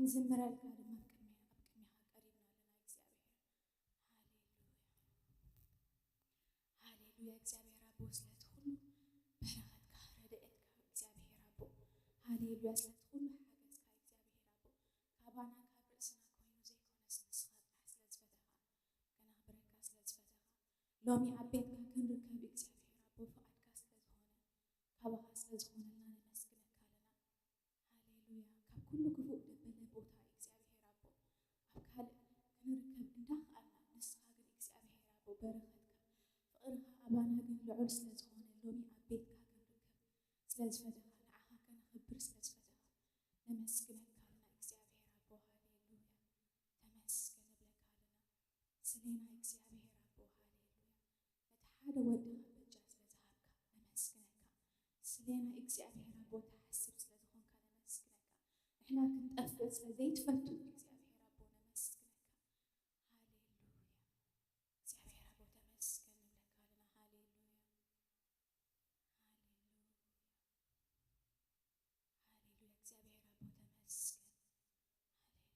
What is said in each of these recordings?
ንዝምረልካ ድማ ኣብ ቅድሚ-፣ ኣብ ቅድሚኻ ቀሪብና ኣለና እግዚኣብሔር። ሃሌሉያ። ሃሌሉያ። እግዚኣብሔር ኣቦ ስለቲ ኩሉ በረኸትካ፣ ረድኤትካ እግዚኣብሔር ኣቦ። ሃሌሉያ። ስለቲ ኩሉ ሓገዝካ እግዚኣብሔር ኣቦ። ካባና ካብ ርእስና ኮይኑ ዘይኮነስ ንስኻ ጥራሕ ስለ ዝፈተኻ፣ ከነኽብረካ ስለ ዝፈተኻ፣ ሎሚ ኣብ ቤትካ ክንርከብ እግዚኣብሔር ኣቦ ፍቓድካ ስለ ዝኾነ፣ ካባኻ ስለ ዝኾነልና ነመስግነካ ኣለና። ሃሌሉያ። ካብ ኩሉ ክፉእ ደበለ ቦታ እግዚኣብሔር ኣቦ ኣብ ካልእ ክንርከብ እንዳኸኣልና፣ ንስኻ ግን እግዚኣብሔር ኣቦ በረኸትካ፣ ፍቕርኻ ኣባና ግን ልዑል ስለ ዝኾነ፣ ሎሚ ኣብ ቤትካ ክንርከብ ስለ ዝፈተኻ፣ ንዓኻ ከነኽብር ስለ ዝፈተኻ ነመስግነካ ኣለና እግዚኣብሔር ኣቦ። ሃሌሉያ። ተመስገን ንብለካ ኣለና። ስሌና እግዚኣብሔር ኣቦ፣ ሃሌሉያ። ነቲ ሓደ ወድኻ በጃ ስለ ዝሃብካ ነመስግነካ። ስሌና እግዚኣብሔር ኣቦ፣ ትሓስብ ስለ ዝኾንካ ነመስግነካ። ንሕና ክንጠፍእ ስለ ዘይትፈቱ እግዚኣብሔር ኣቦ ነመስግነካ። ሃሌሉያ። እግዚኣብሔር ኣቦ ተመስገን ንብለካ ኣለና። ሃሌሉያ። ሃሌሉያ። ሃሌሉያ። እግዚኣብሔር ኣቦ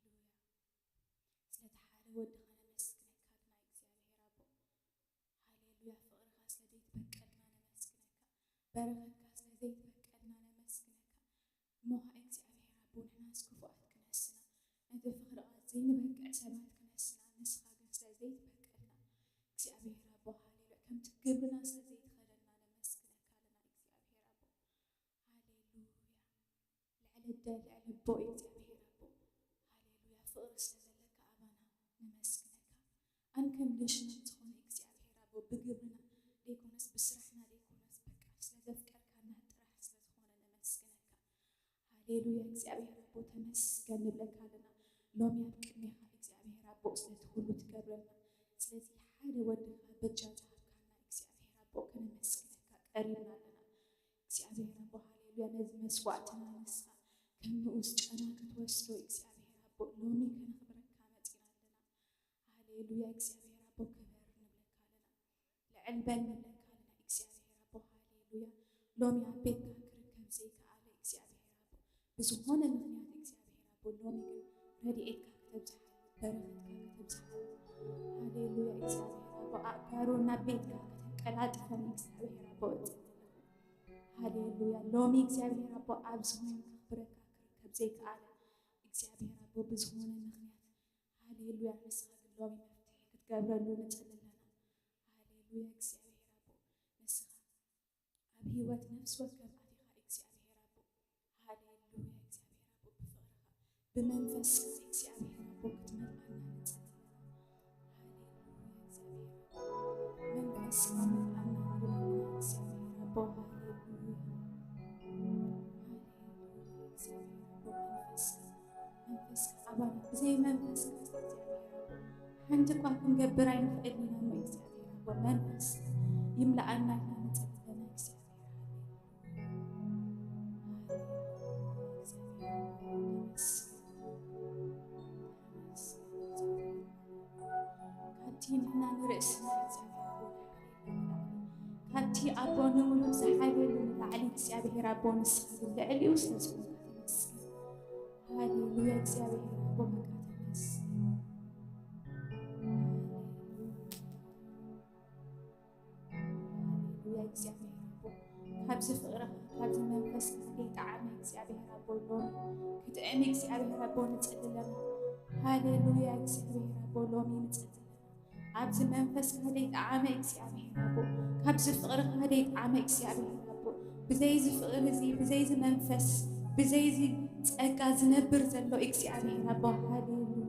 ተመስገን። ሃሌሉያ። ስለቲ ሓደ ወድኻ ነመስግነካ ኣለና እግዚኣብሔር ኣቦ። ሃሌሉያ። ፍቕርኻ ስለ ዘይትበቀልና ነመስግነካ። በረኸትካ ስለ ዘይትበቀልና ነመስግነካ። እሞ ኸዓ እግዚኣብሔር ኣቦ ንሕናስ ክፉኣት ክነስና፣ ነቲ ፍቕርኻ ዘይንበቅዕ ሰባት ክነስና፣ ንስኻ ግን ስለ ዘይትበቀልና እግዚኣብሔር ኣቦ፣ ሃሌሉያ፣ ከምቲ ግብርና ስለ ዘይትኸደና ነመስግነካ ኣለና እግዚኣብሔር ኣቦ። ሃሌሉያ። ልዕሊ ኣደ ልዕሊ ኣቦ እግዚኣብሔር ኣቦ፣ ሃሌሉያ፣ ፍቕሪ ስለ ዘለካ ኣባና ነመስግነካ። ኣንከንዲሽናል ዝኾነ እግዚኣብሔር ኣቦ፣ ብግብርና ዘይኮነስ ብስራሕና ዘይኮነስ በቃ ስለ ዘፍቀርካና ጥራሕ ስለ ዝኾነ ነመስግነካ። ሃሌሉያ። እግዚኣብሔር ኣቦ ተመስገን ንብለካ ኣለና። ሎሚ ኣብ ቅድሜኻ እግዚኣብሔር ኣቦ ስለቲ ኩሉ ትገብረልና፣ ስለዚ ሓደ ወድኻ በጃ ዝሃብካና እግዚኣብሔር ኣቦ ከነመስግነካ ቀሪብና ኣለና። እግዚኣብሔር ኣቦ ሃሌሉያ። ነዚ መስዋዕትና ንስኻ ከም ንኡስ ጨና ክትወስዶ እግዚኣብሔር ኣቦ ሎሚ ከነኽብረካ መፂና ኣለና። ሃሌሉያ። እግዚኣብሔር ኣቦ ክበር ንብለካ ኣለና። ልዕል በል ንብለካ ኣለና እግዚኣብሔር ኣቦ። ሃሌሉያ። ሎሚ ኣብ ቤትካ ክርከብ ዘይከኣለ እግዚኣብሔር ኣቦ፣ ብዝኾነ ምኽንያት እግዚኣብሔር ኣቦ፣ ሎሚ ግን ረድኤትካ ከተብዝሓሉ፣ በረኸትካ ከተብዝሓሉ። ሃሌሉያ። እግዚኣብሔር ኣቦ፣ ኣእጋሩ ናብ ቤትካ ከተቀላጥፈን እግዚኣብሔር ኣቦ እጽሊ። ሃሌሉያ። ሎሚ እግዚኣብሔር ኣቦ፣ ኣብዚ ኮይኑ ከኽብረካ ክርከብ ዘይከኣለ እግዚኣብሔር ኣቦ፣ ብዝኾነ ምኽንያት፣ ሃሌሉያ፣ ንስኻ ግን ሎሚ መፍትሒ ክትገብረሉ ንጽሊ ኣለና። ሃሌሉያ። እግዚኣብሔር ኣቦ፣ ንስኻ ኣብ ህይወት ነፍሲ ወከፍ ኣቲኻ እግዚኣብሔር ኣቦ፣ ሃሌሉያ፣ እግዚኣብሔር ኣቦ፣ ብፍቕርኻ ብመንፈስካ እግዚኣብሔር ኣቦ ክትመልኣና ንጽሊ ኣለና። ሃሌሉያ። እግዚኣብሔር ኣቦ፣ መንፈስካ መልኣና ንብል ኣለና እግዚኣብሔር ኣቦ። ሃሌሉያ። ሃሌሉያ። እግዚኣብሔር ኣቦ፣ መንፈስካ፣ መንፈስካ ኣባና፣ ብዘይ መንፈስካ እግዚኣብሔር ኣቦ ሓንቲ እኳ ክንገብር ኣይንኽእልን ኢና እሞ እግዚኣብሔር ኣቦ መንፈስካ ይምልኣና ኢልና ንጽሊ ኣለና እግዚኣብሔር። ሃሌሉያ። ካብቲ ንሕና ንርእስና እግዚኣብሔር ኣቦ ንላዕሊ፣ ካብቲ ኣቦ ንምሉእ ዝሓይለሉ ንላዕሊ እግዚኣብሔር ኣቦ ንስኻ ግን ልዕሊኡ ስለ ዝኾንካ ተመስገን። ሃሌሉያ። እግዚኣብሔር ኣቦ በቃ ተመስገን። ሃሌሉያ። እግዚኣብሔር ኣቦ፣ ካብዚ ፍቕርኻ፣ ካብዚ መንፈስካ ዘይጠዓመ እግዚኣብሔር ኣቦ ሎሚ ክጥዕም እግዚኣብሔር ኣቦ ንጽሊ ኣለና። ሃሌሉያ። እግዚኣብሔር ኣቦ ሎሚ ንጽሊ ኣለና። ኣብዚ መንፈስካ ዘይጠዓመ እግዚኣብሔር ኣቦ፣ ካብዚ ፍቕርካ ዘይጠዓመ እግዚኣብሔር ኣቦ፣ ብዘይዚ ፍቕሪ እዚ፣ ብዘይዚ መንፈስ፣ ብዘይዚ ጸጋ ዝነብር ዘሎ እግዚኣብሔር ኣቦ፣ ሃሌሉያ፣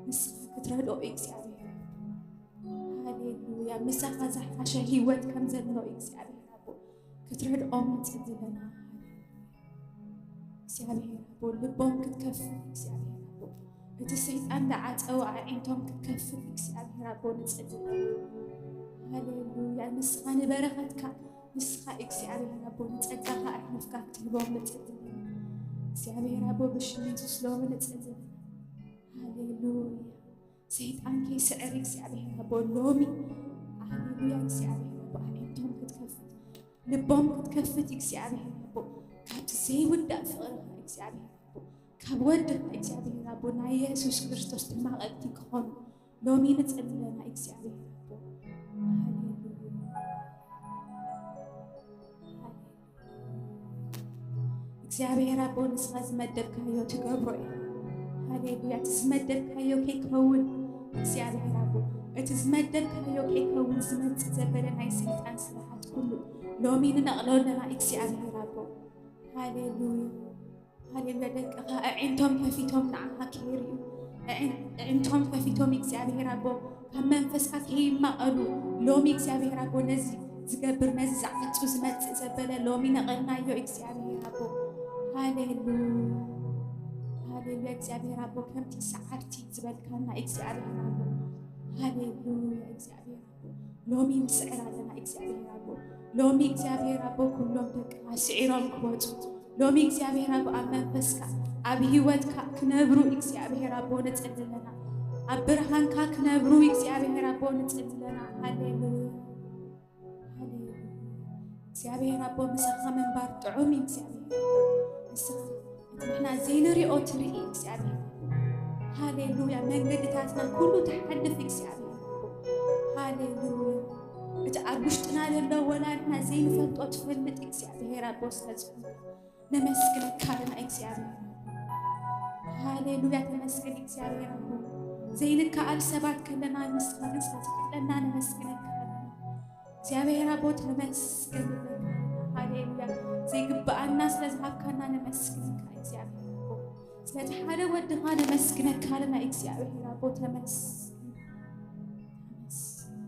ንስኻ ክትረድኦ እግዚኣብሔር ኣቦ፣ ሃሌሉያ፣ ምሳኻ ዝሓሸ ህይወት ከም ዘሎ እግዚኣብሔር ኣቦ፣ ክትረድኦም ንጽሊ ኣለና። እግዚኣብሔር ኣቦ፣ ልቦም ክትከፍት እግዚኣብሔር ኣቦ፣ እቲ ሰይጣን ዝዓጸወ ኣዒንቶም ክትከፍት እግዚኣብሔር ኣቦ ንጽሊ ኣለና። ሃሌሉያ። ንስኻ ንበረኸትካ፣ ንስኻ እግዚኣብሔር ኣቦ ንጸጋኻ ኣሕሊፍካ ክትህቦም ንጽሊ ኣለና። እግዚኣብሔር ኣቦ ብሽም የሱስ ሎሚ ንጽሊ ኣለና። ሃሌሉያ። ሰይጣን ከይስዕር እግዚኣብሔር ኣቦ ሎሚ፣ ሃሌሉያ፣ እግዚኣብሔር ኣቦ ኣዒንቶም ክትከፍት፣ ልቦም ክትከፍት እግዚኣብሔር ኣቦ ካብቲ ዘይውዳእ ፍቕርኻ እግዚኣብሔር ኣቦ ካብ ወድኻ እግዚኣብሔር ኣቦ ናይ የሱስ ክርስቶስ ተማቐልቲ ክኾኑ ሎሚ ንጽሊ ኣለና እግዚኣብሔር ኣቦ። ሃሌሉያ። እግዚኣብሔር ኣቦ ንስኻ ዝመደብካዮ ትገብሮ ኢኻ። ሃሌሉያ። እቲ ዝመደብካዮ ከይከውን እግዚኣብሔር ኣቦ፣ እቲ ዝመደብካዮ ከይከውን ዝመጽእ ዘበለ ናይ ሰይጣን ስራሓት ኩሉ ሎሚ ንነቕሎ ኣለና እግዚኣብሔር ኣቦ። ሃሌሉያ። ሃሌሉያ። ደቅኻ ኣዒንቶም ከፊቶም ንዓኻ ከይርእዩ፣ ኣዒን-፣ ኣዒንቶም ከፊቶም እግዚኣብሔር ኣቦ ካብ መንፈስካ ከይማቐሉ ሎሚ እግዚኣብሔር ኣቦ ነዚ ዝገብር፣ ነዚ ዝዓጹ፣ ዝመጽእ ዘበለ ሎሚ ነቐልናዮ እግዚኣብሔር ኣቦ። ሃሌሉያ። ሃሌሉያ። እግዚኣብሔር ኣቦ ከምቲ ሰዓርቲ ዝበልካና እግዚኣብሔር ኣቦ። ሃሌሉያ። እግዚኣብሔር ኣቦ ሎሚ ንስዕር ኣለና እግዚኣብሔር ኣቦ። ሎሚ እግዚኣብሔር ኣቦ ኩሎም ደቅኻ ስዒሮም ክወጹ ሎሚ እግዚኣብሔር ኣቦ ኣብ መንፈስካ ኣብ ህይወትካ ክነብሩ እግዚኣብሔር ኣቦ ንጽሊ ኣለና። ኣብ ብርሃንካ ክነብሩ እግዚኣብሔር ኣቦ ንጽሊ ኣለና። ሃሌሉያ። ሃሌሉያ። እግዚኣብሔር ኣቦ ምሳኻ ምንባር ጥዑም እዩ እግዚኣብሔር። ንስኻ እቲ ንሕና ዘይንሪኦ ትርኢ እግዚኣብሔር። ሃሌሉያ። መንገድታትና ኩሉ ትሓልፍ እግዚኣብሔር ኣቦ። ሃሌሉያ። እቲ ኣብ ውሽጥና ዘሎ ወላ ንሕና ዘይንፈልጦ ትፈልጥ እግዚኣብሔር ኣቦ ስለ ዝኾንካ ነመስግነካ ኣለና እግዚኣብሔር። ሃሌሉያ። ተመስገን እግዚኣብሔር ኣቦ። ዘይንከኣል ሰባት ከለና ንስኻ ግን ስለ ትኽእለና ነመስግነካ ኣለና። እግዚኣብሔር ኣቦ ተመስገን ኣለና። ሃሌሉያ። ዘይግብኣና ስለ ዝሃብካና ነመስግነካ እግዚኣብሔር ኣቦ። ስለቲ ሓደ ወድኻ ነመስግነካ ኣለና እግዚኣብሔር ኣቦ። ተመስገን። ተመስገን። ተመስገን።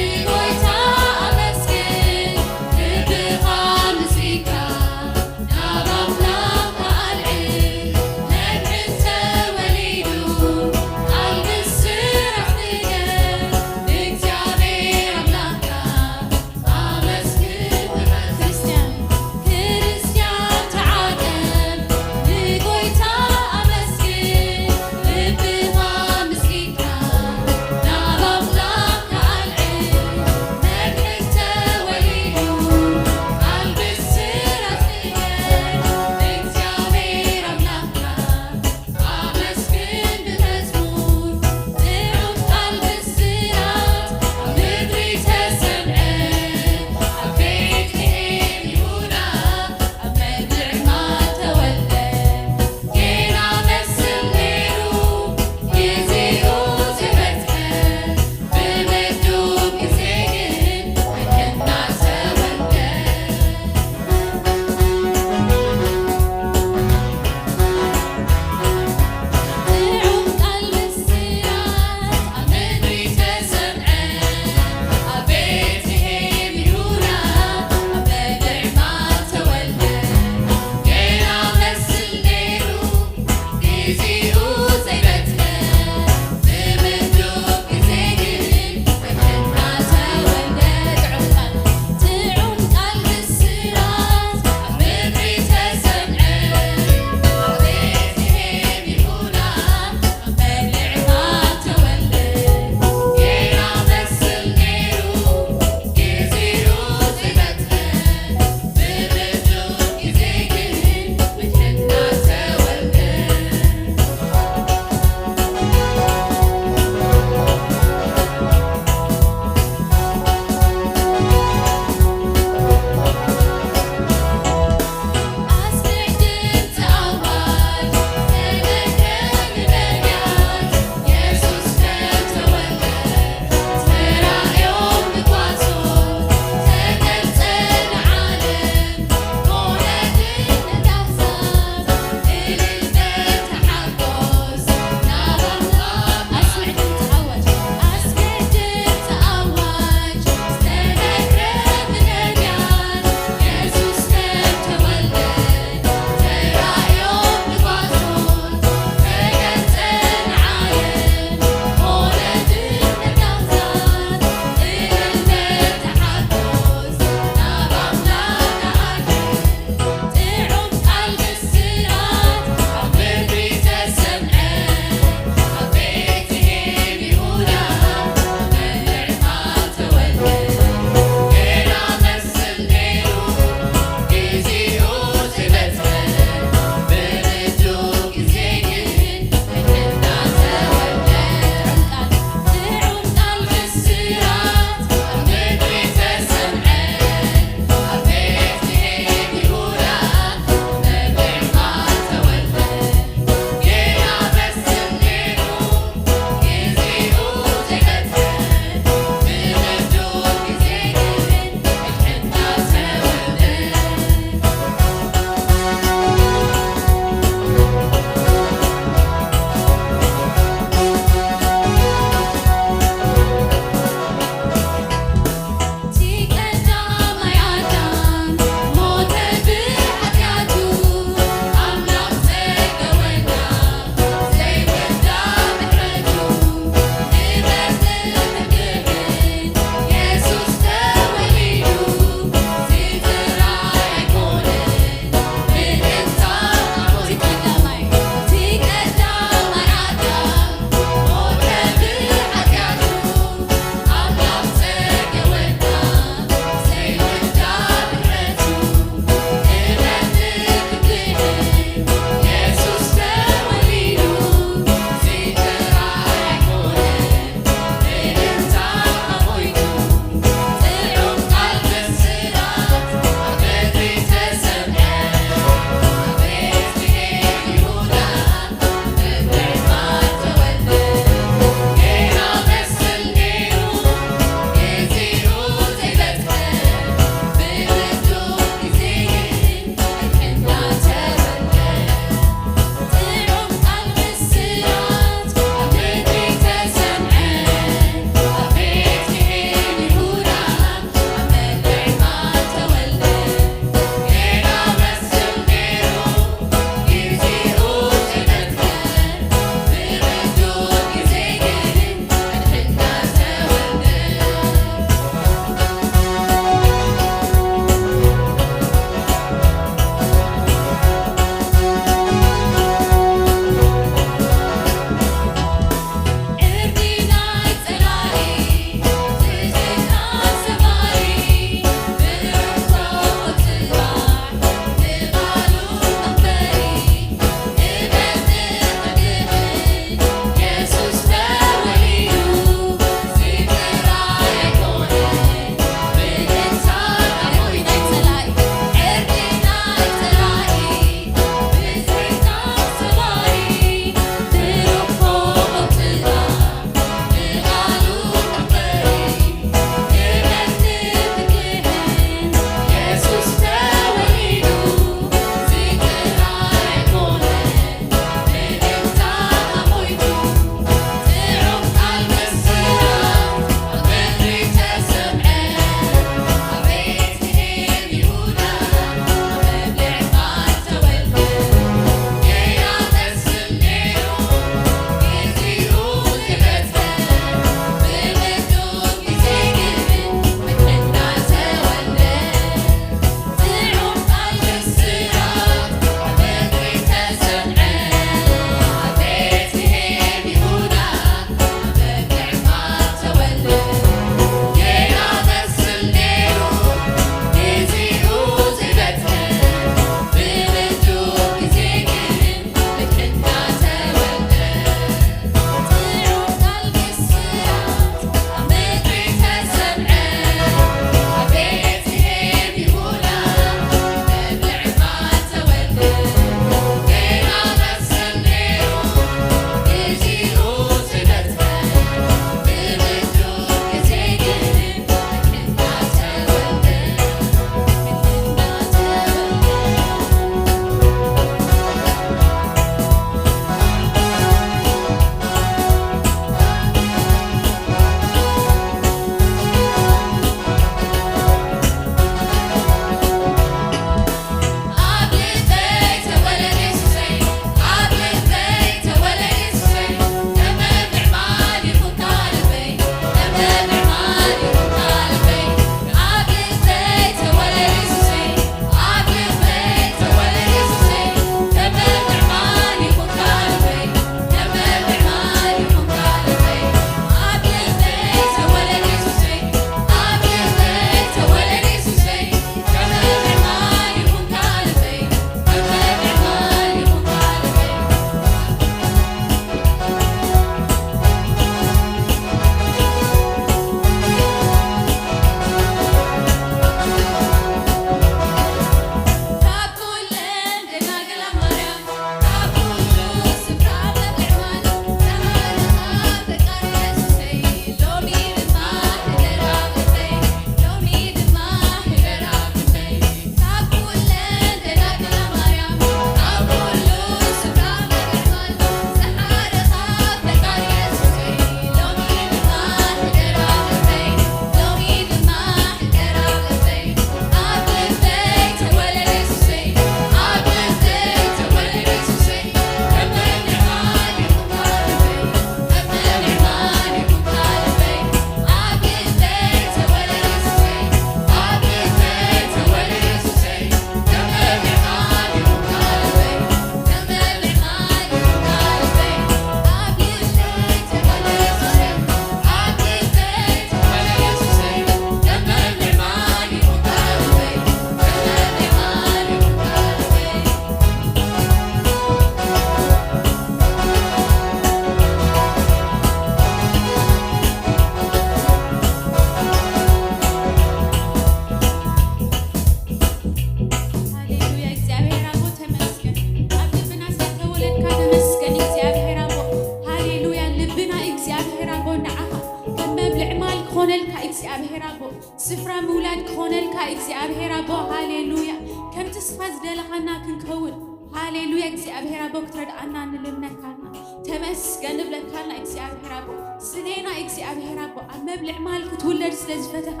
ተስፋ ዝደለኻና ክንከውን። ሃሌሉያ። እግዚኣብሔር ኣቦ ክትረድኣና ንልምነካና። ተመስገን ንብለካና እግዚኣብሔር ኣቦ። ስሌና እግዚኣብሔር ኣቦ። ኣብ መብልዕ ማል ክትውለድ ስለ ዝፈተኻ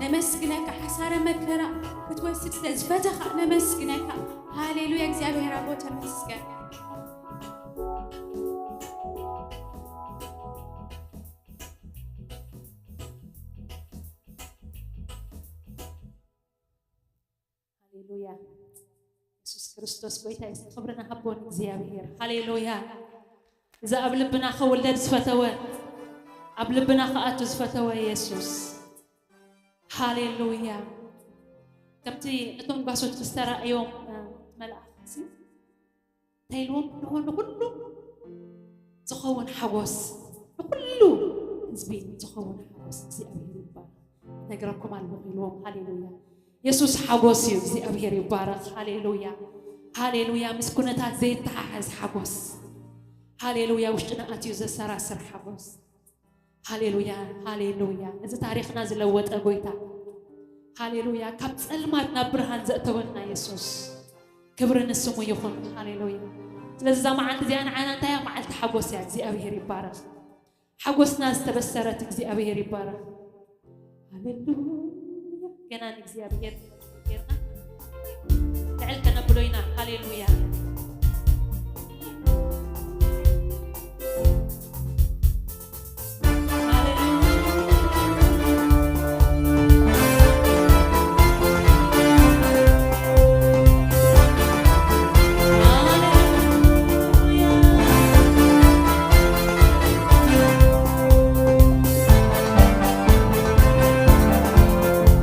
ነመስግነካ። ሓሳረ መከራ ክትወስድ ስለ ዝፈተኻ ነመስግነካ። ሃሌሉያ። እግዚኣብሔር ኣቦ ተመስገን። ሃሌሉያ። የሱስ ክርስቶስ ጎይታ እዩ። ክብሪ ንሃቦ ንእግዚኣብሔር። ሃሌሉያ። እዚ ኣብ ልብና ክውለድ ዝፈተወ፣ ኣብ ልብና ክኣቱ ዝፈተወ የሱስ። ሃሌሉያ። ከምቲ እቶም ጓሶት ምስ ተራእዮም፣ እ፣ መልኣኽ ሲ እንታይ ኢልዎም? ንኹ-፣ ንኹሉ ዝኸውን ሓጎስ፣ ንኹሉ ህዝቢ ዝኸውን ሓጎስ እግዚኣብሔር ይባረኽ። ነግረኩም ኣለኹ ኢልዎም። ሃሌሉያ። የሱስ ሓጎስ እዩ። እግዚኣብሔር ይባረኽ። ሃሌሉያ። ሃሌሉያ። ምስ ኩነታት ዘይተሓሓዝ ሓጎስ። ሃሌሉያ። ውሽጥና ኣትዩ ዘሰራስር ሓጎስ። ሃሌሉያ፣ ሃሌሉያ። እዚ ታሪኽና ዝለወጠ ጎይታ። ሃሌሉያ። ካብ ጸልማት ናብ ብርሃን ዘእተወና የሱስ። ክብሪ ንስሙ ይኹን። ሃሌሉያ። ስለዚ እዛ መዓልቲ እዚኣ ንዓና እንታይ እያ? መዓልቲ ሓጎስ እያ። እግዚኣብሔር ይባረኽ። ሓጎስና ዝተበሰረት እግዚኣብሔር ይባረኽ። ሃሌሉያ። ገና ንእግዚኣብሔር ጌርና ልዕል ከነብሎ ኢና። ሃሌሉያ።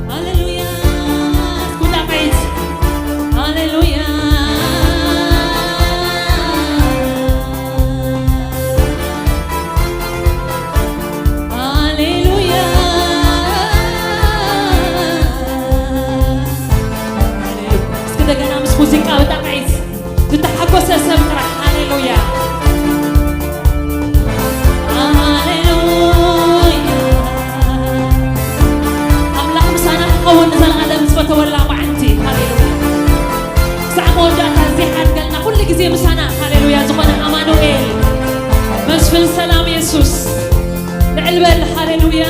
ሃሌሉያ። እስኪ ዳዊት ሃሌሉያ። ሃሌሉያ። እስኪ እንደገና ምስ ሙዚቃ ብጣዕሚ ዝተሓጎሰ ሰብ ጥራሕ ሃሌሉያ። ሃሌሉያ። ኣምላኽ ምሳና ክኸውን ንዘለኣለም ዝፈተወላ መዓልቲ። ሃሌሉያ። ክሳዕ መወዳእታ ዘይሓድገልና ኩሉ ግዜ ምሳና። ሃሌሉያ። ዝኾነ ኣማኑኤል መስፍን ሰላም የሱስ። ልዕል በል። ሃሌሉያ።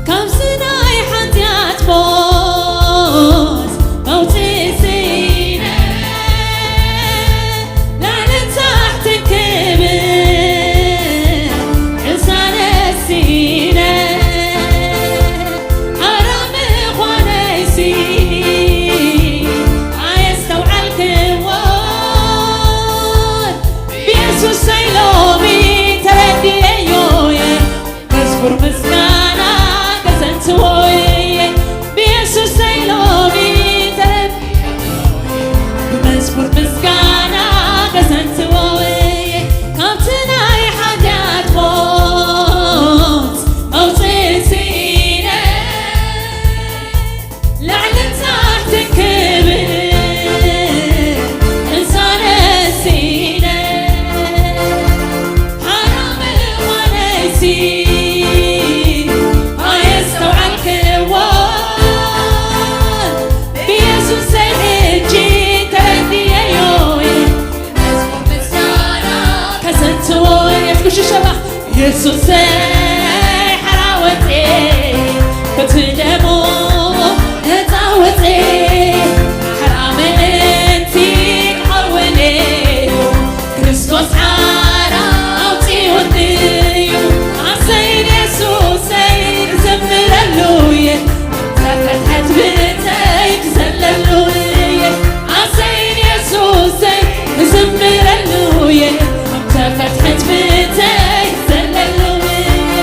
ካብዚ ናይ ሓጢኣት ሞት መውፅእ ስኢነ፣ ላዕልን ታሕትን ክብል ቅሳነት ስኢነ፣ ሓራ ምዃነይሲ ኣየስተውዓልክዎን፣ ብየሱሰይ ሎሚ ተረዲኤዮ እየ። መዝሙር ምስጋና ከዘንትዎ እየ፣ ብየሱሰይ ሎሚ ተረዲኤዮ እየ። ብመዝሙር ምስጋና ከዘንትዎ እየ፣ ካብቲ ናይ ሓጢኣት ሞት መውፅእ ስኢነ። ላዕልን ታሕትን ክብል ቅሳነት ስኢነ፣ ሓራ ምዃነይሲ ኣየስተውዓልክዎን፣ ብየሱሰይ ሕጂ ተረዲኤዮ እየ። መዝሙር ምስጋና ከዘንትዎ እየ። እስኪ ሽሸባ የሱሰይ ሓራ ወፅኤ፣ በቲ ደሙ ነፃ ወፅኤ፣ ሓራ ምእንቲ ክኸውን እዩ፣ ክርስቶስ ሓራ ኣውፂኡኒ እዩ። ኣሰይ ንየሱሰይ ክዘምረሉ እየ፣ ተፈትሐት ብእንተይ ክዘለሉ እየ። ኣሰይ ንየሱሰይ ክዝምረሉ እየ፣ ተፈትሐት ብእንተይ ክዘለሉ እየ።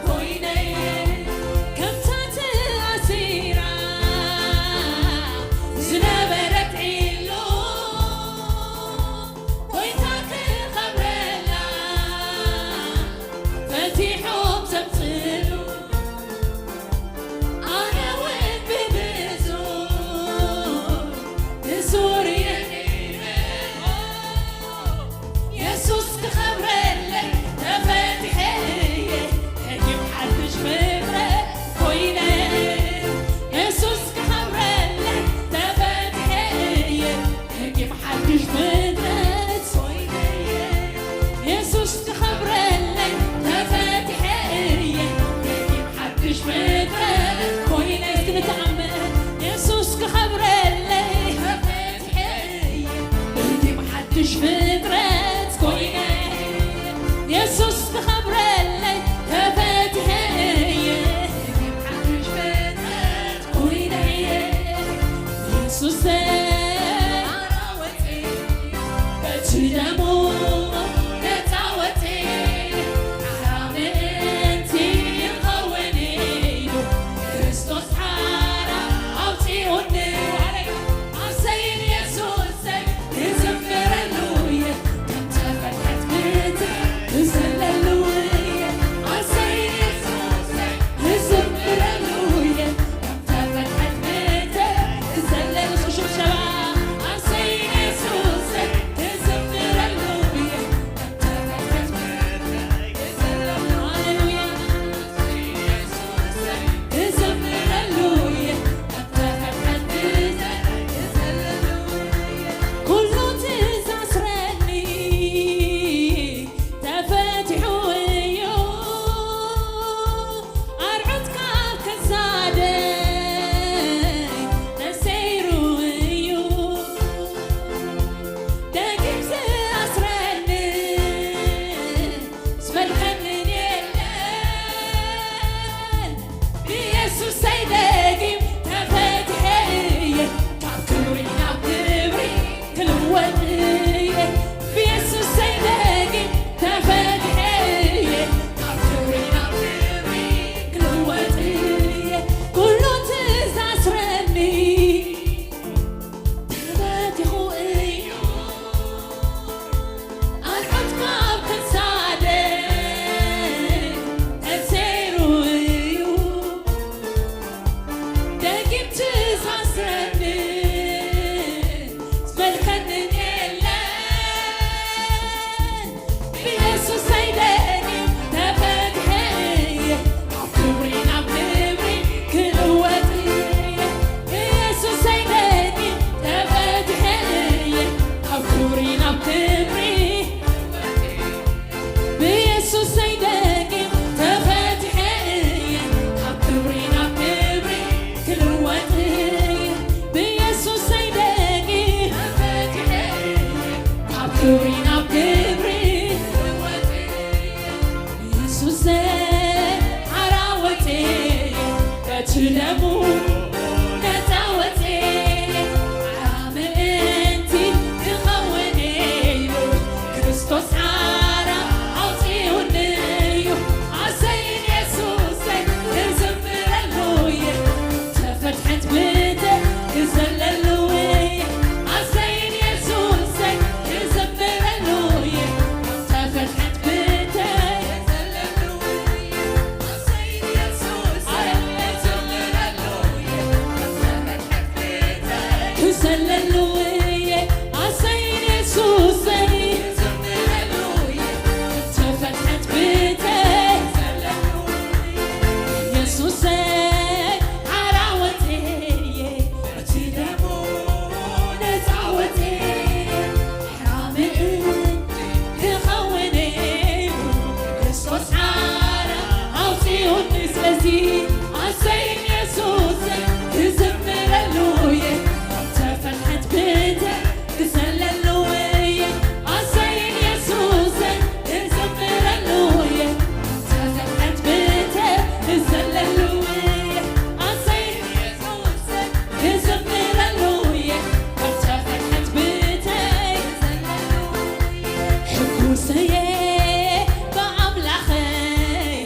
ኮይነየ ከምታ ተኣሲራ ዝነበረት ዒሎ ጎይታ ክኸብረላ ፈቲሖም ዘምፅሉ ኣነ እውን ብብዙ ንሱር እየ ነይረ የሱስ ክኸብረለይ ተፈቲሐ እየ ደጊም ሓድሽ ፍጥረት ኮይነ የሱስ ክኸብረለይ ተፈቲሐ እየ ደጊም ሓድሽ ፍጥረት ኮይነ እየ የሱስ ክኸብረለይ ተፈቲሐ እየ ደጊም ሓድሽ ፍጥረት ኮይነ እስኪ ንተኣመን የሱስ ክኸብረለይ ተፈቲሐ እየ ደጊም ሓድሽ ፍጥረት ኮይነ የሱስ ክኸብረለይ ተፈቲሐ እየ ደጊም ሓድሽ ፍጥረት ኮይነ እየ የሱስ በቲ ደሙ ነፃ ወፅኤ ሓራ ምእንቲ ይኸውን ኢሉ ክርስቶስ ሓራ ኣውፂኡኒ ኣሰይን የሱሰይ ክዝምረሉ እየ ከም ተፈትሐት ምድሪ ክዘለሉ እየ ኣሰይን የሱሰይ ክዝምረሉ እየ ተፈቲሑ እዩ ኣርዑት ካብ ክሳደይ ተሰይሩ እዩ ደጊም ዝኣስረኒ ዝመልከንን የለን ብየሱሰይ ደጊም ተፈትሐ እየ ካብ ክብሪ ናብ ክብሪ ክልወጥ እየ ብየሱሰይ ደጊም ተፈትሐ እየ ካብ ክብሪ ናብ ክብሪ ክልወጥ እየ ኩሉ ትዛስረኒ ተፈቲኹ እዩ ኣልዑት ካብ ክሳደ ተሰይሩ እዩ ደጊም ትዛስረኒ ዝመልከንን የለን ብየሱሰይ ደጊም ተፈትሐ እየ ካብ ክብሪ ናብ ክብሪ ክልወጥ እየ ብየሱሰይ ደጊም ተፈትሐ እየ ካብ ክብሪ ናብ ክብሪ ብየሱሰይ ደጊም ተፈትሐ እየ ካብ ክብሪ ናብ ክብሪ ክልወጥ እየ ብየሱሰይ ደጊም ተፈትሐ እየ ካብ ክብሪ ናብ ክብሪ ክልወጥ እየ የሱሰይ ሓራ ወፅኤ በቲ ደሙ ነፃ ወፅኤ ሓራ ምእንቲ ክኸውን ኢሉ ክርስቶስ ሓራ ኣውፂኡኒ እዩ ኣሰይን የሱሰይ ክዝምረሉ እየ ተፈትሐት ብተ ክዘለሉ እየ ኣሰይን የሱሰይ ክዝምረሉ እየ ተፈትሐት ብተ ክዘለሉ እየ ኣሰይን የሱሰይ ተፈትሐት ብተ የሱሰይ ሓራ ወፅኤ እቲ ደሙ ነፃ ወፅኤ ሓራ ምእንቲ ክኸውን ኢሉ ክርስቶስ ሓራ ኣውፂኡኒ ስለዚ ኣሰይን የሱሰይ ክዝምረሉ እየ ተፈትሐት ብተ ክዘለሉ እየ ኣሰይን የሱሰይ ክዝምረሉ እየ ተፈትሐት ብተ ክዘለሉ እየ ኣሰይን የሱሰይ ክዝምረሉ እየ ተፈትሐት ብተ ክዘለሉ እየ ሕጉሰየ ብኣምላኸይ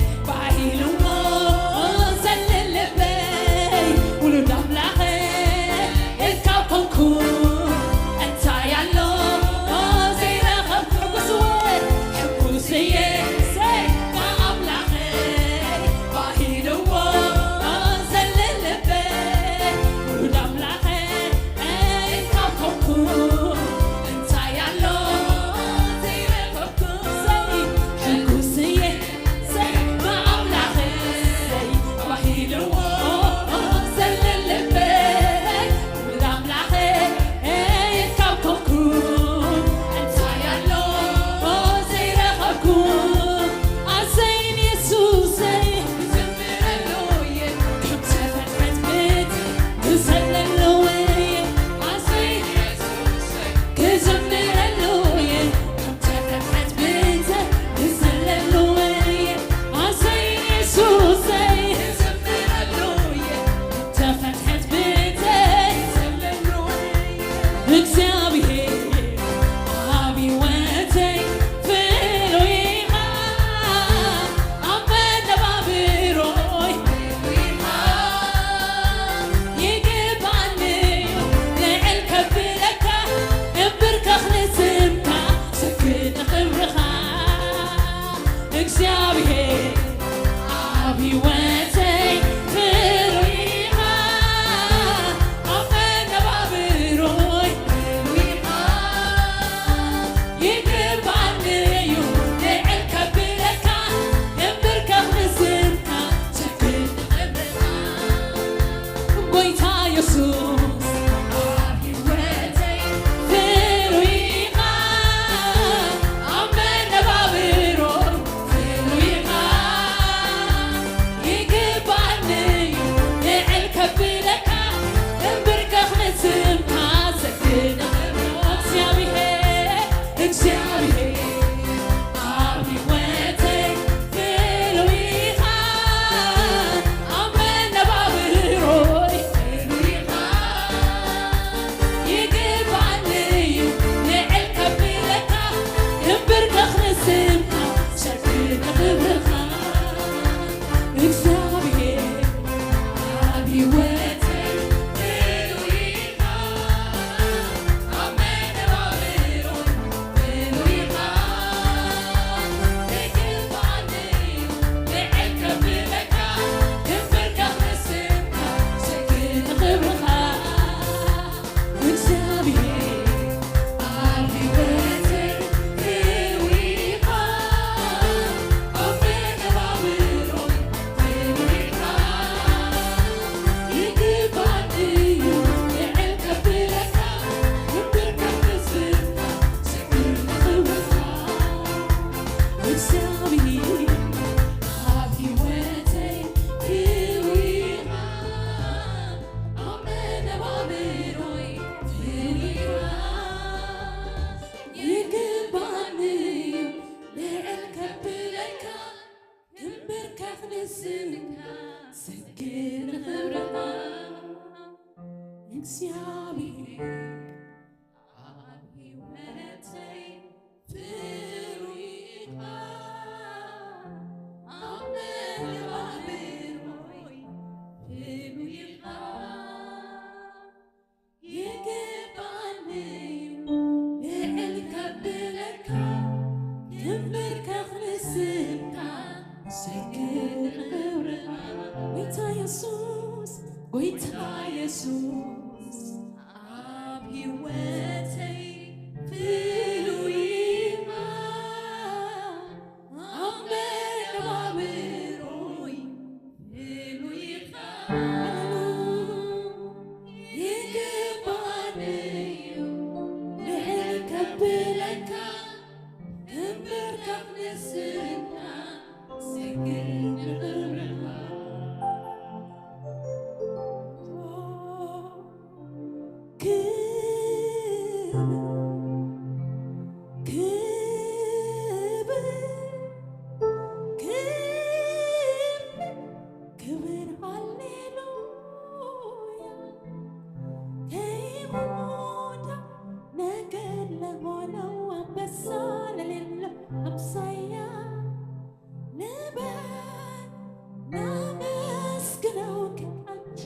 ስምካ ስግድ ክብርኻ እግዚኣብሔር ኣብ ህይወተይ ፍሉይ ኢኻ፣ ኣብ መነባብሮይ ፍሉይ ኢኻ። ይግባኒ እዩ ልዕል ከብለካ፣ ክብርካ ንስምካ ስግድ ክብርኻ። ጎይታ የሱስ፣ ጎይታ የሱስ፣ ኣብ ህይወተይ ፍሉይ ኢኻ፣ ኣብ መነባብሮይ ፍሉይ ኢኻ። ይግባኒ እዩ ልዕል ከብለካ፣ ክብርካ ንስምካ ስግድ ንኽብርኻ። ክብር፣ ክብር፣ ክብር፣ ክብር፣ ሃሌሉያ። ከይሁዳ ነገድ ለሆነው አንበሳ ለሌለው አምሳያ ልበል ላመስግነው ከአንቺ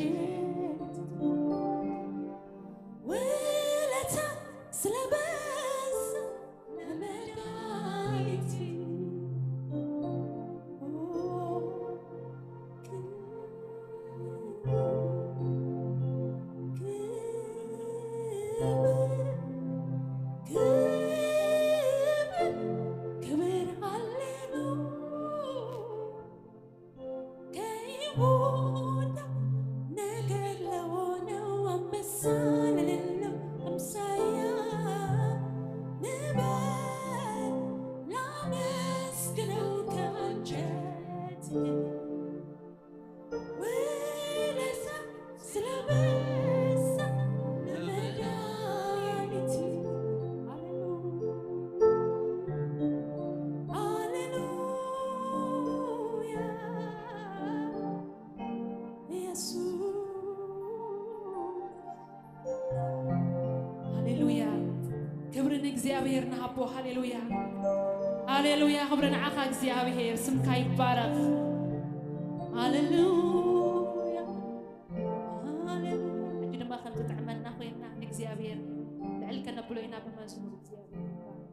ውለታ ስለበዛ ለመድኃኒቴ። ክብር፣ ክብር፣ ክብር፣ ሃሌሉያ። ከይሁዳ ነገድ ለሆነው አንበሳ ለሌለው አምሳያ ልበል ላመስግነው ከአንጀቴ። ውለታ ስለበዛ ለመድኃኒቴ። ሃሌሉያ፣ ሃሌሉያ፣ ኢየሱስ። ሃሌሉያ። ክብሪ ንእግዚኣብሔር ንሃቦ። ሃሌሉያ። ሃሌሉያ። ክብሪ ንዓኻ እግዚኣብሔር። ስምካ ይባረኽ። ሃሌሉያ። ሃሌሉያ። ሕጂ ድማ ከም ዝጥዕመና ኮይንና ንእግዚኣብሔር ልዕል ከነብሎ ኢና ብመዝሙር። እግዚኣብሔር ይባረኽ።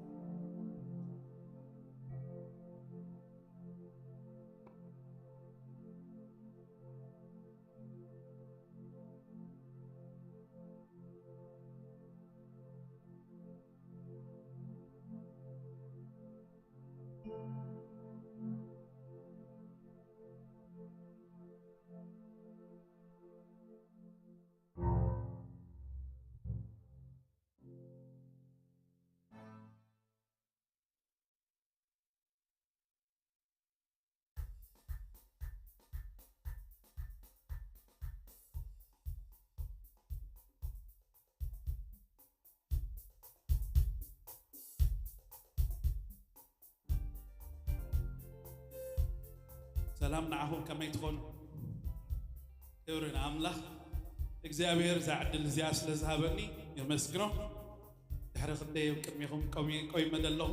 ሰላም ንዓኹም፣ ከመይ ትኾኑ? ክብሪ ንኣምላኽ። እግዚኣብሔር እዛ ዕድል እዚኣ ስለ ዝሃበኒ የመስግኖ። ድሕሪ ክንደይ ኣብ ቅድሜኹም ቆሚ-፣ ቆይመ ዘለኹ።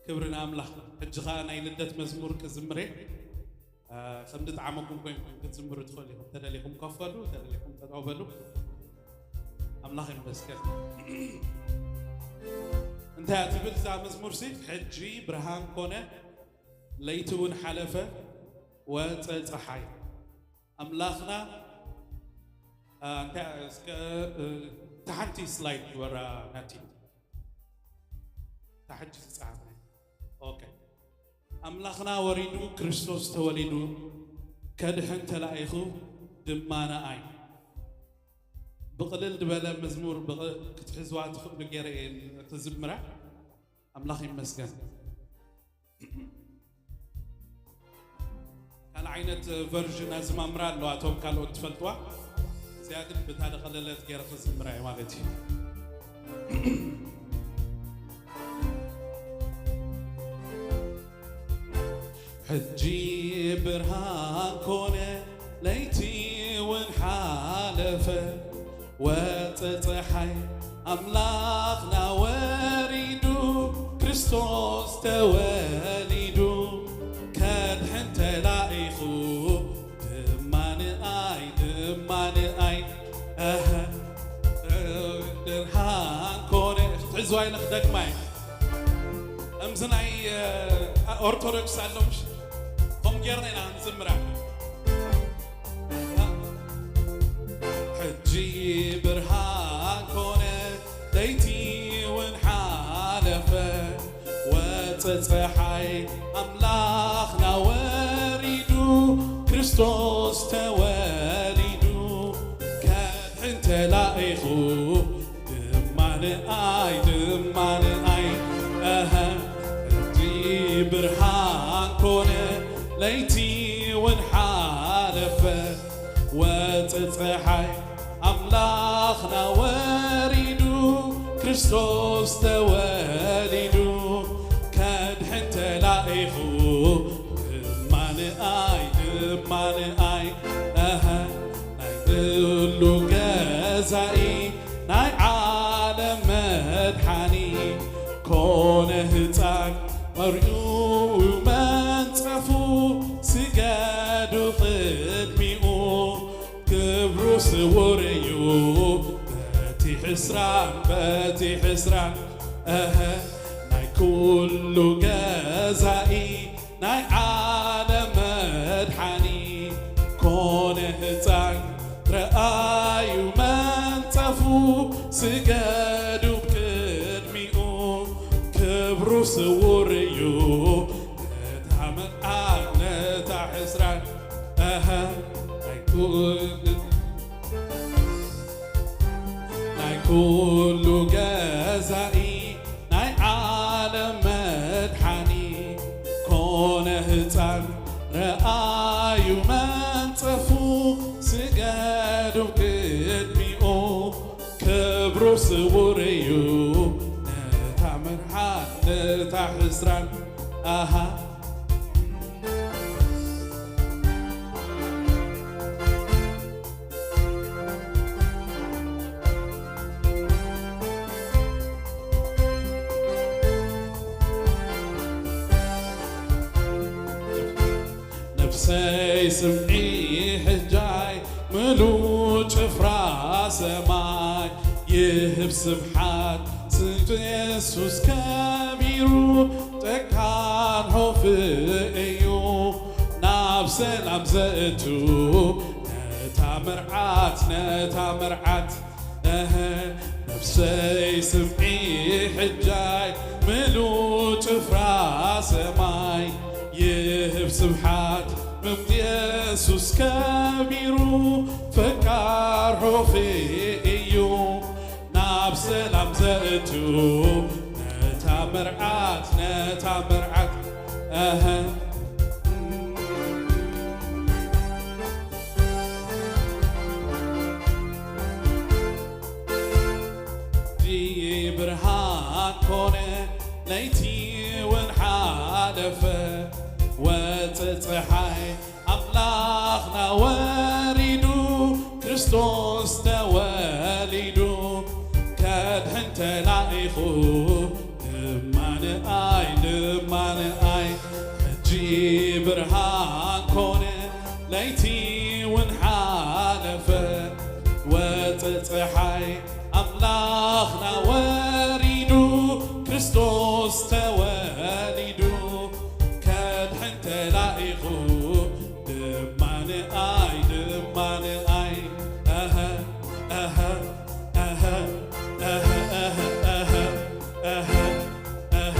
ክብሪ ንኣምላኽ። ሕጂ ኸኣ ናይ ልደት መዝሙር ክዝምር እየ። እ፣ ከም ዝጠዓመኩም ኮይንኩም ክትዝምሩ ትኽእሉ ኢኹም። ተደሊኹም ኮፍ በሉ፣ ተደሊኹም ጠጠው በሉ። ኣምላኽ ይመስገን። እንታይ እያ ትብል እዛ መዝሙር ሲ? ሕጂ ብርሃን ኮነ፣ ለይቲ እውን ሓለፈ፣ ወጸ ጸሓይ። ኣምላኽና፣ እ፣ እንታይ፣ እስከ፣ እ፣ እታ ሓንቲ ስላይድ ግበራ ናቲ። እታ ሕጂ ዝጸሓፍና። ኦኬ። ኣምላኽና ወሪዱ፣ ክርስቶስ ተወሊዱ፣ ከድሕን ተላኢኹ ድማ ንኣይ። ብቕልል ዝበለ መዝሙር ብቕ-፣ ክትሕዝዋ ትኽእሉ ገይረ እየ ክዝምራ። ኣምላኽ ይመስገን። ካልእ ዓይነት ቨርዥን ኣዝማምራ ኣለዋ፣ እቶም ካልኦት ትፈልጥዋ። እዚኣ ግን ብታ ደቐለለት ገይረ ክዝምራ እየ ማለት እዩ። ሕጂ ብርሃን ኮነ፣ ለይቲ እውን ሓለፈ፣ ወጸ ጸሓይ ኣምላኽና ወሪዱ፣ ክርስቶስ ተወሊዱ፣ ከድሕን ተላኢኹ፣ ድማ ንኣይ፣ ድማ ንኣይ፣ ኣሃ፣ ብርሃን ኮነ። ክትሕዝዋ ኢለ ክደግማ እየ። ከምዚ ናይ፣ እ፣ ኦርቶዶክስ ኣሎ ምሽ? ከምኡ ጌርና ኢና ንዝምራ። ሕጂ ብርሃን ኮነ፣ ለይቲ እውን ሓለፈ፣ ወጸ ጸሓይ ኣምላኽና ወሪዱ፣ ክርስቶስ ተወሊዱ፣ ከድሕን ተላኢኹ፣ ድማ ንኣይ፣ ድማ ንኣይ፣ ኣሃ፣ እቲ ብርሃን ኮነ፣ ለይቲ እውን ሓለፈ፣ ወጸ ጸሓይ ኣምላኽና ወሪዱ፣ ክርስቶስ ተወሊዱ፣ ከድሕን ተላኢኹ፣ ድማ ንኣይ፣ ድማ ንኣይ፣ ኣሃ፣ ናይ ኩሉ ገዛኢ፣ ናይ ዓለም መድሓኒ፣ ኮነ ህፃን መርዩ መንጸፉ፣ ስገዱ ቅድሚኡ፣ ክብሩ ስውር እዩ በቲ ሕስራን፣ በቲ ሕስራን፣ ኣሃ፣ ናይ ኩሉ ገዛኢ፣ ናይ ዓለም መድሓኒ፣ ኮነ ህፃን ረኣዩ መንጸፉ፣ ስገዱ ቅድሚኡ፣ ክብሩ ስውር እዩ ነታ መርዓት፣ ነታ ሕስራን፣ ኣሃ፣ ናይ ኩሉ ናይ ኩሉ ገዛኢ፣ ናይ ዓለም መድሓኒ፣ ኮነ ህፃን ረኣዩ መንጸፉ፣ ስገዱ ቅድሚኡ፣ ክብሩ ስውር እዩ ነታ መርዓት፣ ነታ ሕስራን፣ ኣሃ። ነፍሰይ ስምዒ ሕጃይ፣ ምሉእ ጭፍራ ሰማይ ይህብ ስብሓት፣ ስም የሱስ ከቢሩ፣ ጨካን ሆፍእ እዩ ናብ ሰላም ዘእቱ፣ ነታ መርዓት፣ ነታ መርዓት፣ እህ፣ ነፍሰይ ስምዒ ሕጃይ፣ ምሉእ ጭፍራ ሰማይ ይህብ ስብሓት፣ ምምቲ የሱስ ከቢሩ፣ ፈቃር ሆፍእ እዩ ናብ ሰላም ዘእቱ፣ ነታ መርዓት፣ ነታ መርዓት፣ እህ። እቲ ብርሃን ኮነ፣ ለይቲ እውን ሓለፈ፣ ወጸ ጸሓይ ኣምላኽና ወሪዱ፣ ክርስቶስ ተወሊዱ፣ ከድሕን ተላኢኹ፣ ድማ ንኣይ፣ ድማ ንኣይ። ሕጂ ብርሃን ኮነ፣ ለይቲ እውን ሓለፈ፣ ወጸ ጸሓይ ኣምላኽና ወሪዱ፣ ክርስቶስ ተወሊዱ፣ ከድሕን ተላኢኹ፣ ድማ ንኣይ፣ ድማ ንኣይ። ኣሃ፣ ኣሃ፣ ኣሃ፣ ኣሃ፣ ኣሃ፣ ኣሃ፣ ኣሃ፣ ኣሃ።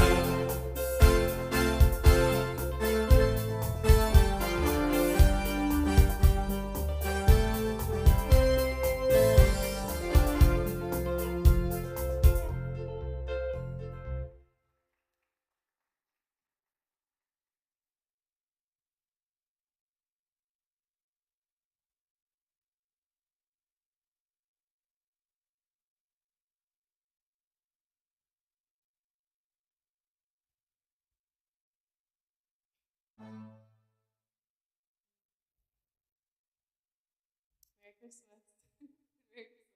Christmas. Merry Christmas.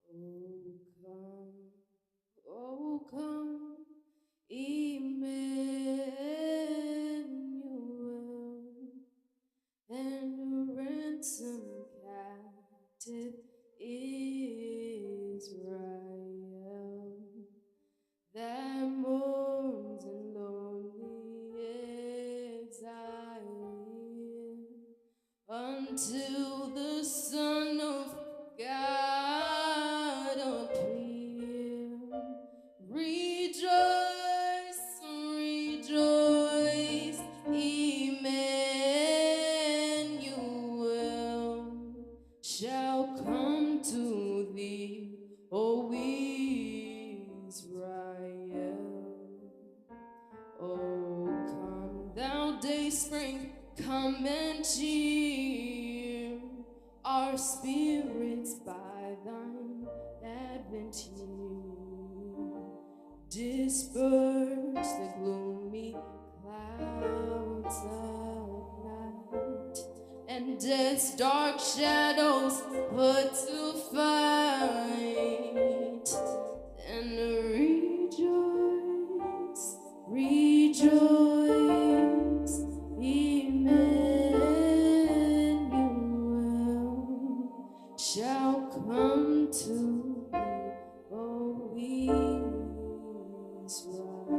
Oh, come, oh, come, Emmanuel, and ransom captive Israel that mourns in lonely exile, until the Son of God appear. Rejoice, rejoice, Emmanuel shall come to thee, O Israel. O come, thou day spring, come and cheer our spirits by thine advent here. Disperse the gloomy clouds of night and death's dark shadows put to flight. And rejoice, rejoice, Emmanuel shall come to thee, O Israel.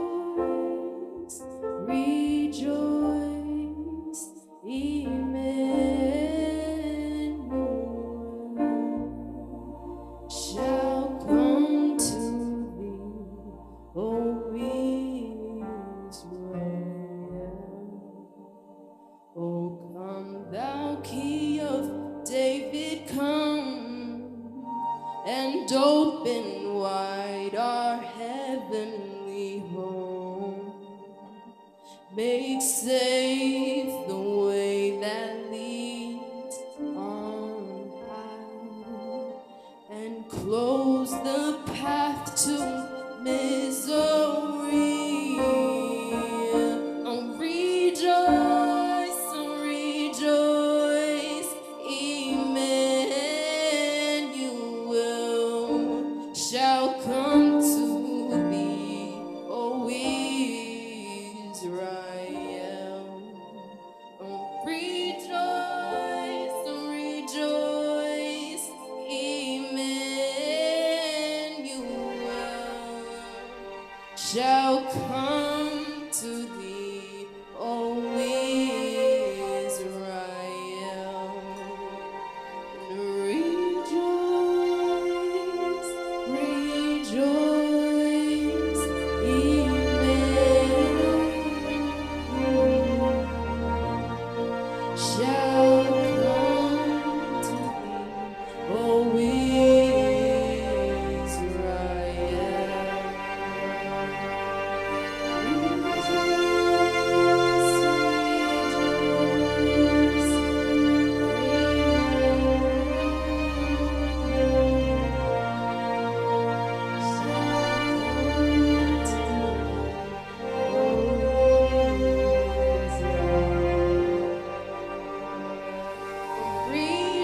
Rejoice, rejoice, Emmanuel shall come to thee, O Israel. O come, thou Key of David, come and open wide our heavenly home. Make safe the way that leads on high, and close the path to misery. Oh, rejoice, oh, rejoice, Emmanuel shall come to thee, O Israel. Oh, rejoice, oh, rejoice, Emmanuel shall come to thee, O Israel. Rejoice, rejoice, Emmanuel shall come to thee, O Israel.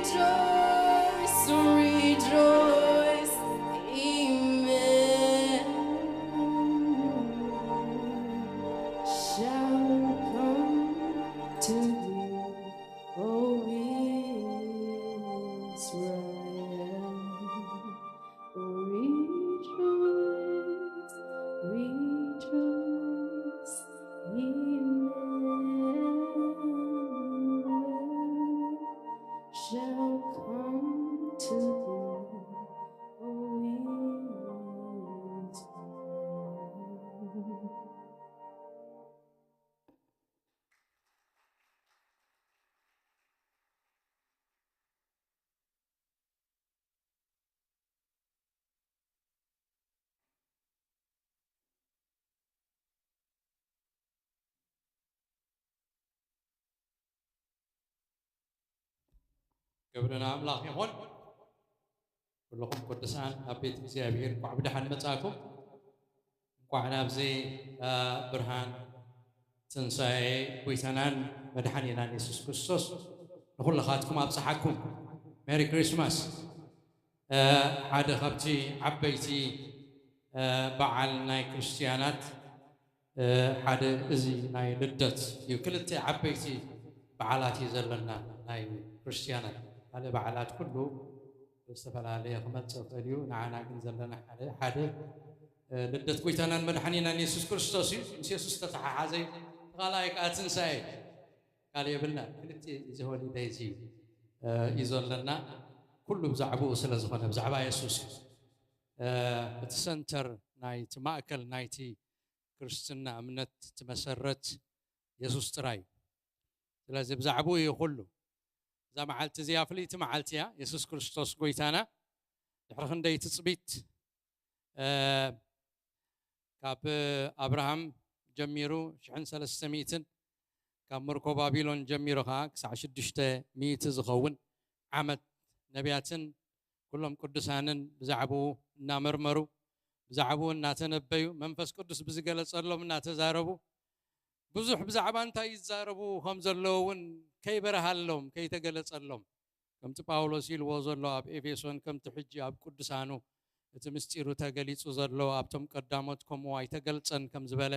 Rejoice, rejoice, Emmanuel shall come to thee, O Israel. Rejoice, rejoice, Emmanuel shall come to thee, O Israel. ክብሪ ንኣምላኽ ይኹን። ኩልኹም ቅዱሳን ኣብ ቤት እግዚኣብሔር እንኳዕ ብደሓን መጻእኩም። እንኳዕ ናብዚ፣ እ፣ ብርሃን ትንሳኤ ጎይታናን መድሓኒናን የሱስ ክርስቶስ ንኹልኻትኩም ኣብጽሓኩም። ሜሪ ክሪስማስ። እ፣ ሓደ ካብቲ ዓበይቲ፣ እ፣ በዓል ናይ ክርስትያናት፣ እ፣ ሓደ እዚ ናይ ልደት እዩ። ክልተ ዓበይቲ በዓላት እዩ ዘለና ናይ ክርስትያናት። ካልእ በዓላት ኩሉ ዝተፈላለየ ክመጽእ ይኽእል እዩ። ንዓና ግን ዘለና ሓደ፣ ሓደ፣ እ፣ ልደት ጎይታናን መድሓኒናን የሱስ ክርስቶስ እዩ። ምስ የሱስ ዝተተሓሓዘ እዩ። እቲ ካልኣይ ከኣ ትንሳኤ እዩ። ካልእ የብልና። ክልተ እዚ ሆሊደይ እዚ እዩ፣ እ፣ እዩ ዘለና። ኩሉ ብዛዕባኡ ስለ ዝኾነ፣ ብዛዕባ የሱስ እዩ። እ፣ እቲ ሰንተር ናይቲ ማእከል ናይቲ ክርስትና እምነት እቲ መሰረት የሱስ ጥራይ እዩ። ስለዚ ብዛዕባኡ እዩ ኩሉ። እዛ መዓልቲ እዚኣ ፍልይቲ መዓልቲ እያ። የሱስ ክርስቶስ ጎይታና ድሕሪ ክንደይ ትጽቢት፣ እ፣ ካብ ኣብርሃም ጀሚሩ ሽሕን ሰለስተ ሚእትን፣ ካብ ምርኮ ባቢሎን ጀሚሩ ኸዓ ክሳዕ ሽዱሽተ ሚእቲ ዝኸውን ዓመት ነቢያትን ኩሎም ቅዱሳንን ብዛዕባኡ እናመርመሩ፣ ብዛዕባኡ እናተነበዩ፣ መንፈስ ቅዱስ ብዝገለጸሎም እናተዛረቡ፣ ብዙሕ ብዛዕባ እንታይ ይዛረቡ ከም ዘለዉ እውን ከይበርሃሎም፣ ከይተገለጸሎም፣ ከምቲ ጳውሎስ ኢልዎ ዘሎ ኣብ ኤፌሶን፣ ከምቲ ሕጂ ኣብ ቅዱሳኑ እቲ ምስጢሩ ተገሊጹ ዘሎ ኣብቶም ቀዳሞት ከምኡ ኣይተገልጸን ከም ዝበለ፣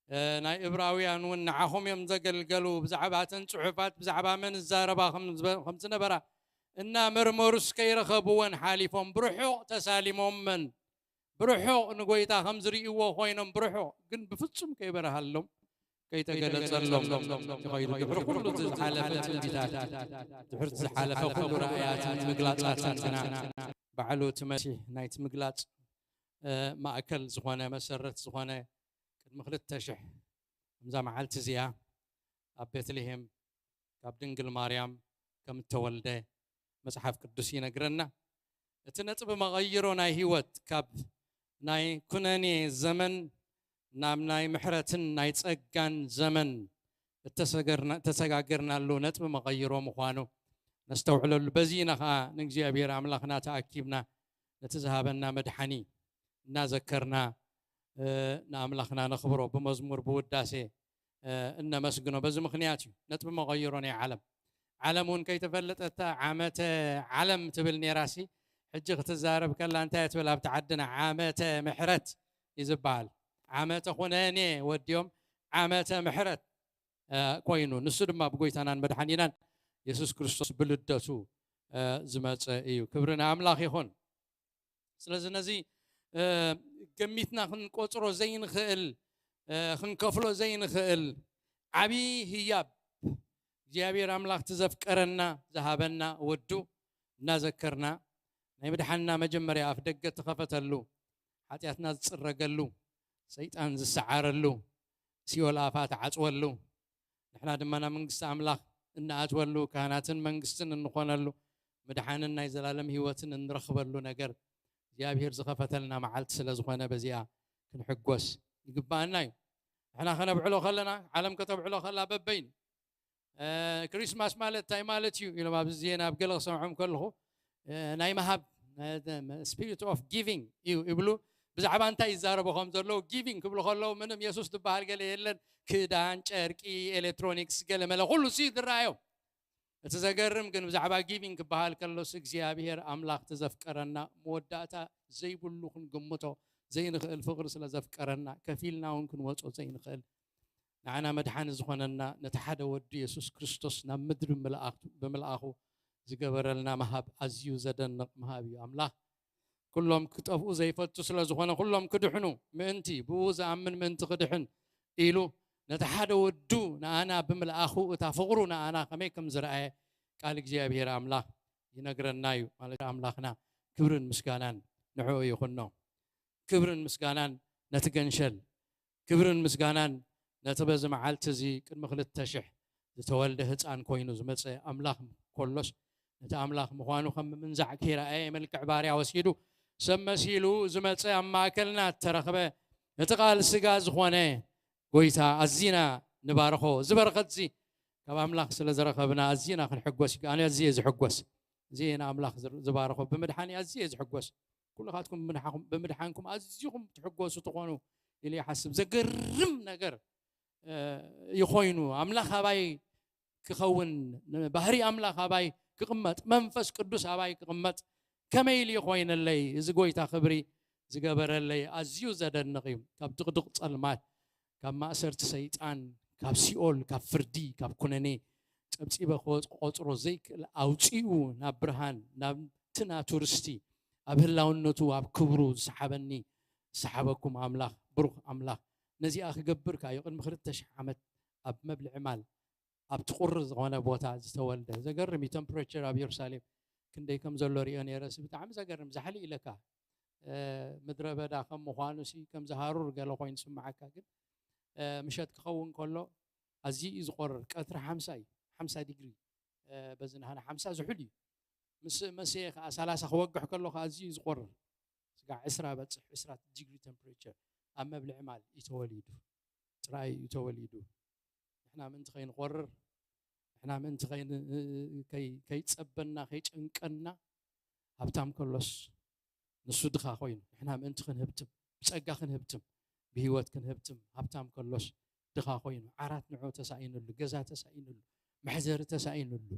እ፣ ናይ እብራውያን እውን ንዓኹም እዮም ዘገልገሉ፣ ብዛዕባ እተን ጽሑፋት ብዛዕባ መን ዝዛረባ ከም ዝበ-፣ ከም ዝነበራ እናመርመሩስ ከይረኸብወን ሓሊፎም ብርሑቕ ተሳሊሞመን። ብርሑቕ ንጎይታ ከም ዝርእይዎ ኮይኖም ብርሑቕ ግን ብፍጹም ከይበርሃሎም ከይተገለጸሎም ይኸይዱ። ድሕሪ ኩሉ ዝሓለፈ ትንቢታት፣ ድሕሪ ዝሓለፈ ኩሉ ራእያትን ምግላጻትን ግና ባዕሉ እቲ መሲሕ ናይቲ ምግላጽ፣ እ፣ ማእከል ዝኾነ መሰረት ዝኾነ ቅድሚ ክልተ ሽሕ ከምዛ መዓልቲ እዚኣ ኣብ ቤትልሄም ካብ ድንግል ማርያም ከም እተወልደ መጽሓፍ ቅዱስ ይነግረና። እቲ ነጥቢ መቐይሮ ናይ ህይወት ካብ ናይ ኩነኔ ዘመን ናብ ናይ ምሕረትን ናይ ጸጋን ዘመን እተሰገርና-፣ እተሰጋገርናሉ ነጥቢ መቐይሮ ምዃኑ ነስተውዕለሉ። በዚ ኢና ኸዓ ንእግዚኣብሔር ኣምላኽና ተኣኪብና ነቲ ዝሃበና መድሓኒ እናዘከርና፣ እ፣ ንኣምላኽና ነኽብሮ ብመዝሙር ብውዳሴ፣ እ፣ እነመስግኖ። በዚ ምኽንያት እዩ ነጥቢ መቐይሮ ናይ ዓለም። ዓለም እውን ከይተፈለጠታ ዓመተ ዓለም ትብል ነይራሲ፣ ሕጂ ክትዛረብ ከላ እንታይ እያ ትብል ኣብቲ ዓድና? ዓመተ ምሕረት እዩ ዝበሃል። ዓመተ ኩነኔ ወዲኦም ዓመተ ምሕረት፣ እ፣ ኮይኑ፣ ንሱ ድማ ብጎይታናን መድሓኒናን የሱስ ክርስቶስ ብልደቱ፣ እ፣ ዝመጸ እዩ። ክብሪ ንኣምላኽ ይኹን። ስለዚ ነዚ፣ እ፣ ገሚትና ክንቆጽሮ ዘይንኽእል፣ እ፣ ክንከፍሎ ዘይንኽእል ዓቢ ህያብ እግዚኣብሔር ኣምላኽ እቲ ዘፍቀረና ዝሃበና ወዱ እናዘከርና ናይ ምድሓንና መጀመርያ ኣፍ ደገ ተኸፈተሉ፣ ሓጢኣትና ዝጽረገሉ፣ ሰይጣን ዝሰዓረሉ፣ ሲኦል ኣፋ ተዓጽወሉ፣ ንሕና ድማ ናብ መንግስቲ ኣምላኽ እንኣትወሉ፣ ካህናትን መንግስትን እንኾነሉ፣ ምድሓንን ናይ ዘላለም ህይወትን እንረኽበሉ ነገር እግዚኣብሔር ዝኸፈተልና መዓልቲ ስለ ዝኾነ በዚኣ ክንሕጎስ ይግባኣና እዩ። ንሕና ከነብዕሎ ከለና፣ ዓለም ከተብዕሎ ከላ በበይኑ፣ እ፣ ክሪስማስ ማለት እንታይ ማለት እዩ ኢሎም ኣብዚ ዜና ኣብ ገለ ክሰምዖም ከለኹ፣ እ፣ ናይ ምሃብ፣ እ፣ spirit of giving እዩ ይብሉ። ብዛዕባ እንታይ ይዛረቡ ከም ዘለዉ፣ ጊቪንግ ክብሉ ከለዉ ምንም የሱስ ዝበሃል ገለ የለን። ክዳን፣ ጨርቂ፣ ኤሌክትሮኒክስ፣ ገለ መለ ኩሉ ሲ ዝረኣዮም። እቲ ዘገርም ግን ብዛዕባ ጊቪንግ ክበሃል ከሎስ እግዚኣብሔር ኣምላኽ እቲ ዘፍቀረና መወዳእታ ዘይብሉ ክንግምቶ ዘይንኽእል ፍቕሪ ስለ ዘፍቀረና ከፊልና እውን ክንወጾ ዘይንኽእል ንዓና መድሓኒ ዝኾነና ነቲ ሓደ ወዱ የሱስ ክርስቶስ ናብ ምድሪ ምልኣኽ-፣ ብምልኣኹ ዝገበረልና ምሃብ ኣዝዩ ዘደንቕ ምሃብ እዩ። ኣምላኽ ኩሎም ክጠፍኡ ዘይፈቱ ስለ ዝኾነ ኩሎም ክድሕኑ ምእንቲ፣ ብኡ ዝኣምን ምእንቲ ክድሕን ኢሉ ነቲ ሓደ ወዱ ንኣና ብምልኣኹ እታ ፍቕሩ ንኣና ከመይ ከም ዝረኣየ ቃል እግዚኣብሔር ኣምላኽ ይነግረና እዩ። ማለት ኣምላኽና ክብርን ምስጋናን ንዕኡ ይኹኖ። ክብርን ምስጋናን ነቲ ገንሸል፣ ክብርን ምስጋናን ነቲ በዚ መዓልቲ እዚ ቅድሚ ክልተ ሽሕ ዝተወልደ ህፃን ኮይኑ ዝመፀ ኣምላኽ ኮሎስ ነቲ ኣምላኽ ምዃኑ ከም ምንዛዕ ከይረኣየ መልክዕ ባርያ ወሲዱ ሰብ መሲሉ ዝመፀ ኣብ ማእከልና እተረኽበ እቲ ቃል ስጋ ዝኾነ ጎይታ ኣዚና ንባርኾ። እዚ በረኸት እዚ ካብ ኣምላኽ ስለ ዝረኸብና ኣዚና ክንሕጎስ ይግ-፣ ኣነ ኣዝየ ዝሕጎስ። እዚ ንኣምላኽ ዝር- ዝባረኾ። ብምድሓን ኣዝየ ዝሕጎስ። ኩልኻትኩም ብምድሓኹም- ብምድሓንኩም ኣዝኹም ትሕጎሱ ትኾኑ ኢለ ይሓስብ። ዘገርም ነገር እ፣ ይኾይኑ። ኣምላኽ ኣባይ ክኸውን፣ ባህሪ ኣምላኽ ኣባይ ክቕመጥ፣ መንፈስ ቅዱስ ኣባይ ክቕመጥ ከመይ ኢሉ ይኾይነለይ? እዚ ጎይታ ክብሪ ዝገበረለይ ኣዝዩ ዘደንቕ እዩ። ካብ ድቕድቕ ጸልማት፣ ካብ ማእሰርቲ ሰይጣን፣ ካብ ሲኦል፣ ካብ ፍርዲ፣ ካብ ኩነኔ ጸብጺበ ክቆጽሮ ዘይክእል ኣውጺኡ ናብ ብርሃን፣ ናብቲ ናቱ ርስቲ፣ ኣብ ህላውነቱ፣ ኣብ ክብሩ ዝሰሓበኒ፣ ዝሰሓበኩም ኣምላኽ፣ ብሩኽ ኣምላኽ፣ ነዚኣ ክገብር ከኣ እዩ ቅድሚ ክልተ ሽሕ ዓመት ኣብ መብልዒ ማል፣ ኣብቲ ቁሪ ዝኾነ ቦታ ዝተወልደ። ዘገርም እዩ። ቴምፕሬቸር ኣብ የሩሳሌም ክንደይ ከም ዘሎ ሪኦ ነይረ። ሲ ብጣዕሚ ዘገርም፣ ዛሕሊ ኢለካ። እ፣ ምድረ በዳ ከም ምዃኑ ሲ ከም ዝሃሩር ገለ ኮይኑ ዝስምዓካ፣ ግን፣ እ፣ ምሸት ክኸውን ከሎ ኣዝዩ እዩ ዝቆርር። ቀትሪ ሓምሳ እዩ፣ ሓምሳ ዲግሪ። እ፣ በዚ ናህና ሓምሳ ዝሑል እዩ። ምስ መሰየ ከኣ ሰላሳ ክወግሕ ከሎ ከኣ ኣዝዩ እዩ ዝቆርር። ስጋዕ ዕስራ በጽሕ፣ ዕስራ ዲግሪ ቴምፕሬቸር ኣብ መብልዒ ማል እዩ ተወሊዱ። ጥራይ እዩ ተወሊዱ። ንሕና ምእንቲ ከይንቆርር፣ ንሕና ምእንቲ ከይን- ከይ- ከይጸበና፣ ከይጨንቀና፣ ሃብታም ከሎስ ንሱ ድኻ ኮይኑ፣ ንሕና ምእንቲ ክንህብትም፣ ብጸጋ ክንህብትም፣ ብህይወት ክንህብትም፣ ሃብታም ከሎስ ድኻ ኮይኑ፣ ዓራት ንዑ ተሳኢንሉ፣ ገዛ ተሳኢንሉ፣ መሕዘሪ ተሳኢንሉ።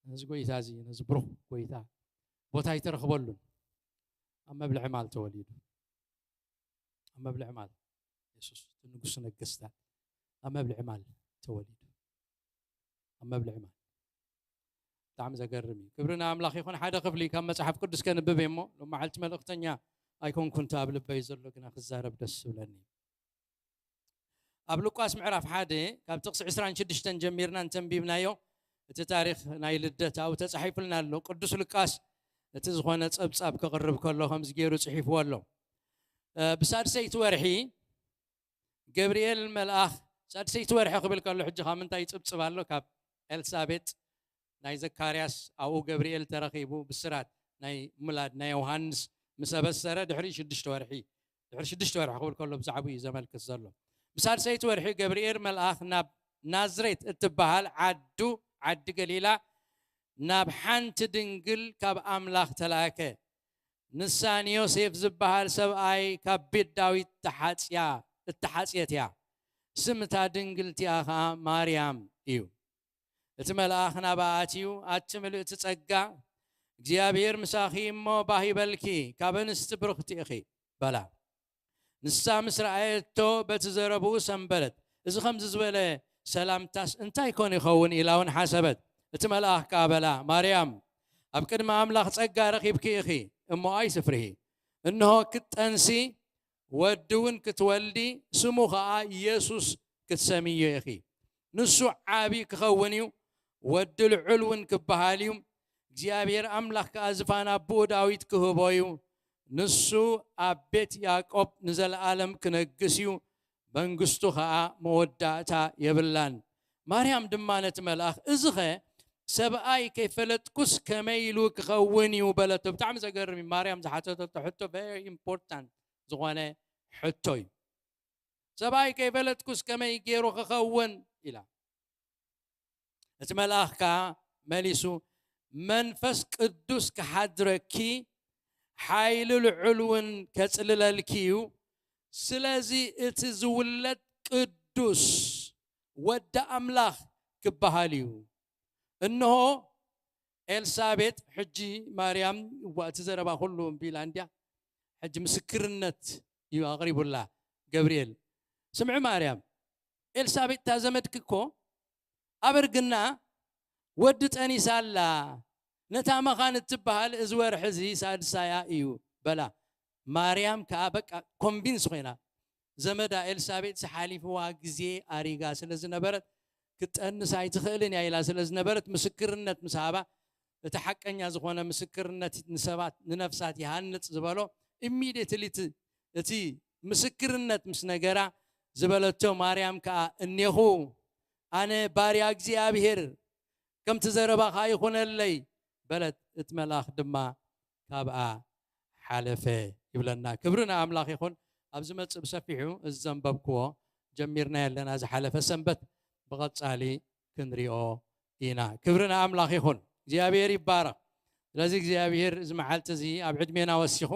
ነዚ ጎይታ እዚ፣ ነዚ ብሩኽ ጎይታ ቦታ ኣይተረኽበሉን። ኣብ መብልዒ ማል ተወሊዱ። ኣብ መብልዒ ማል፣ የሱስ እቲ ንጉስ ነገስታት ኣብ መብልዒ ማል ተወሊዱ። ኣብ መብልዒ ማል። ብጣዕሚ ዘገርም እዩ። ክብሪ ንኣምላኽ ይኹን። ሓደ ክፍሊ ካብ መጽሓፍ ቅዱስ ከንብብ እየ እሞ፣ ሎማዓልቲ መልእኽተኛ ኣይኮንኩን፣ እቲ ኣብ ልበይ ዘሎ ግና ክዛረብ ደስ ዝብለኒ። ኣብ ሉቃስ ምዕራፍ ሓደ ካብ ጥቕሲ ዕስራን ሽዱሽተን ጀሚርና እንተንቢብናዮ፣ እቲ ታሪኽ ናይ ልደት ኣብኡ ተጻሒፉልና ኣሎ። ቅዱስ ሉቃስ እቲ ዝኾነ ጸብጻብ ከቕርብ ከሎ ከምዚ ገይሩ ጽሒፍዎ ኣሎ። እ፣ ብሳድሰይቲ ወርሒ ገብርኤል መልኣኽ፣ ሳድሰይቲ ወርሒ ክብል ከሎ፣ ሕጂ ካብ ምንታይ ይጽብጽብ ኣሎ? ካብ ኤልሳቤጥ ናይ ዘካርያስ ኣብኡ ገብርኤል ተረኺቡ ብስራት ናይ ምላድ ናይ ዮሃንስ ምስ ኣበሰረ ድሕሪ ሽዱሽተ ወርሒ፣ ድሕሪ ሽዱሽተ ወርሒ ክብል ከሎ ብዛዕባኡ እዩ ዘመልክት ዘሎ። ብሳድሰይቲ ወርሒ ገብርኤል መልኣኽ ናብ ናዝሬት እትበሃል ዓዱ፣ ዓዲ ገሊላ፣ ናብ ሓንቲ ድንግል ካብ ኣምላኽ ተላእከ። ንሳ ንዮሴፍ ዝበሃል ሰብኣይ ካብ ቤት ዳዊት ተሓጽያ፣ እተሓጽየት እያ። ስም እታ ድንግልቲኣ ኸኣ ማርያም እዩ። እቲ መልኣኽ ናብኣ ኣትዩ፣ ኣቲ ምልእቲ ጸጋ፣ እግዚኣብሔር ምሳኺ እሞ፣ ባህ ይበልኪ፣ ካብ ኣንስቲ ብርኽቲ ኢኺ፣ በላ። ንሳ ምስ ረኣየቶ፣ በቲ ዘረብኡ ሰንበለት። እዚ ኸምዚ ዝበለ ሰላምታስ እንታይ ኮን ይኸውን? ኢላ እውን ሓሰበት። እቲ መልኣኽ ከኣ በላ፣ ማርያም፣ ኣብ ቅድሚ ኣምላኽ ጸጋ ረኺብኪ ኢኺ፣ እሞ ኣይትፍርሂ። እንሆ፣ ክትጠንሲ፣ ወዲ እውን ክትወልዲ፣ ስሙ ኸኣ የሱስ ክትሰምዮ ኢኺ። ንሱ ዓቢ ክኸውን እዩ፣ ወዲ ልዑል እውን ክበሃል እዩ። እግዚኣብሔር ኣምላኽ ከኣ ዝፋን ኣቦኡ ዳዊት ክህቦ እዩ። ንሱ ኣብ ቤት ያዕቆብ ንዘለኣለም ክነግስ እዩ፣ መንግስቱ ኸኣ መወዳእታ የብላን። ማርያም ድማ ነቲ መልኣኽ፣ እዚኸ ሰብኣይ ከይፈለጥኩስ ከመይ ኢሉ ክኸውን እዩ? በለቶ። ብጣዕሚ ዘገርም እዩ። ማርያም ዝሓተተቶ ሕቶ very important ዝኾነ ሕቶ እዩ። ሰብኣይ ከይፈለጥኩስ ከመይ ገይሩ ክኸውን? ኢላ። እቲ መልኣኽ ከኣ መሊሱ፣ መንፈስ ቅዱስ ክሓድረኪ፣ ሓይሊ ልዑል እውን ከጽልለልኪ እዩ። ስለዚ እቲ ዝውለድ ቅዱስ ወዲ ኣምላኽ ክበሃል እዩ። እንሆ፣ ኤልሳቤጥ፣ ሕጂ ማርያም፣ እዋ፣ እቲ ዘረባ ኩሉ እምቢ ኢላ እንድያ። ሕጂ ምስክርነት እዩ ኣቕሪቡላ ገብርኤል። ስምዒ ማርያም፣ ኤልሳቤጥ እታ ዘመድኪ እኮ ኣብ እርግና ወዲ ጠኒሳ ኣላ። ነታ መኻን እትበሃል እዚ ወርሒ እዚ ሳድሳያ እዩ፣ በላ። ማርያም ከኣ በቃ ኮንቪንስ ኮይና፣ ዘመዳ ኤልሳቤጥ ዝሓሊፍዋ ግዜ ኣሪጋ ስለ ዝነበረት፣ ክትጠንስ ኣይትኽእልን እያ ኢላ ስለ ዝነበረት፣ ምስክርነት ምስ ሃባ፣ እቲ ሓቀኛ ዝኾነ ምስክርነት ንሰባት፣ ንነፍሳት ይሃንጽ ዝበሎ፣ ኢሚድየትሊ እቲ፣ እቲ ምስክርነት ምስ ነገራ፣ ዝበለቶ ማርያም ከኣ፣ እኔኹ ኣነ ባርያ እግዚኣብሔር፣ ከምቲ ዘረባኻ ይኹነለይ፣ በለት። እቲ መልኣኽ ድማ ካብኣ ሓለፈ ይብለና። ክብሪ ንኣምላኽ ይኹን። ኣብ ዝመጽእ ብሰፊሑ እዚ ዘንበብክዎ ጀሚርና ኣለና። ዝሓለፈ ሰንበት ብቐጻሊ ክንሪኦ ኢና። ክብሪ ንኣምላኽ ይኹን። እግዚኣብሔር ይባረኽ። ስለዚ እግዚኣብሔር እዚ መዓልቲ እዚ ኣብ ዕድሜና ወሲኹ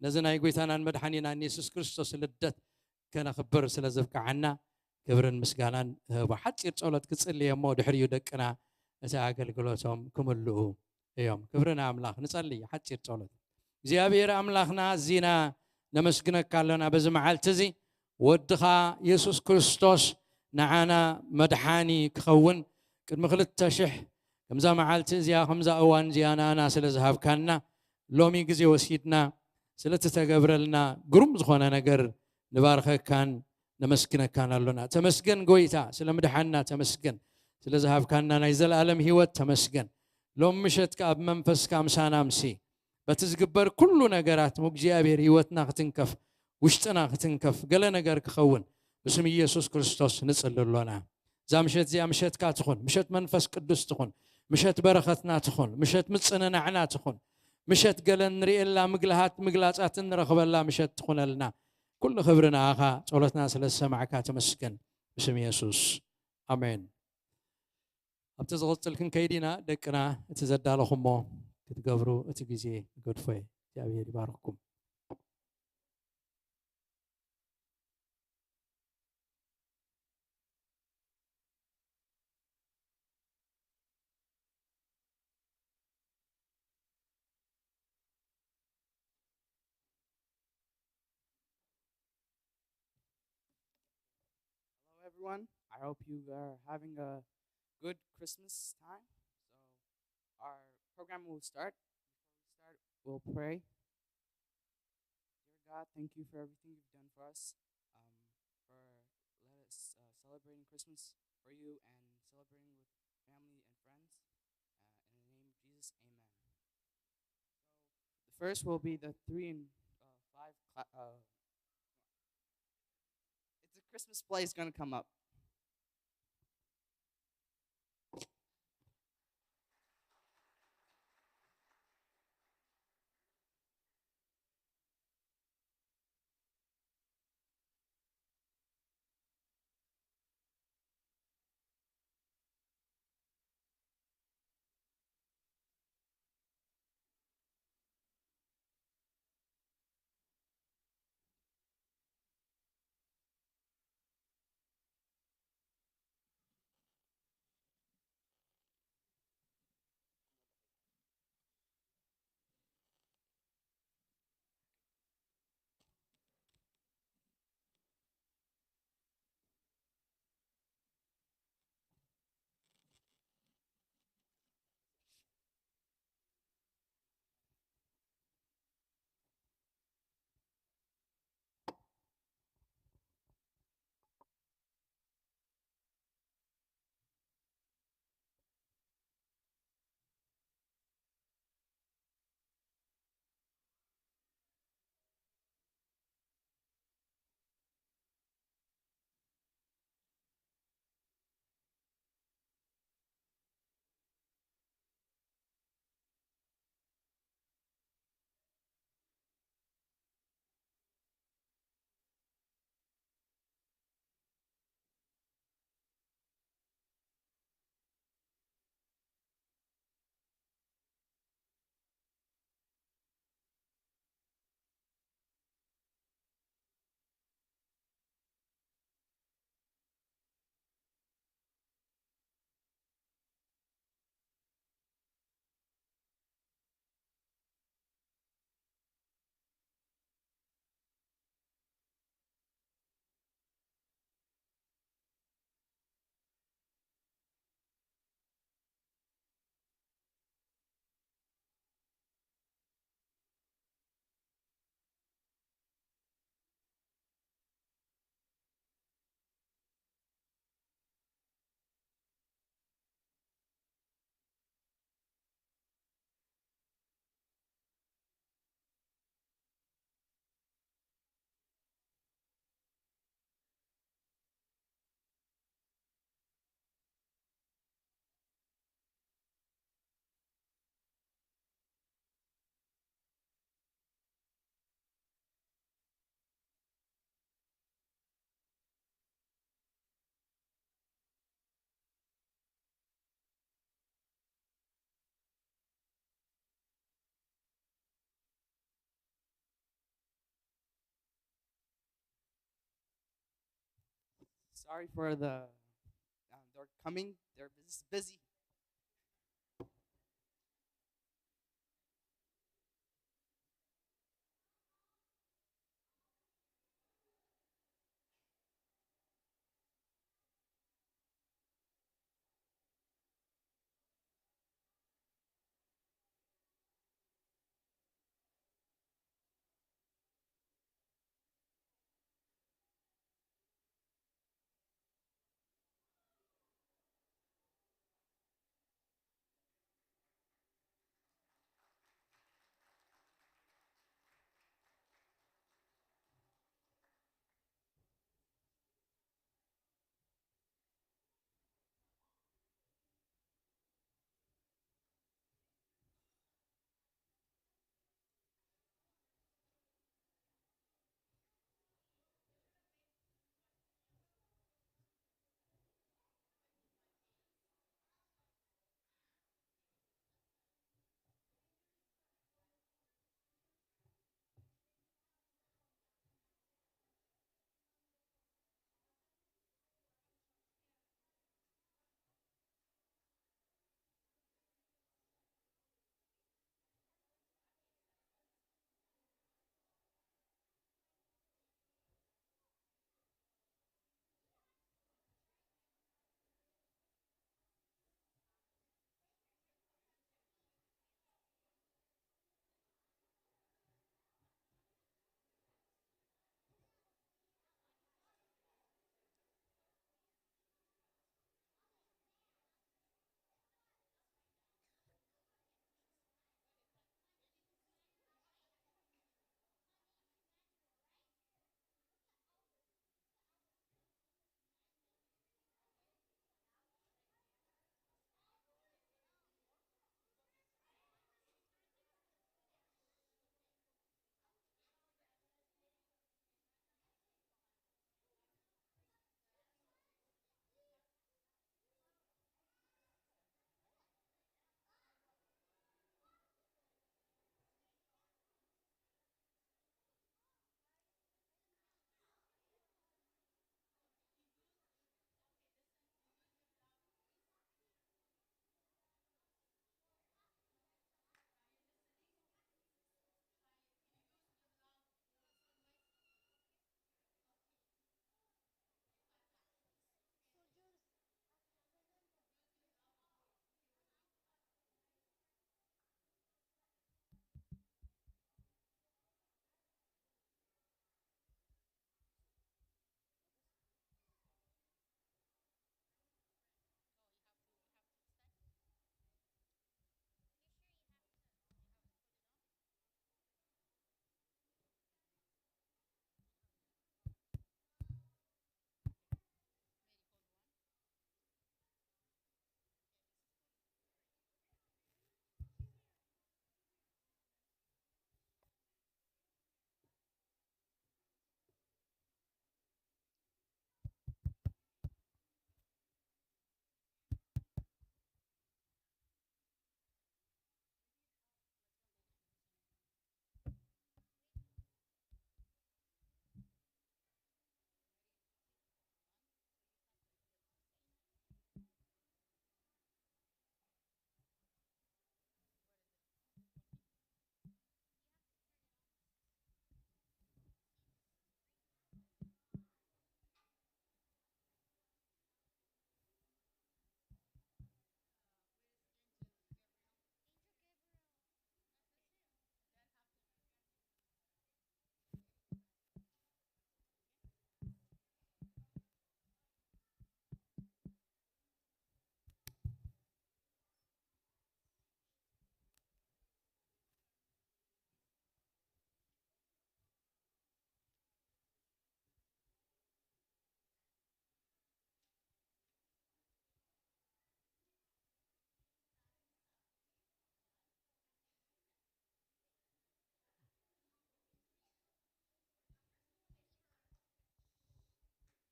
ነዚ ናይ ጎይታናን መድሓኒናን የሱስ ክርስቶስ ልደት ከነኽብር ስለ ዘብቅዓና ክብርን ምስጋናን ንህቦ። ሓጺር ጸሎት ክጽልየ እሞ ድሕሪኡ ደቅና እቲ ኣገልግሎቶም ክምልኡ እዮም። ክብሪ ንኣምላኽ። ንጸልይ ሓጺር ጸሎት። እግዚኣብሔር ኣምላኽና ኣዚና ነመስግነካ ኣሎና በዚ መዓልቲ እዚ ወድኻ የሱስ ክርስቶስ ንዓና መድሓኒ ክኸውን ቅድሚ ክልተ ሽሕ ከምዛ መዓልቲ እዚኣ ከምዛ እዋን እዚኣ ንኣና ስለ ዝሃብካና ሎሚ ግዜ ወሲድና ስለቲ ተገብረልና ግሩም ዝኾነ ነገር ንባርኸካን ነመስግነካን ኣሎና። ተመስገን ጎይታ ስለ ምድሓንና ተመስገን። ስለ ዝሃብካና ናይ ዘለኣለም ህይወት ተመስገን። ሎም ምሸት ከኣ ብመንፈስካ ምሳና ምሲ በቲ ዝግበር ኩሉ ነገራት እግዚኣብሔር ህይወትና ክትንከፍ ውሽጥና ክትንከፍ ገለ ነገር ክኸውን ብስም ኢየሱስ ክርስቶስ ንጽሊ ኣሎና። እዛ ምሸት እዚኣ ምሸትካ ትኹን፣ ምሸት መንፈስ ቅዱስ ትኹን፣ ምሸት በረኸትና ትኹን፣ ምሸት ምጽንናዕና ትኹን፣ ምሸት ገለ ንርእየላ ምግልሃት ምግላጻት እንረኽበላ ምሸት ትኹነልና። ኩሉ ክብሪ ንኣኻ፣ ጸሎትና ስለ ዝሰማዕካ ተመስገን። ብስም የሱስ ኣሜን። ኣብቲ ዝቕጽል ክንከይድ ኢና። ደቅና እቲ ዘዳለኹሞ ክትገብሩ እቲ ግዜ ይገድፎ እየ። እግዚኣብሔር ይባርኽኩም። Hello, everyone. I hope you are having a good Christmas time. So, our program will start. Before we start, we'll pray. Dear God, thank you for everything you've done for us, um, for let us uh, celebrating Christmas for you and celebrating with family and friends. Uh, in the name of Jesus, amen. So the first will be the three and uh, five. Cla- uh, it's a Christmas play is gonna come up. Sorry for the, um, they're coming. They're bus- busy.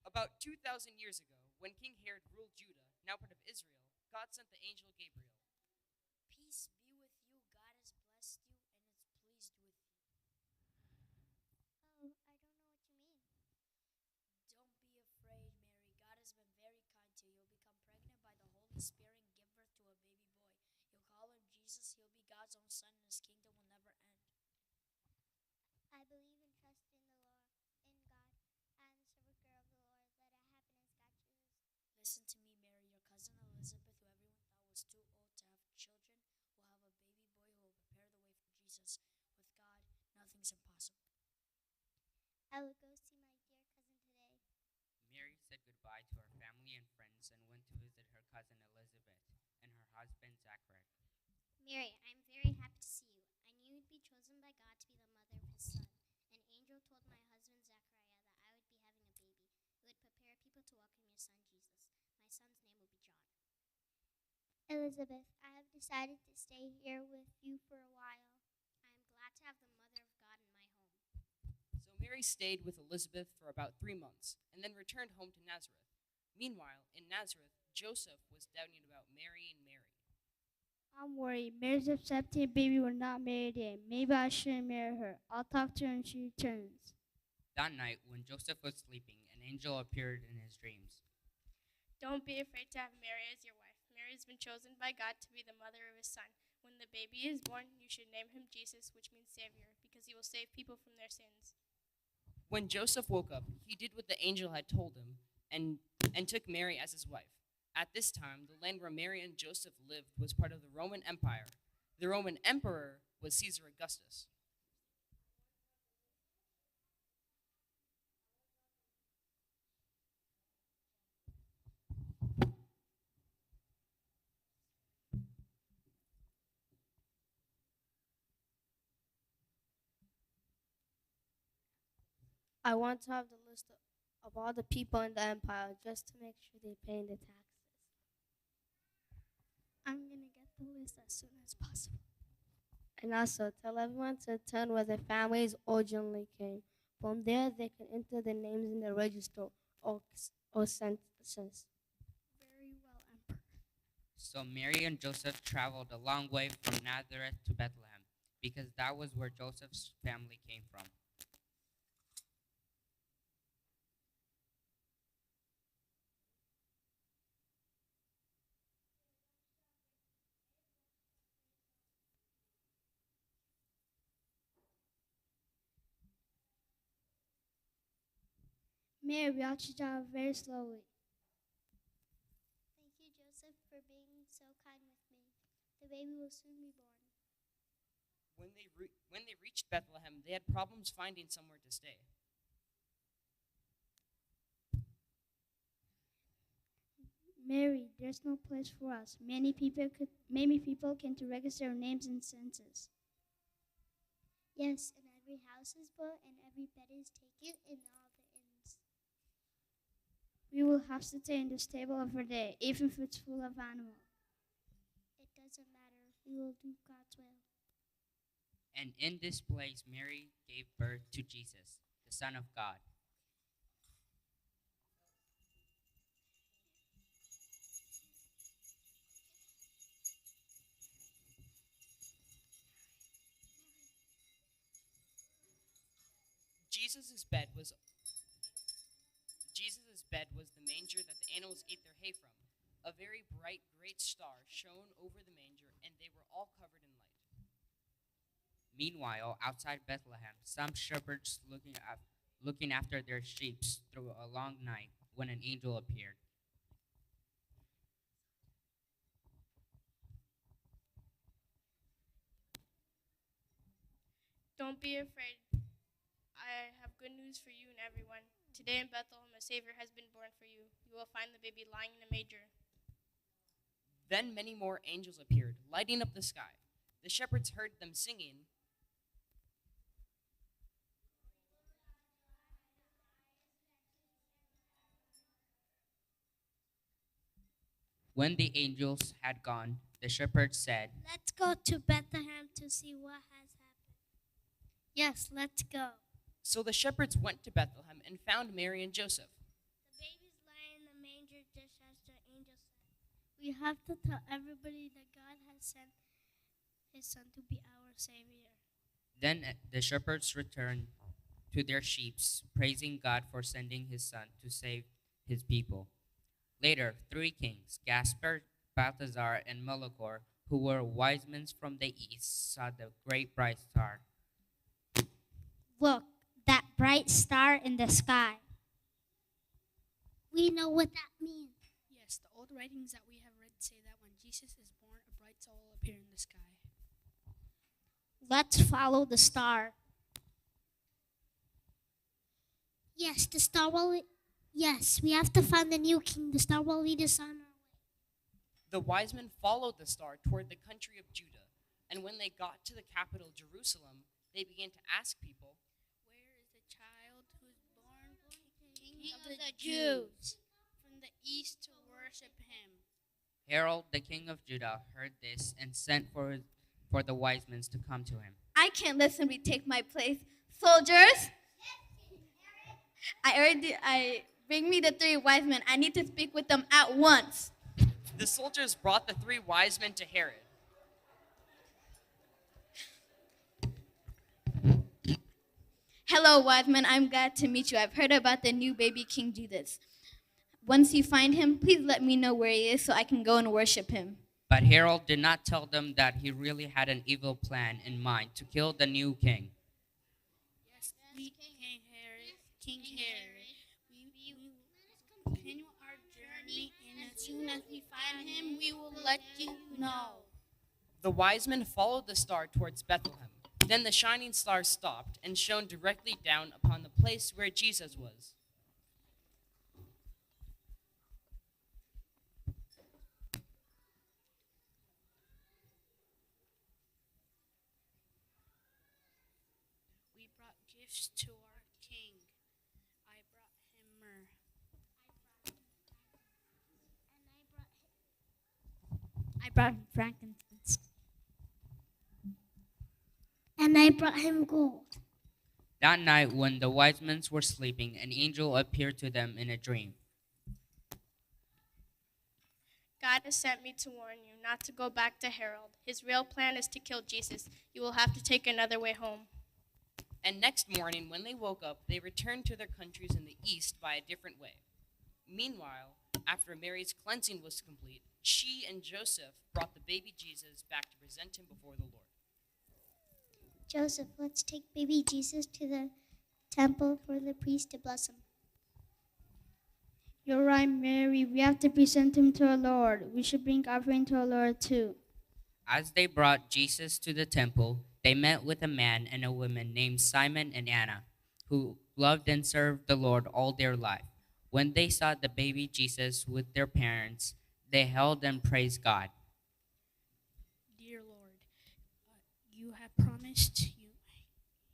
About two thousand years ago, when King Herod ruled Judah, now part of Israel, God sent the angel Gabriel. Peace be with you. God has blessed you and is pleased with you. Oh, I don't know what you mean. Don't be afraid, Mary. God God's own Son, and his kingdom will never end. I believe and trust in the Lord, in God, and the servant girl of the Lord. Let it happen as God chooses. Listen to me, Mary, your cousin Elizabeth, who everyone thought was too old to have children, will have a baby boy who will prepare the way for Jesus. With God, nothing's impossible. I will go see my dear cousin today. Mary said goodbye to her family and friends and went to visit her cousin Elizabeth and her husband Zachary. Mary, I'm very happy to see you. I knew you'd be chosen by God to be the mother of his son. An angel told my husband Zachariah that I would be having a baby. It would prepare people to welcome your son Jesus. My son's name will be John. Elizabeth, I have decided to stay here with you for a while. I am glad to have the mother of God in my home. So Mary stayed with Elizabeth for about three months and then returned home to Nazareth. Meanwhile, in Nazareth, Joseph was doubting about marrying Mary. I'm worried. Mary's expecting a baby, we're not married yet. Maybe I shouldn't marry her. I'll talk to her when she returns. That night, when Joseph was sleeping, an angel appeared in his dreams. Don't be afraid to have Mary as your wife. Mary has been chosen by God to be the mother of his son. When the baby is born, you should name him Jesus, which means Savior, because he will save people from their sins. When Joseph woke up, he did what the angel had told him and, and took Mary as his wife. At this time, the land where Mary and Joseph lived was part of the Roman Empire. The Roman emperor was Caesar Augustus. I want to have the list of all the people in the empire just to make sure they're paying the taxes. I'm gonna get the list as soon as possible. And also tell everyone to turn where their families originally came. From there, they can enter their names in the register or, or census. Very well, Emperor. So Mary and Joseph traveled a long way from Nazareth to Bethlehem because that was where Joseph's family came from. Mary, we are to travel very slowly. Thank you, Joseph, for being so kind with me. The baby will soon be born. When they, re- when they reached Bethlehem, they had problems finding somewhere to stay. Mary, there's no place for us. Many people could, many people came to register their names in census. Yes, and every house is full, and every bed is taken, and all the inns. We will have to stay in this stable over there, even if it's full of animals. It doesn't matter. We will do God's will. And in this place, Mary gave birth to Jesus, the Son of God. Jesus' bed was Jesus' bed was the manger that the animals ate their hay from. A very bright great star shone over the manger, and they were all covered in light. Meanwhile, outside Bethlehem, some shepherds looking, af- looking after their sheep through a long night when an angel appeared. Don't be afraid. I have good news for you and everyone. Today in Bethlehem, a Savior has been born for you. You will find the baby lying in a manger. Then many more angels appeared, lighting up the sky. The shepherds heard them singing. When the angels had gone, the shepherds said, Let's go to Bethlehem to see what has happened. Yes, let's go. So the shepherds went to Bethlehem and found Mary and Joseph. The baby's lying in the manger just as the angel said. We have to tell everybody that God has sent his son to be our Savior. Then the shepherds returned to their sheep, praising God for sending his son to save his people. Later, three kings, Caspar, Balthazar, and Melchior, who were wise men from the east, saw the great bright star. Look, that bright star in the sky. We know what that means. Yes, the old writings that we have read say that when Jesus is born, a bright star will appear in the sky. Let's follow the star. Yes, the star will. Yes, we have to find the new king. The star will lead us on our way. The wise men followed the star toward the country of Judah, and when they got to the capital, Jerusalem, they began to ask people, Where is the child who's born King of the Jews? From the east to worship him. Herod, the king of Judah, heard this and sent for, for the wise men to come to him. I can't let somebody take my place. Soldiers, I already I bring me the three wise men. I need to speak with them at once. The soldiers brought the three wise men to Herod. Hello, wise men. I'm glad to meet you. I've heard about the new baby King Jesus. Once you find him, please let me know where he is so I can go and worship him. But Herod did not tell them that he really had an evil plan in mind to kill the new king. Yes, we King Herod, King Herod. We, we will continue our journey, and as soon as we find him, we will let you know. The wise men followed the star towards Bethlehem. Then the shining star stopped and shone directly down upon the place where Jesus was. We brought gifts to our king. I brought him myrrh. I brought him frankincense. And I brought him gold. That night, when the wise men were sleeping, an angel appeared to them in a dream. God has sent me to warn you not to go back to Herod. His real plan is to kill Jesus. You will have to take another way home. And next morning, when they woke up, they returned to their countries in the east by a different way. Meanwhile, after Mary's cleansing was complete, she and Joseph brought the baby Jesus back to present him before the Lord. Joseph, let's take baby Jesus to the temple for the priest to bless him. You're right, Mary. We have to present him to our Lord. We should bring offering to our Lord too. As they brought Jesus to the temple, they met with a man and a woman named Simon and Anna, who loved and served the Lord all their life. When they saw the baby Jesus with their parents, they held and praised God. Dear Lord, uh, you have promised you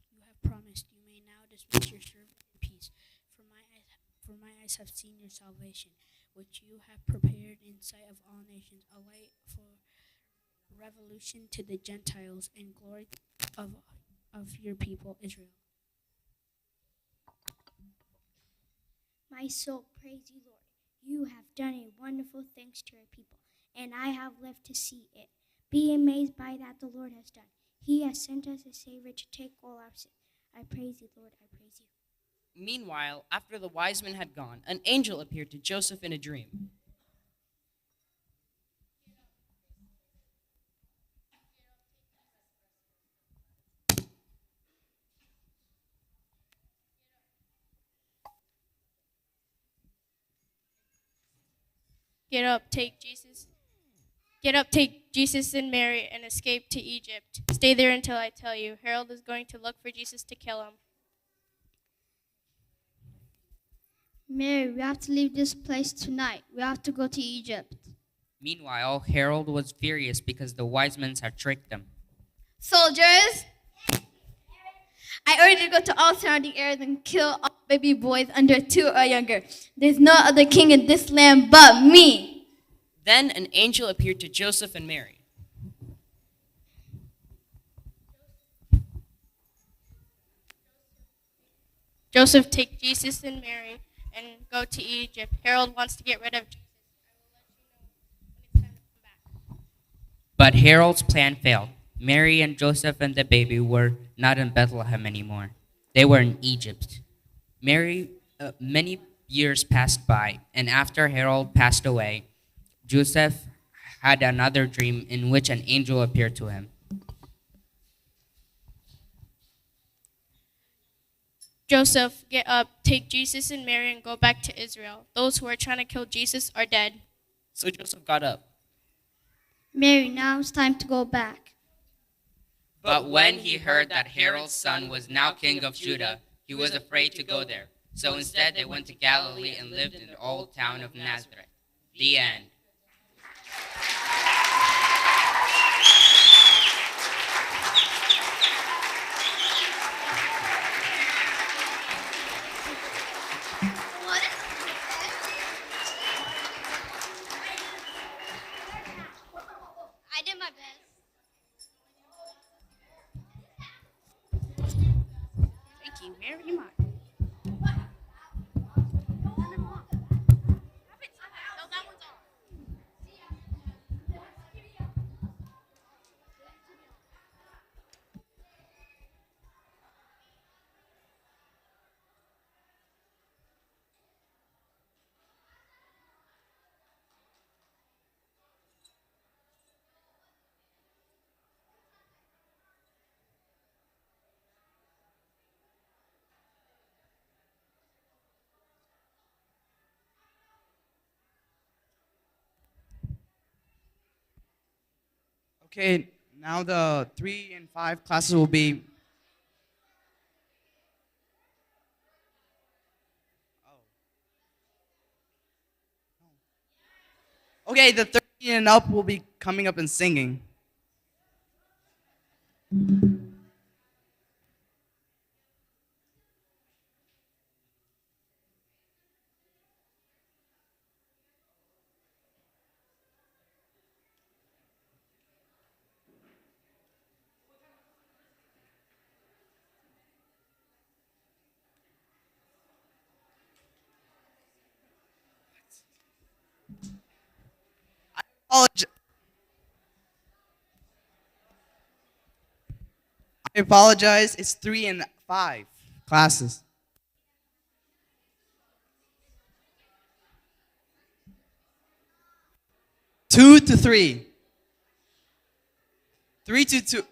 you have promised you may now dismiss your servant in peace. For my eyes, for my eyes have seen your salvation, which you have prepared in sight of all nations, a light for revolution to the Gentiles and glory of of your people Israel. My soul, praise you, Lord. You have done a wonderful things to your people, and I have lived to see it. Be amazed by that the Lord has done. He has sent us a Savior to take all our sin. I praise you, Lord. I praise you. Meanwhile, after the wise men had gone, an angel appeared to Joseph in a dream. Get up, take Jesus. Get up, take Jesus and Mary and escape to Egypt. Stay there until I tell you. Herod is going to look for Jesus to kill him. Mary, we have to leave this place tonight. We have to go to Egypt. Meanwhile, Herod was furious because the wise men had tricked them. Soldiers, I ordered you to go to all surrounding areas and kill all baby boys under two or younger. There's no other king in this land but me. Then an angel appeared to Joseph and Mary. Joseph, take Jesus and Mary and go to Egypt. Herod wants to get rid of Jesus. But Herod's plan failed. Mary and Joseph and the baby were not in Bethlehem anymore. They were in Egypt. Mary, uh, many years passed by, and after Herod passed away, Joseph had another dream in which an angel appeared to him. Joseph, get up, take Jesus and Mary and go back to Israel. Those who are trying to kill Jesus are dead. So Joseph got up. Mary, now it's time to go back. But when he heard that Herod's son was now king of Judah, he was afraid to go there. So instead, they went to Galilee and lived in the old town of Nazareth. The end. I did my best. Thank you very much. Okay, now the three and five classes will be. Oh. Okay, the thirteen and up will be coming up and singing. Apologize. I apologize. It's three and five classes. Two to three. Three to two.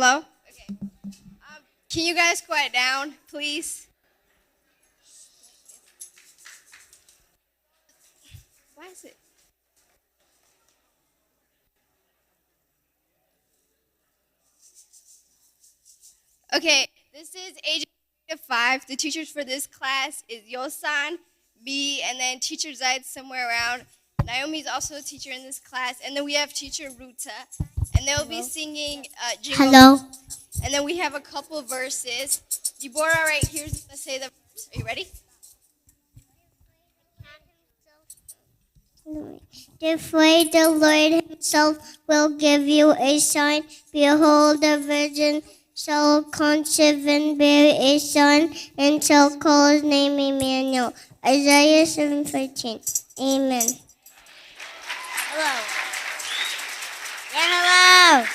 Hello? Okay. Um, can you guys quiet down, please? Why is it? Okay, this is age five. The teachers for this class is Yosan, me, and then teacher Zaid somewhere around. Naomi's also a teacher in this class. And then we have teacher Ruta. And they'll be singing uh, Jingle. Hello. And then we have a couple verses. Deborah right here is going to say the verse. Are you ready? Therefore, the Lord himself will give you a sign. Behold, the virgin shall conceive and bear a son, and shall call his name Emmanuel. Isaiah seven fourteen. Amen. Hello. Yeah, hello.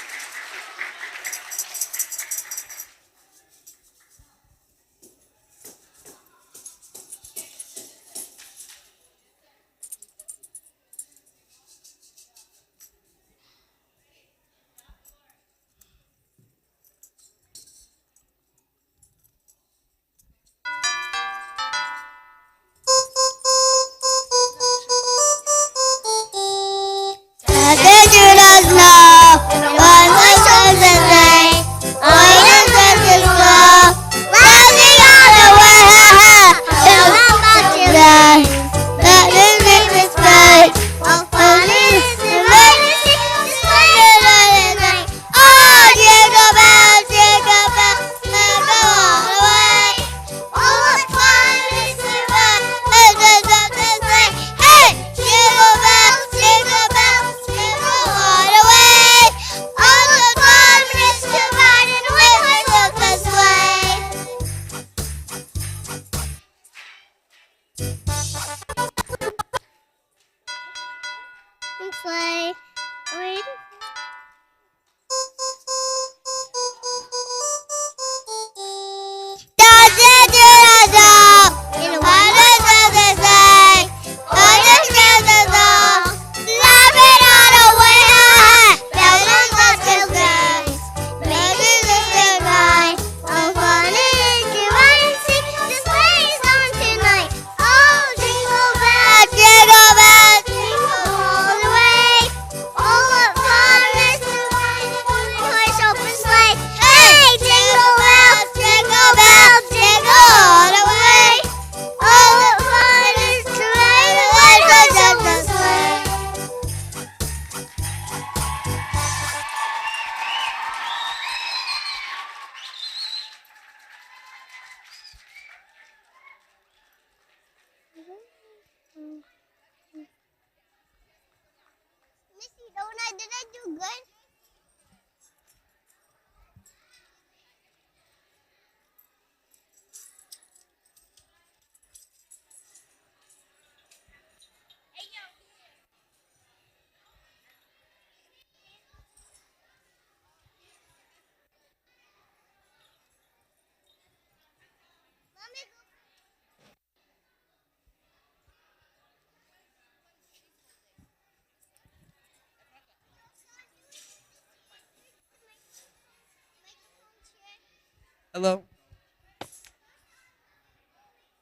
Hello.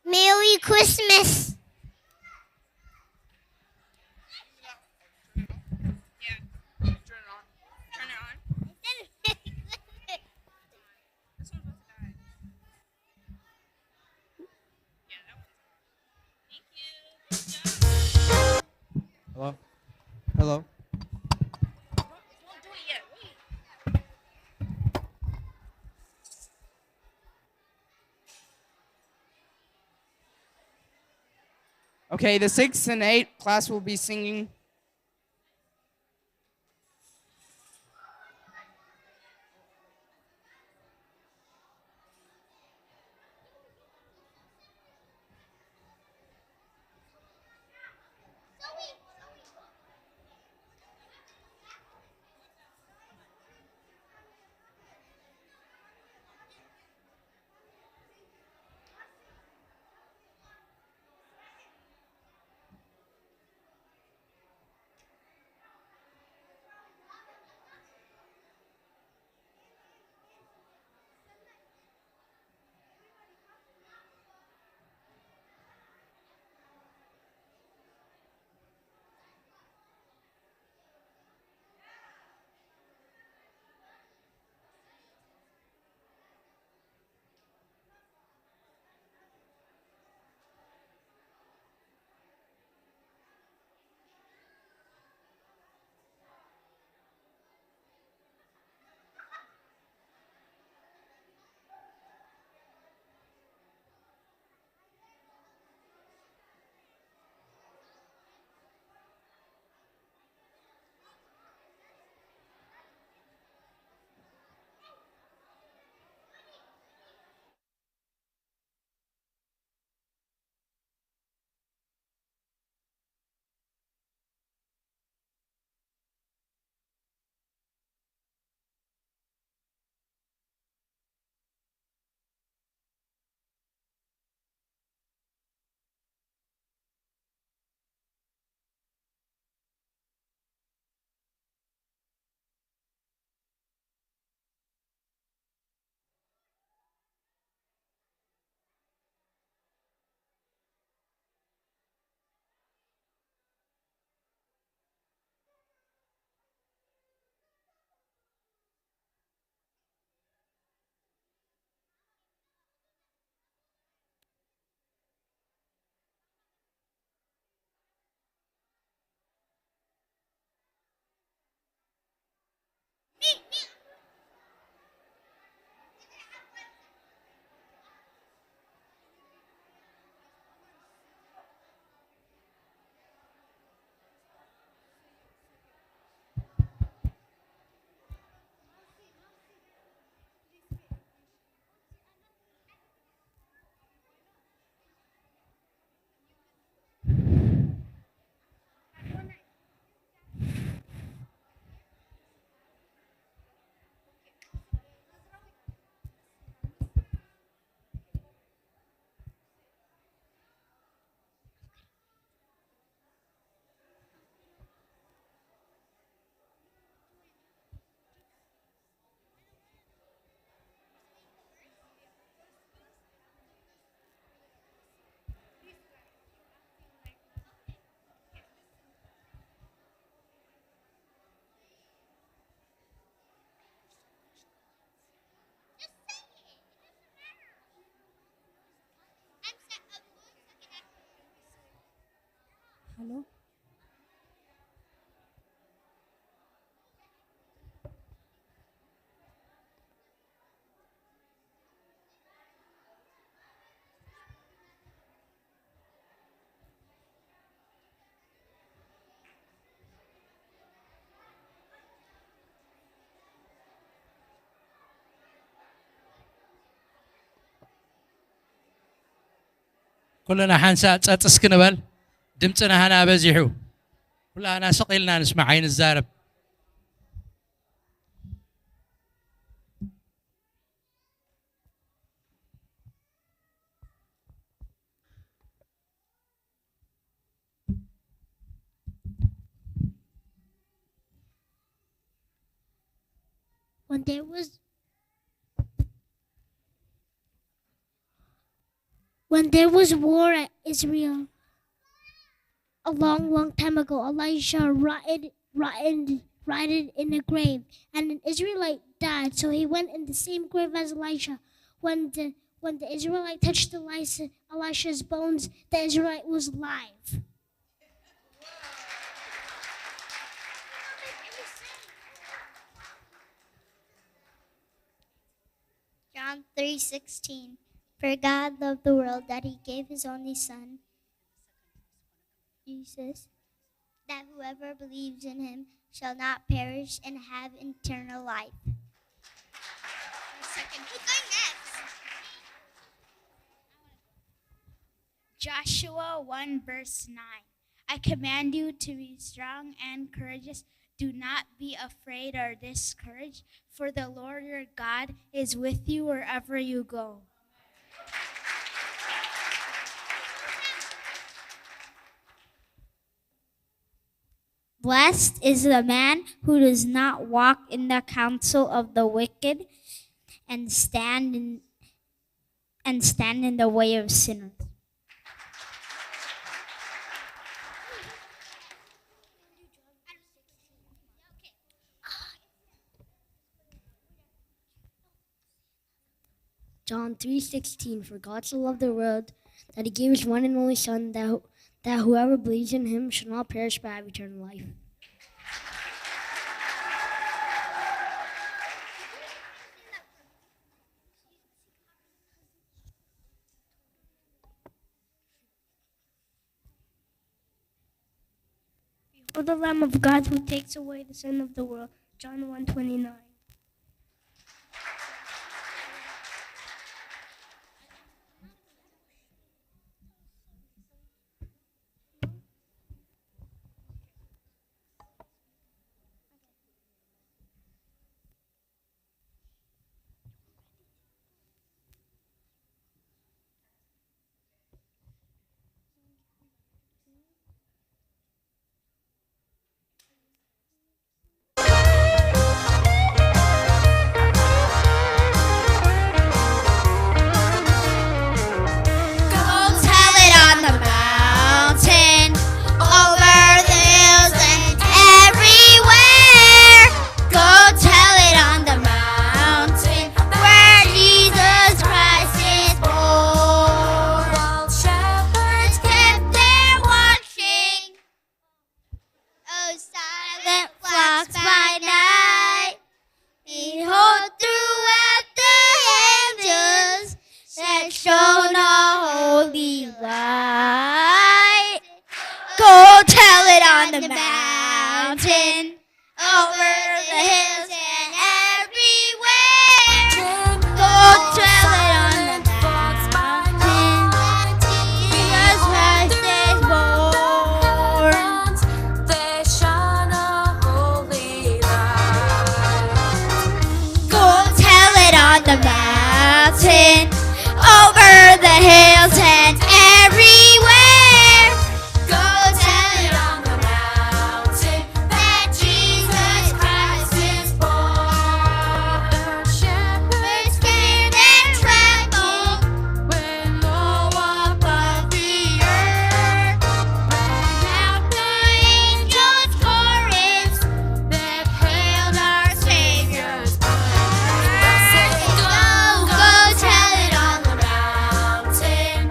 Merry Christmas. Hello? Hello? Okay, the six and eight class will be singing. ኣሎ። ኩልና ሓንሳእ ጸጥ እስኪ ንበል። ድምጽና ሃና በዚሑ። ኩላህና ስቕ ኢልና ንስማዕ፣ ኣይንዛረብ። When there was when there was war at Israel a long, long time ago, Elijah rotted, rotted, rotted in a grave, and an Israelite died. So he went in the same grave as Elijah. When the when the Israelite touched Elisha, Elisha's bones, the Israelite was alive. John three sixteen. For God loved the world that he gave his only son, Jesus, that whoever believes in him shall not perish and have eternal life. Second. Who's going next? Joshua one verse nine. I command you to be strong and courageous. Do not be afraid or discouraged, for the Lord your God is with you wherever you go. Blessed is the man who does not walk in the counsel of the wicked and stand in and stand in the way of sinners. John three sixteen. For God so loved the world that he gave his one and only Son, that, who- that whoever believes in him should not perish but have eternal life. Behold the Lamb of God who takes away the sin of the world. John one twenty-nine. Go tell it on the mountain, over the hills and everywhere. Go tell it on the mountain where Jesus Christ is born. While shepherds kept their watching, oh, silent flocks by night, behold, throughout the ages shall shone a holy light. Go tell it on the mountain, over the hills and everywhere. Go tell it on the mountain, Jesus Christ is born. They shine a holy light. Go tell it on the mountain, over the hills and everywhere. Go tell it on the mountain that Jesus Christ is born. Shepherds scared and trembled when lo above the earth rang out the angels' chorus that hailed our Savior's birth. Go, go tell it on the mountain.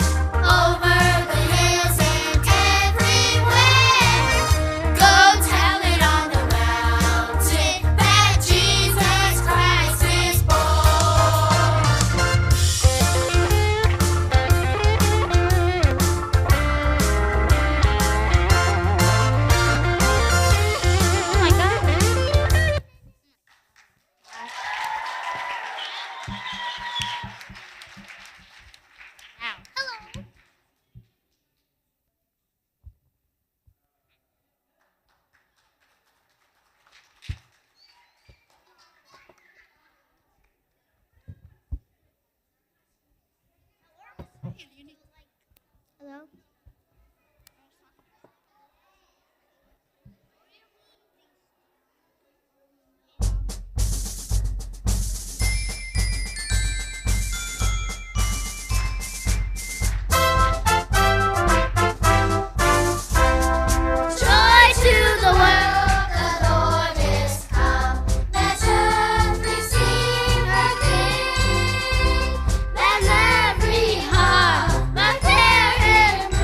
Hello. Joy to the world, the Lord is come. Let earth receive her King. Let every heart, let hear him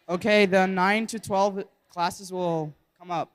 Okay, the nine to twelve classes will come up.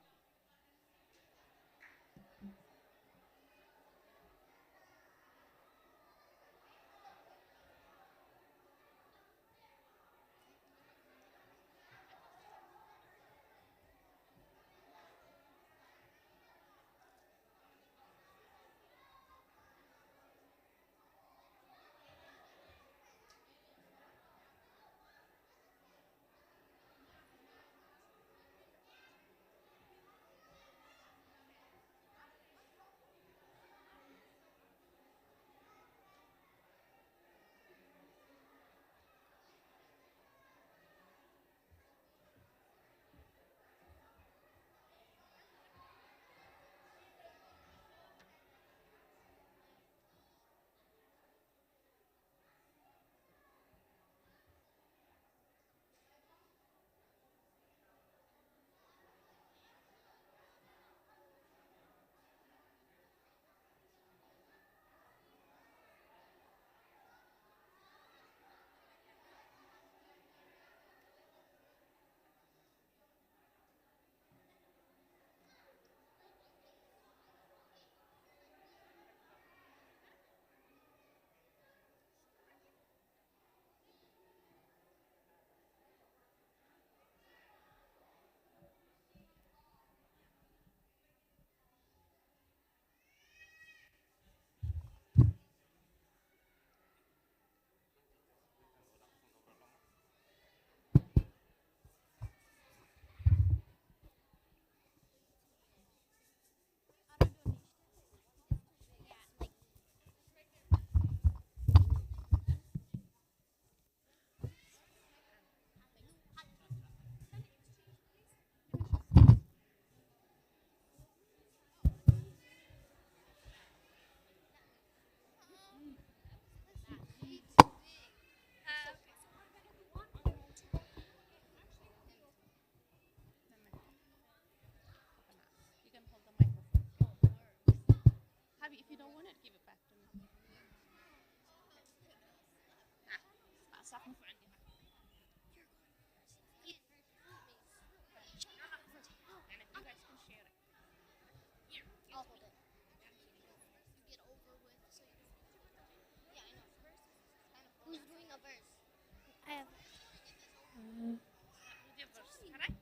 You can hold the microphone. Habi, if you don't want it, give it back to me. Ah, stop. Stop. And if you guys can share it. I'll hold it. You get over with, so you don't. Yeah, I know. Who's doing a verse? I have. Do the verse, alright?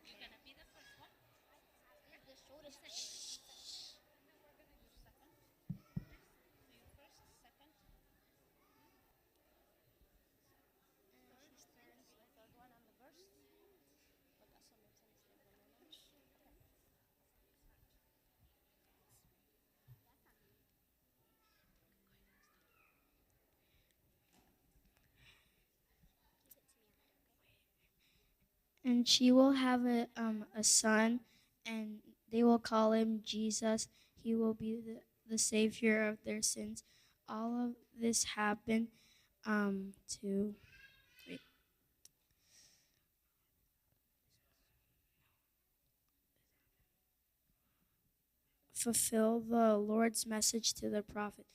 You're gonna be the first one. The shortest. Second. So you first, second. And she will have a, um, a son, and they will call him Jesus. He will be the, the savior of their sins. All of this happened, um, to, wait. Fulfill the Lord's message to the prophet.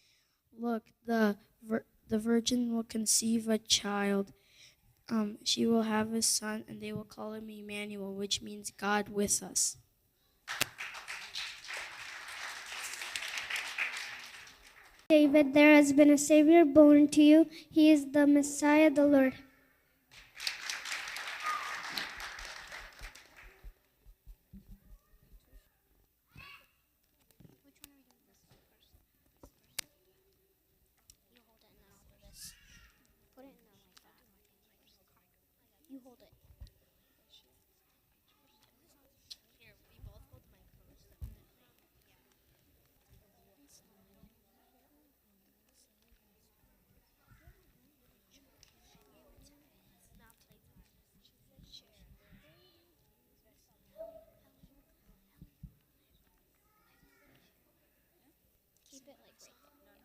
Look, the vir- the virgin will conceive a child. Um, she will have a son, and they will call him Emmanuel, which means God with us. David, there has been a Savior born to you. He is the Messiah, the Lord. Which one are we doing first? This first? You hold it and then I'll do this. Put it in the microphone. You hold it. Here, we both hold the microphone. Keep it like right there.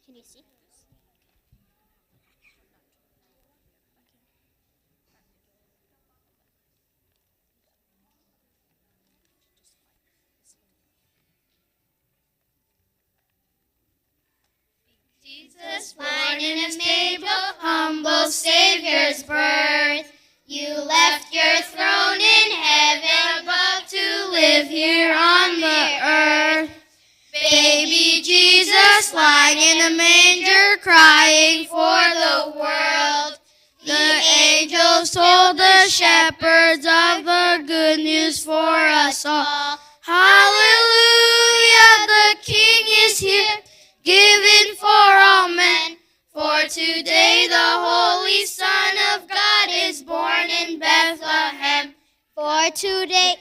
Can you see? Jesus born in a stable, Savior's birth. You left your throne in heaven above to live here on the earth. Baby Jesus lying in a manger crying for the world. The angels told the shepherds of the good news for us all. Hallelujah, the King is here, given for all men. For today the Holy Son of God is born in Bethlehem. For today,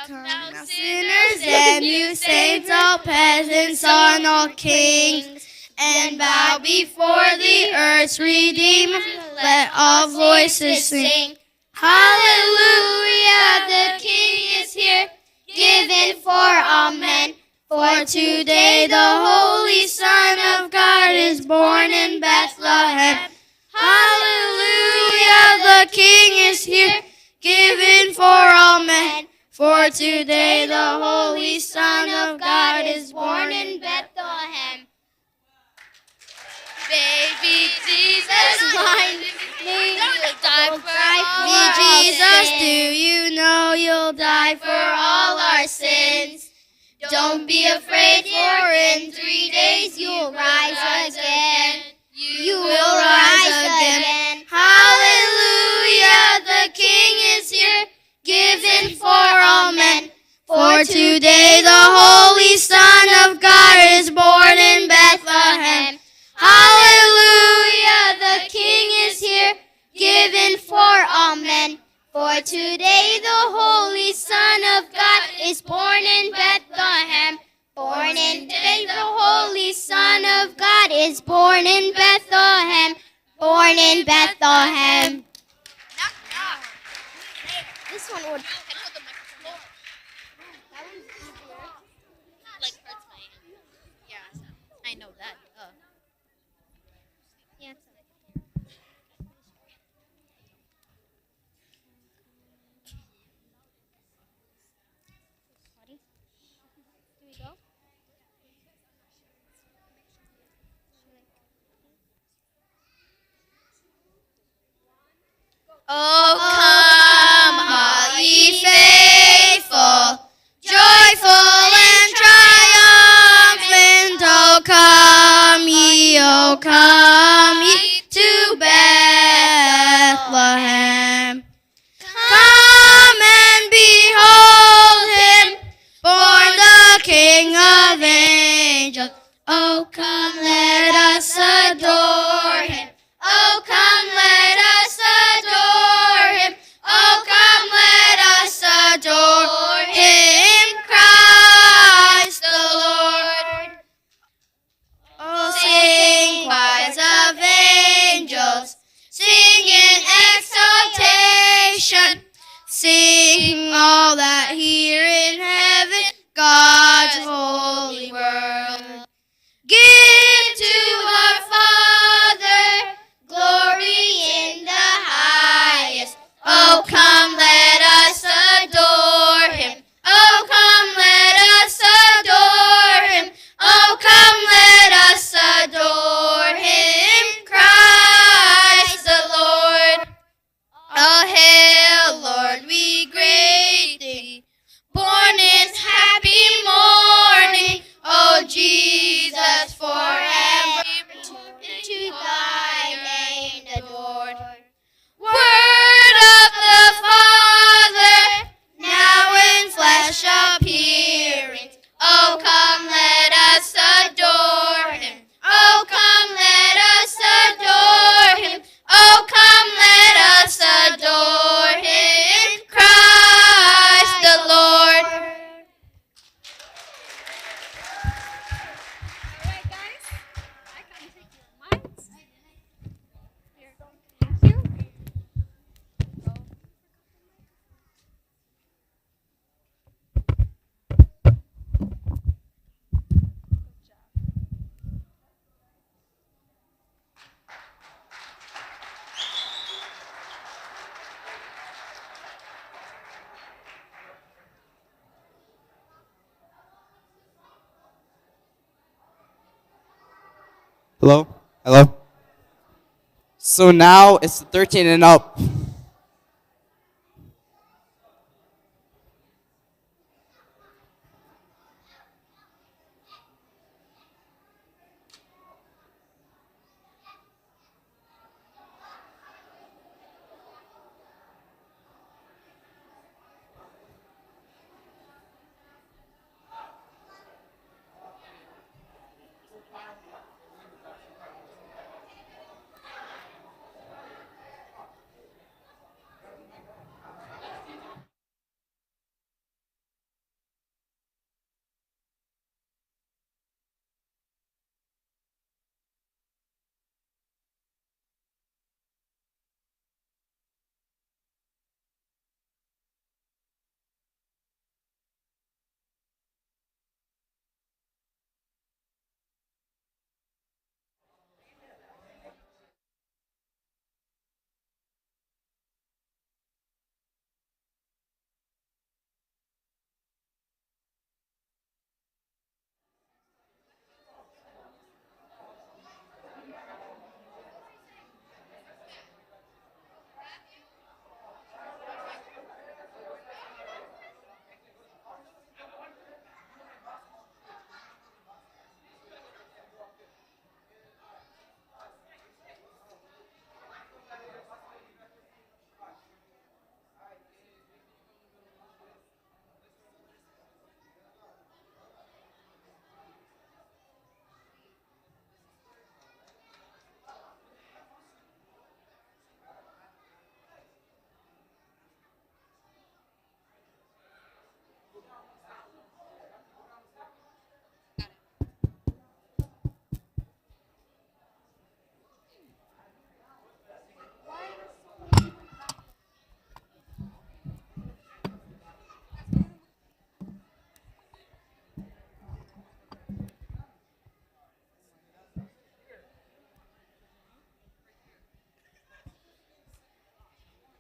come now, sinners, and you saints, all peasants and all kings, and bow before the earth's Redeemer. Let all voices sing. Hallelujah, the King is here, given for all men. For today the Holy Son of God is born in Bethlehem. Hallelujah, the King is here, given for all men. For today the Holy Son of God is born in Bethlehem. Baby Jesus, mind me, you'll die for all our sins. Jesus, do you know you'll die for all our sins? Don't be afraid, for in three days you'll rise again. You will rise again. Hallelujah, the King is here, given for all men. For today the Holy Son of God is born in Bethlehem. Hallelujah, the King is here, given for all men. For today the Holy Son of God is born in Bethlehem. Born in today the Holy Son of God is born in Bethlehem. Born in Bethlehem. This one would. Like hurts my. Yeah, I know that. Uh. Yeah. Ready? Here we go. Oh, come, all ye faithful, joyful and triumphant. Oh, come ye, oh, come ye to Bethlehem. Come and behold him, born the King of angels. Oh, come, let us adore him. Oh, come, let us adore him. Oh, come, let us adore him, Christ the Lord. Oh, sing, choirs of angels, sing in exaltation, sing all that here in heaven, God's holy world. Give to our Father glory in the highest. Oh, come, let us adore him. Oh, come, let us adore him. Oh, come, let us adore him, Christ the Lord. Oh, hail, Lord, we greet thee, born in happy morning. Oh, Jesus, forever to thy name adored. Word of the Father, now in flesh appearing. Oh, come, let us adore him. Oh, come, let us adore him. Oh, come, let us adore him, Christ the Lord. All right, guys. I can take your mics. Here, thank you. Hello? Hello? So now it's thirteen and up.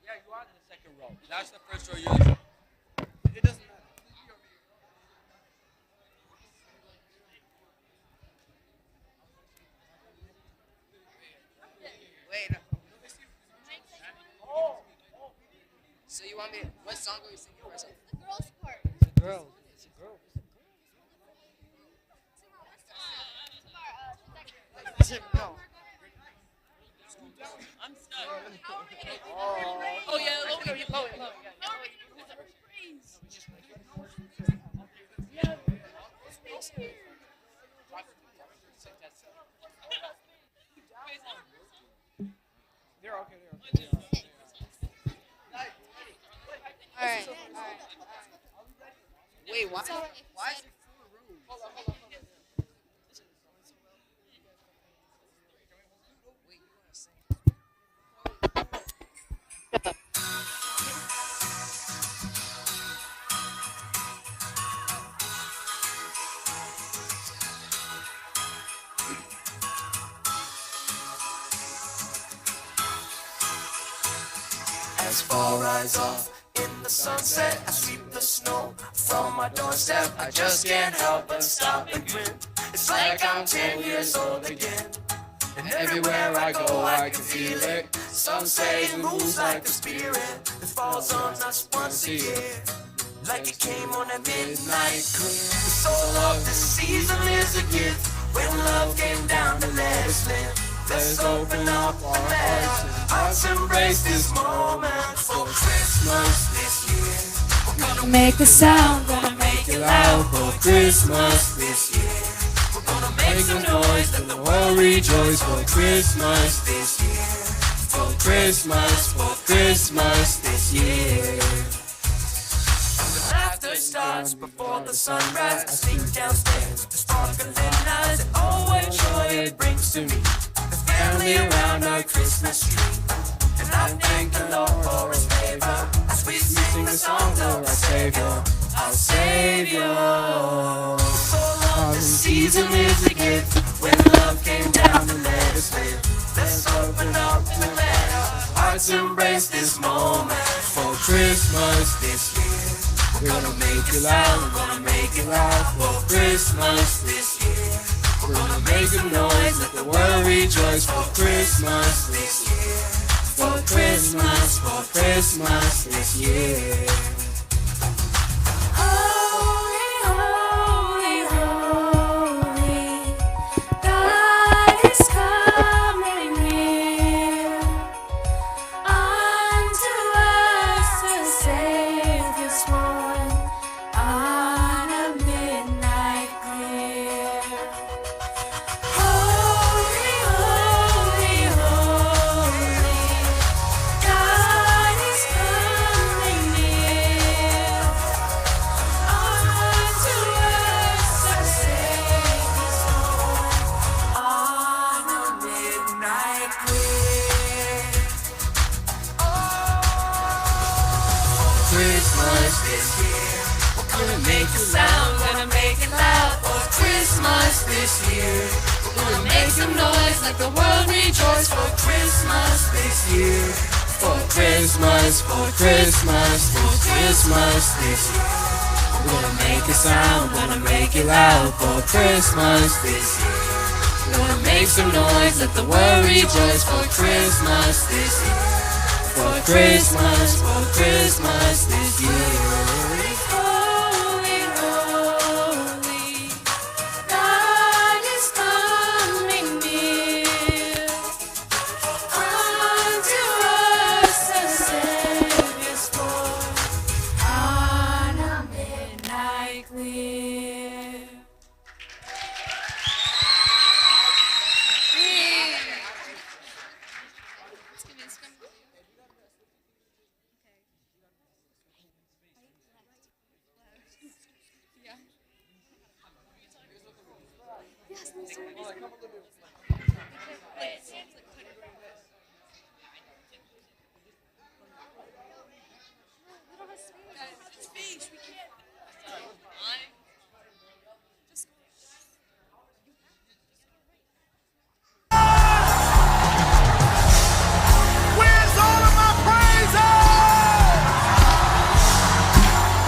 Yeah, you are in the second row. That's the first row. You're. It doesn't matter. Wait. So you want me? What song are we singing first? The girls' part. It's a girl. It's a girl. No. I'm stuck. Oh yeah, lower it, lower it, lower it. They're okay. They're okay. All right. All right. Wait, why? Why is it four rows? As fall rise off in the sunset, I sweep the snow from my doorstep. I just can't help but stop and grin. It's like I'm ten years old again. And everywhere I go, I can feel it. Some say it moves like the spirit that falls on us once a year. Like it came on a midnight clear. The soul of the season is a gift. When love came down to let us live, let's open up our hearts. Let's embrace this moment for Christmas this year. We're gonna make a sound, gonna make it loud for Christmas this year. We're gonna make some noise, let the world rejoice for Christmas this year. For Christmas, for Christmas this year. And the laughter starts before the sunrise. I sneak downstairs with the sparkling eyes and all what joy it brings to me. The family around our Christmas tree. And I thank the Lord for his favor as we sing the song of our Savior, our Savior. The soul of the season is a gift when love came down to let us live. Let's open up and let our hearts embrace this moment for Christmas this year. We're gonna make it loud, we're gonna make it loud for Christmas this year. Gonna make some noise, let the world rejoice for Christmas this year. For Christmas, for Christmas this year. Holy, holy, holy, God is coming near. Unto us a Savior's born on a midnight clear. Holy, holy, holy, God is coming near. Unto us a Savior's born on a midnight clear. Christmas this year. We're gonna make a sound, gonna make it loud for Christmas this year. We're gonna make some noise, let the world rejoice for Christmas this year. For Christmas, for Christmas, for Christmas this year. We're gonna make a sound, gonna make it loud for Christmas this year. Gonna make some noise, let the world rejoice for Christmas this year. For Christmas, for Christmas this year. Holy, holy, holy, God is coming near. Unto us a Savior's born on a midnight clear. Where's all of my praises?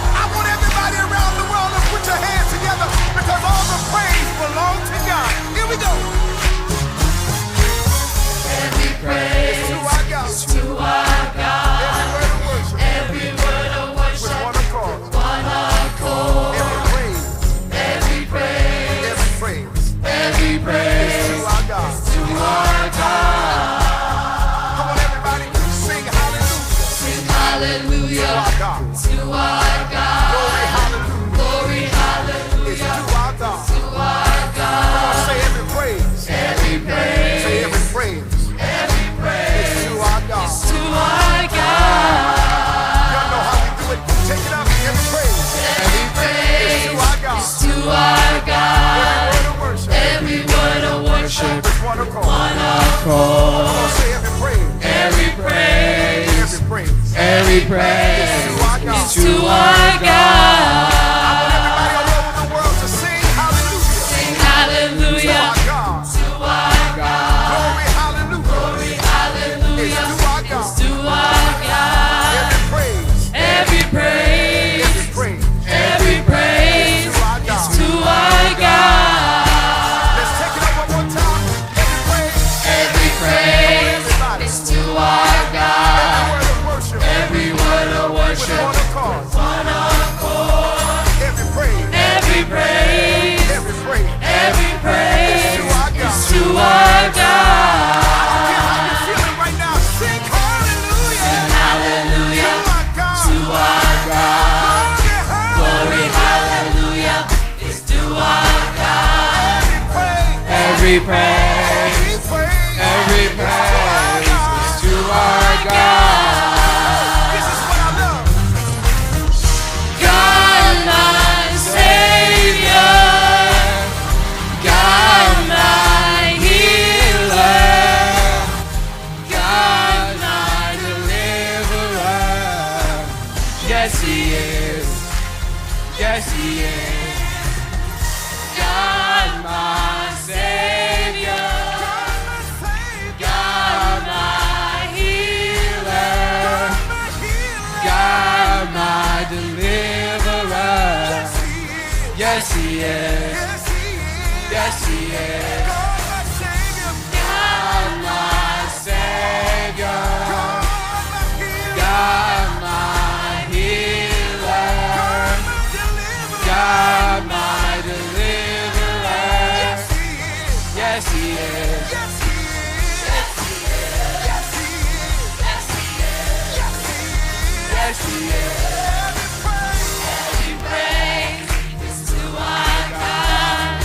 I want everybody around the world to put your hands together because all the praise belongs to God. Here we go. Every praise to our God. To our God. Every word of worship. Every word of worship. With one accord. One accord. Every praise. Every praise. Every praise. Every praise is to our God. To our God. Come on, everybody, sing hallelujah. Sing hallelujah. To our God. To our God. Glory, hallelujah. Glory, hallelujah. Is to our God. To our God. Come on, say every praise. Every praise. Say every praise. Every praise is to our God. Is to our God. Y'all know how we do it. Take it up. Every praise. Every praise is to our God. Is to our God. Every word of worship. Every word of worship. With one accord. One accord. Come on, say every praise. Every praise. Every praise. Every praise is to our God. Is to our God. I want everybody all over the world to sing hallelujah. Sing hallelujah. To our God. To our God. Glory, hallelujah. Glory, hallelujah. Is to our God. Is to our God. Every praise. Every praise. Every praise. Every praise is to our God. Is to our God. Let's take it up one more time. Every praise. Every praise. Come on, everybody. Is to our God. Every word of worship. Every word of worship. With one accord. One accord. Every praise. Every praise. Every praise. Every praise is to our God. Is to our God. I don't care how you're feeling right now. Sing hallelujah. Sing hallelujah. To our God. To our God. Glory, hallelujah. Glory, hallelujah. Is to our God. Every praise. Every praise. Every praise. Every praise is to our God. This is what I love. God, my Savior, God, my healer, God, my deliverer. Yes, He is. Yes, He is. God, my Savior. God, my healer. God, my deliverer. Yes, He is. Yes, he is. God, my Savior. God, my Savior. God, my healer. God, my healer. God, my deliverer. God, my deliverer. Yes, he is. Yes, he is. Yes, he is. Yes, he is. Yes, he is. Yes, he is. Every praise, Every praise is to our God.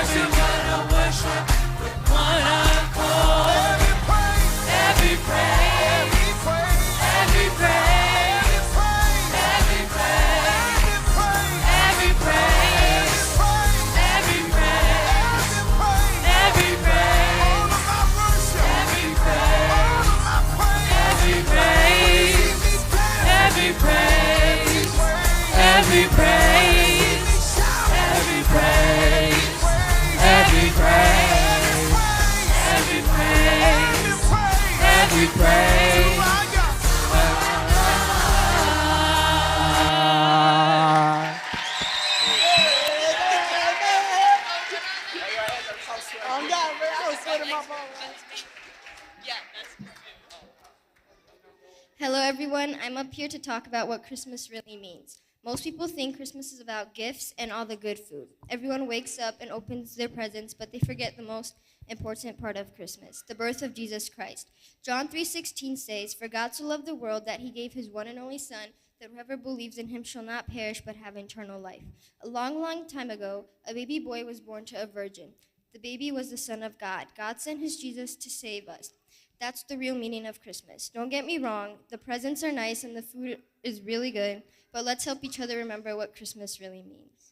Every word of worship, One accord. every praise, Every praise. every praise, Every praise. every praise, Every praise. every praise, Every praise. every praise, Every praise. every praise. Every praise. All of my worship, Every praise. all of my praise. Every praise. See me dance, Every praise. praise, Every praise. see me shout, Every praise. praise, Every praise. praise, Every praise. every praise. Every praise. To our God. Hello, everyone. I'm up here to talk about what Christmas really means. Most people think Christmas is about gifts and all the good food. Everyone wakes up and opens their presents, but they forget the most important part of Christmas, the birth of Jesus Christ. John three sixteen says, "For God so loved the world that he gave his one and only Son, that whoever believes in him shall not perish but have eternal life." A long, long time ago, a baby boy was born to a virgin. The baby was the Son of God. God sent his Jesus to save us. That's the real meaning of Christmas. Don't get me wrong, the presents are nice and the food is really good, but let's help each other remember what Christmas really means.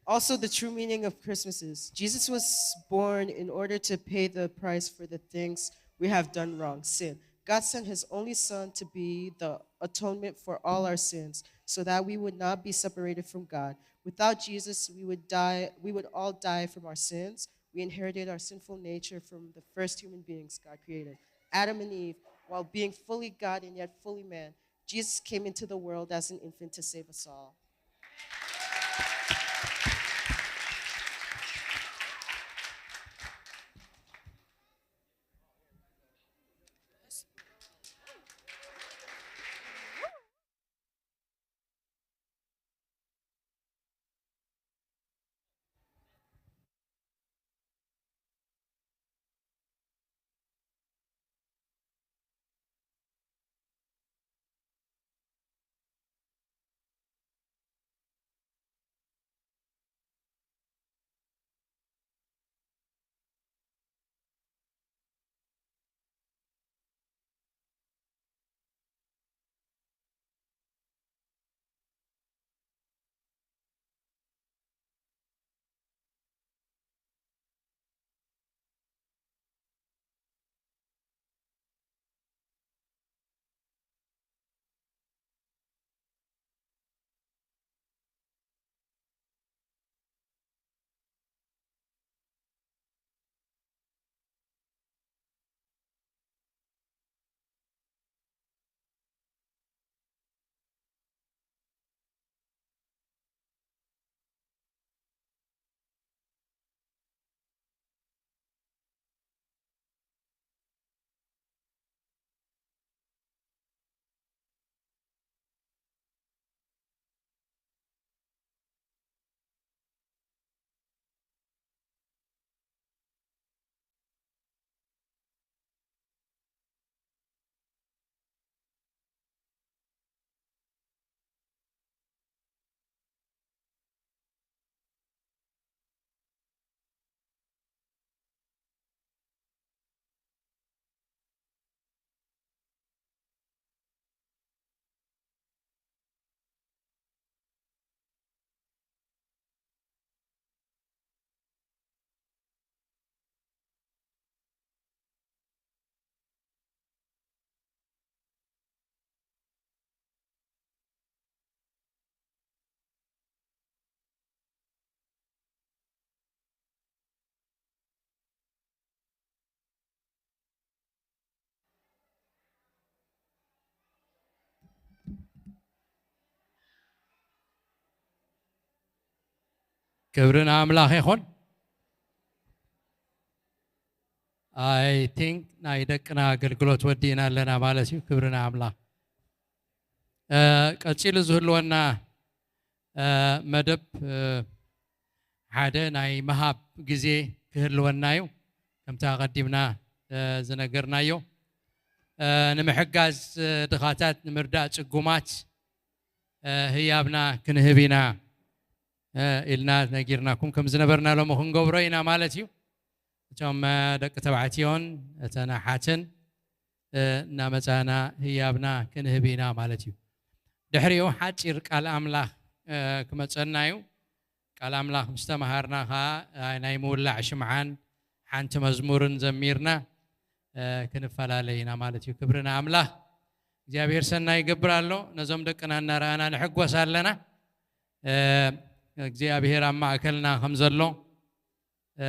Also, the true meaning of Christmas is Jesus was born in order to pay the price for the things we have done wrong, sin. God sent his only Son to be the atonement for all our sins so that we would not be separated from God. Without Jesus, we would die, we would all die from our sins. We inherited our sinful nature from the first human beings God created, Adam and Eve. While being fully God and yet fully man, Jesus came into the world as an infant to save us all. ክብሪ ንኣምላኽ ይኹን። I think ናይ ደቅና ኣገልግሎት ወዲእና ኣለና ማለት እዩ። ክብሪ ንኣምላኽ። እ፣ ቀጺሉ ዝህልወና፣ እ፣ መደብ፣ እ፣ ሓደ ናይ ምሃብ ግዜ ክህልወና እዩ። ከምቲ ኣቐዲምና፣ እ፣ ዝነገርናዮ፣ እ፣ ንምሕጋዝ፣ እ፣ ድኻታት፣ ንምርዳእ ጽጉማት፣ እ፣ ህያብና ክንህብ ኢና፣ እ፣ ኢልና ነጊርናኩም ከም ዝነበርና ሎሚ ክንገብሮ ኢና ማለት እዩ። እቶም፣ እ፣ ደቂ ተባዕትዮን እተን ኣሓትን፣ እ፣ እናመጻና ህያብና ክንህብ ኢና ማለት እዩ። ድሕሪኡ ሓጺር ቃል ኣምላኽ፣ እ፣ ክመጸና እዩ። ቃል ኣምላኽ ምስ ተመሃርና ኸኣ፣ እ፣ ናይ ምውላዕ ሽምዓን ሓንቲ መዝሙርን ዘሚርና፣ እ፣ ክንፈላለ ኢና ማለት እዩ። ክብሪ ንኣምላኽ። እግዚኣብሔር ሰናይ ይገብር ኣሎ። ነዞም ደቅና እናረኣና ንሕጎስ ኣለና። እ፣ እግዚኣብሔር ኣብ ማእከልና ከም ዘሎ፣ እ፣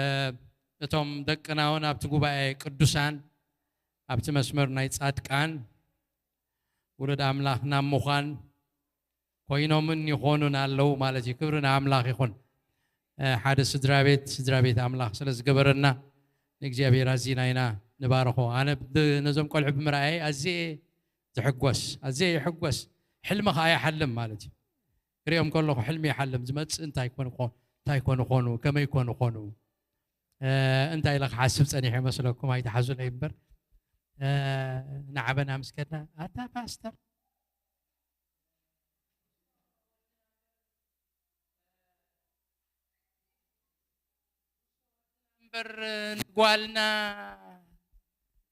እቶም ደቅና እውን ኣብቲ ጉባኤ ቅዱሳን፣ ኣብቲ መስመር ናይ ጻድቃን፣ ውሉድ ኣምላኽ ናብ ምዃን ኮይኖምን ይኾኑን ኣለዉ ማለት እዩ። ክብሪ ንኣምላኽ ይኹን። እ፣ ሓደ ስድራ ቤት፣ ስድራ ቤት ኣምላኽ ስለ ዝገበረና ንእግዚኣብሔር ኣዚና ኢና ንባርኾ። ኣነ ብ-፣ ነዞም ቆልዑ ብምርኣየይ ኣዝየ ዝሕጎስ፣ ኣዝየ ይሕጎስ። ሕልሚ ኸኣ ይሓልም ማለት እዩ። ክሪኦም ከለኹ ሕልሚ ይሓልም፣ ዝመጽእ እንታይ ኮን-፣ ኮን-፣ እንታይ ኮን ይኾኑ፣ ከመይ ኮን ይኾኑ፣ እ፣ እንታይ ኢለ ክሓስብ ጸኒሐ መስለኩም፣ ኣይትሓዙለይ እምበር፣ እ፣ ንዓበና ምስ ከድና፣ "ኣታ ፓስተር፣ እምበር ንጓልና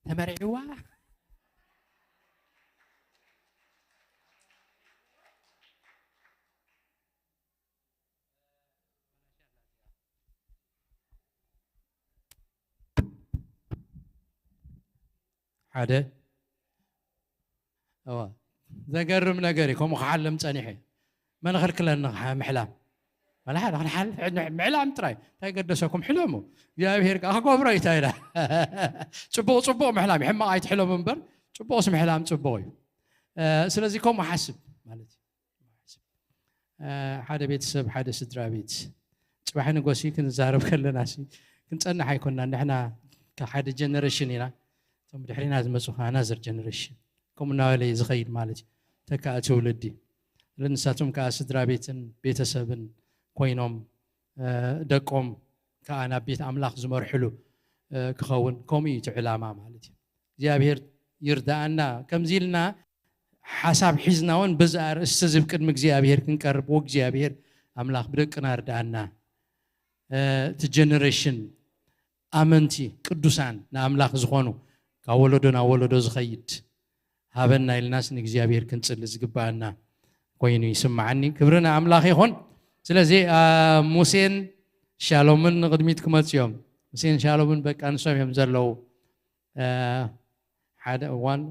ተመርዒዋ?" ሓደ። እዋ፣ ዘገርም ነገር እዩ። ከምኡ ክሓልም ጸኒሐ። መን ኽልክለኒ ክሓ-፣ ምሕላም? መላሓ ንሓል-፣ ምሕላም ጥራይ። እንታይ ገደሰኩም? ሕለሙ። እግዚኣብሔር ከኣ ክገብሮ እዩ፣ እንታይ ኢላ? ጽቡቕ፣ ጽቡቕ ምሕላም እዩ። ሕማቕ ኣይትሕለሙ እምበር፣ ጽቡቕስ ምሕላም ጽቡቕ እዩ። እ፣ ስለዚ ከምኡ ሓስብ ማለት እዩ። እ፣ ሓደ ቤተሰብ፣ ሓደ ስድራ ቤት፣ ጽባሕ ንጎሲ ክንዛረብ ከለና ሲ፣ ክንጸንሕ ኣይኮንናን። ንሕና ካብ ሓደ ጀነሬሽን ኢና። እቶም ብድሕሪና ዝመጹ ከዓ ኣናዘር ጀነሬሽን። ከምኡ እናበለ እዩ ዝኸይድ ማለት እዩ። ተካእ ትውልዲ። ንሳቶም ከዓ ስድራ ቤትን ቤተሰብን ኮይኖም፣ እ፣ ደቆም ከዓ ናብ ቤት ኣምላኽ ዝመርሕሉ፣ እ፣ ክኸውን፣ ከምኡ እዩ እቲ ዕላማ ማለት እዩ። እግዚኣብሔር ይርዳኣና። ከምዚ ኢልና ሓሳብ ሒዝና እውን በዚ ኣርእስቲ እዚ ቅድሚ እግዚኣብሔር ክንቀርብ፣ ወእግዚኣብሔር ኣምላኽ ብደቅና ርዳኣና። እ፣ እቲ ጀነሬሽን ኣመንቲ ቅዱሳን ንኣምላኽ ዝኾኑ ካብ ወለዶ ናብ ወለዶ ዝኸይድ ሃበና ኢልናስ ንእግዚኣብሔር ክንጽሊ ዝግባኣና ኮይኑ ይስምዓኒ። ክብሪ ንኣምላኽ ይኹን። ስለዚ፣ አ፣ ሙሴን ሻሎምን ንቕድሚት ክመጹ እዮም። ሙሴን ሻሎምን በቃ ንሶም እዮም ዘለዉ። አ፣ ሓደ፣ one,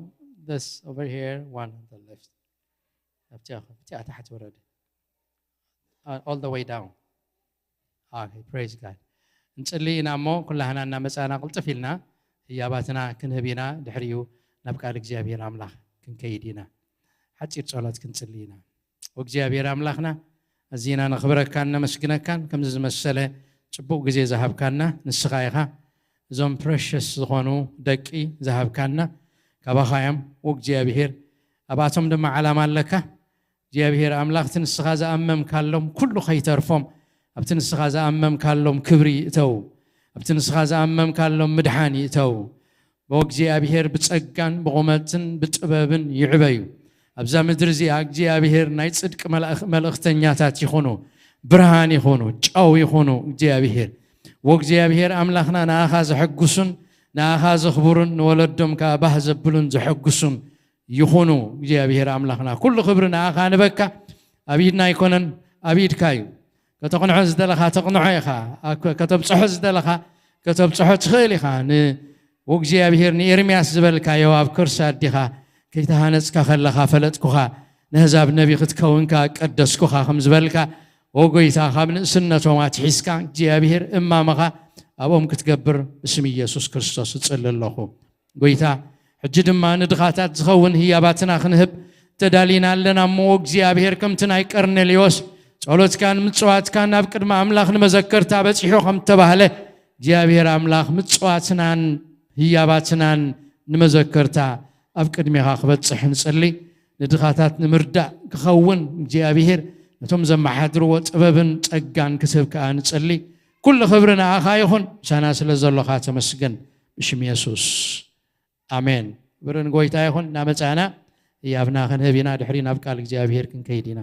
this over here, one on the left. ኣብቲኣ፣ ኣብቲኣ ታሕቲ ወረደ። Uh, all the way down. Okay, praise God. እንጽሊ ኢና እሞ ኩላህና እናመጻና ቅልጥፍ ኢልና ህያባትና ክንህብ ኢና። ድሕሪኡ ናብ ቃል እግዚኣብሔር ኣምላኽ ክንከይድ ኢና። ሓጺር ጸሎት ክንጽሊ ኢና። ወእግዚኣብሔር ኣምላኽና፣ ኣዚና ነኽብረካን ነመስግነካን፣ ከምዚ ዝመሰለ ጽቡቕ ግዜ ዝሃብካና ንስኻ ኢኻ። እዞም ፕረሸስ ዝኾኑ ደቂ ዝሃብካና ካባኻ እዮም። ወእግዚኣብሔር፣ ኣብኣቶም ድማ ዓላማ ኣለካ። እግዚኣብሔር ኣምላኽ፣ እቲ ንስኻ ዝኣመምካሎም ኩሉ ከይተርፎም፣ ኣብቲ ንስኻ ዝኣመምካሎም ክብሪ ይእተው፣ ኣብቲ ንስኻ ዝኣመምካሎም ምድሓን ይእተው። ብእግዚኣብሔር ብጸጋን ብቑመትን ብጥበብን ይዕበዩ። ኣብዛ ምድሪ እዚኣ እግዚኣብሔር ናይ ጽድቂ መልእኽ-፣ መልእኽተኛታት ይኹኑ፣ ብርሃን ይኹኑ፣ ጨው ይኹኑ። እግዚኣብሔር ወእግዚኣብሔር ኣምላኽና ንኣኻ ዘሐጉሱን ንኣኻ ዘኽብሩን ንወለዶም ከኣ ባህ ዘብሉን ዘሐጉሱን ይኹኑ። እግዚኣብሔር ኣምላኽና ኩሉ ክብሪ ንኣኻ ንበካ። ኣብ ኢድና ኣይኮነን፣ ኣብ ኢድካ እዩ። ከተቕንዖ ዝደለኻ ተቕንዖ ኢኻ፣ ኣብ ከ-፣ ከተብጽሖ ዝደለኻ ከተብጽሖ ትኽእል ኢኻ። ን-፣ ወእግዚኣብሔር ንኤርምያስ ዝበልካዮ ኣብ ከርሲ ኣዴኻ ከይተሃነጽካ ከለኻ ፈለጥኩኻ፣ ነህዛብ ነቢ ክትከውን ከኣ ቀደስኩኻ ከም ዝበልካ፣ ኦ ጎይታ፣ ካብ ንእስነቶም ኣትሒዝካ እግዚኣብሔር እማመኻ ኣብኦም ክትገብር ብስም ኢየሱስ ክርስቶስ እጽሊ ኣለኹ። ጎይታ፣ ሕጂ ድማ ንድኻታት ዝኸውን ህያባትና ክንህብ ተዳሊና ኣለና እሞ፣ እግዚኣብሔር ከምቲ ናይ ቀርኔልዮስ ጸሎትካን ምጽዋትካን ናብ ቅድሚ ኣምላኽ ንመዘከርታ በጺሑ ከም እተባህለ፣ እግዚኣብሔር ኣምላኽ ምጽዋትናን ህያባትናን ንመዘከርታ ኣብ ቅድሜኻ ክበጽሕ ንጽሊ። ንድኻታት ንምርዳእ ክኸውን እግዚኣብሔር ነቶም ዘመሓድርዎ ጥበብን ጸጋን ክስብ ከኣ ንጽሊ። ኩሉ ክብሪ ንኣኻ ይኹን፣ ምሳና ስለ ዘሎኻ ተመስገን። ብሽም የሱስ። ኣሜን። ክብሪ ንጎይታ ይኹን። እናመጻና ህያብና ክንህብ ኢና። ድሕሪ ናብ ቃል እግዚኣብሔር ክንከይድ ኢና።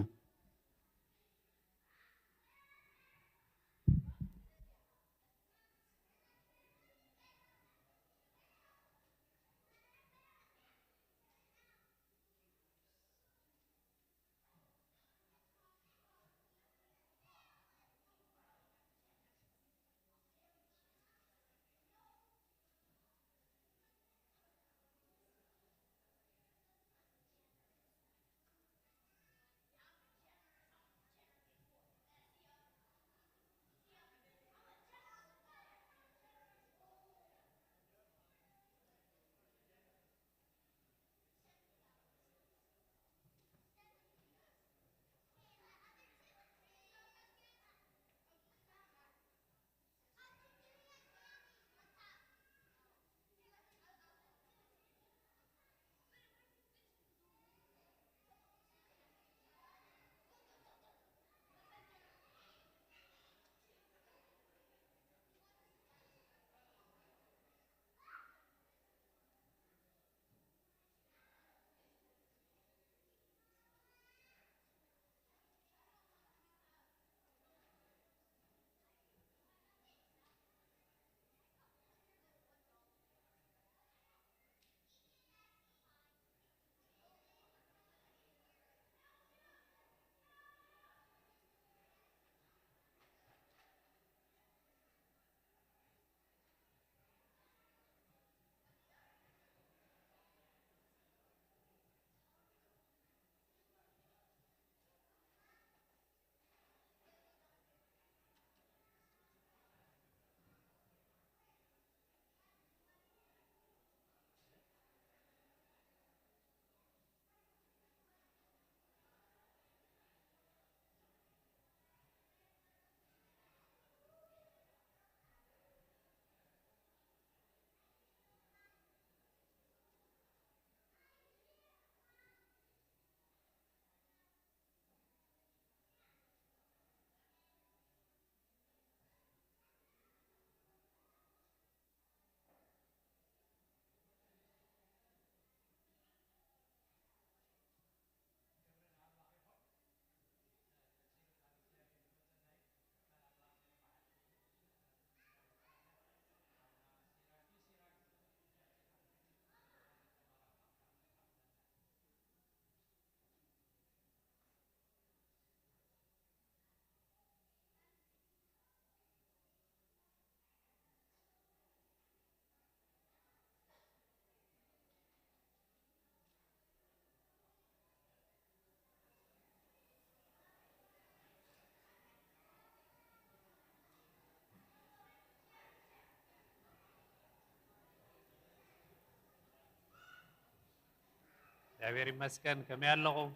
እግዚኣብሔር ይመስገን። ከመይ ኣለኹም?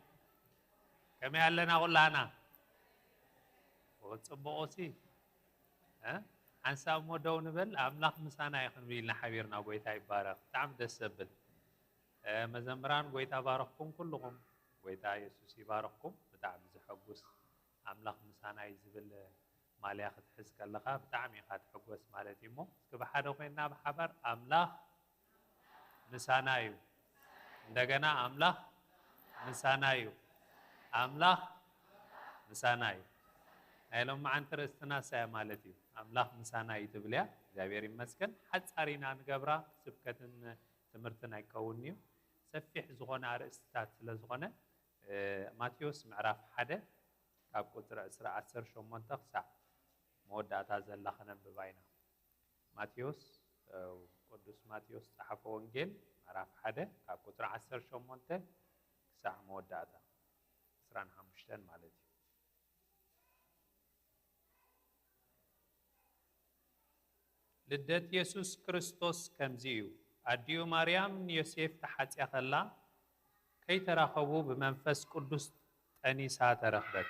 ከመይ ኣለና ኩላና? ኦ፣ ጽቡቕ ሲ። እ? ሓንሳብ እሞ ደው ንበል። ኣምላኽ ምሳና እዩ ክንብል ኢልና ሓቢርና። ጎይታ ይባረኽ። ብጣዕሚ ደስ ዘብል። እ፣ መዘምራን፣ ጎይታ ባረኽኩም ኩልኹም። ጎይታ የሱስ ይባረኽኩም። ብጣዕሚ ዘሐጉስ። ኣምላኽ ምሳና እዩ ዝብል ማልያ ክትሕዝ ከለኻ ብጣዕሚ ኢኻ ትሕጎስ ማለት እዩ። እሞ እስኪ ብሓደ ኮይንና ብሓባር፣ ኣምላኽ ምሳና እዩ። እንደገና፣ ኣምላኽ ምሳና እዩ። ኣምላኽ ምሳና እዩ። ናይ ሎማዓንቲ ርእስትና እሳ እያ ማለት እዩ። ኣምላኽ ምሳና እዩ ትብል እያ። እግዚኣብሔር ይመስገን። ሓጻር ኢና ንገብራ፣ ስብከትን ትምህርትን ኣይከውንን እዩ። ሰፊሕ ዝኾነ ኣርእስትታት ስለ ዝኾነ፣ እ፣ ማቴዎስ ምዕራፍ ሓደ ካብ ቁጽሪ ዕስራ፣ ዓሰርተ ሸሞንተ ክሳዕ መወዳእታ ዘላ ከነንብባ ኢና። ማቴዎስ፣ እ፣ ቅዱስ ማቴዎስ ዝጸሓፎ ወንጌል ምዕራፍ ሓደ ካብ ቁጽሪ ዓሰርተ ሸሞንተ ክሳዕ መወዳእታ ዕስራን ሓሙሽተን ማለት እዩ። ልደት የሱስ ክርስቶስ ከምዚ እዩ። ኣዲኡ ማርያም ንዮሴፍ ተሓጽያ ከላ፣ ከይተራኸቡ ብመንፈስ ቅዱስ ጠኒሳ ተረኽበት።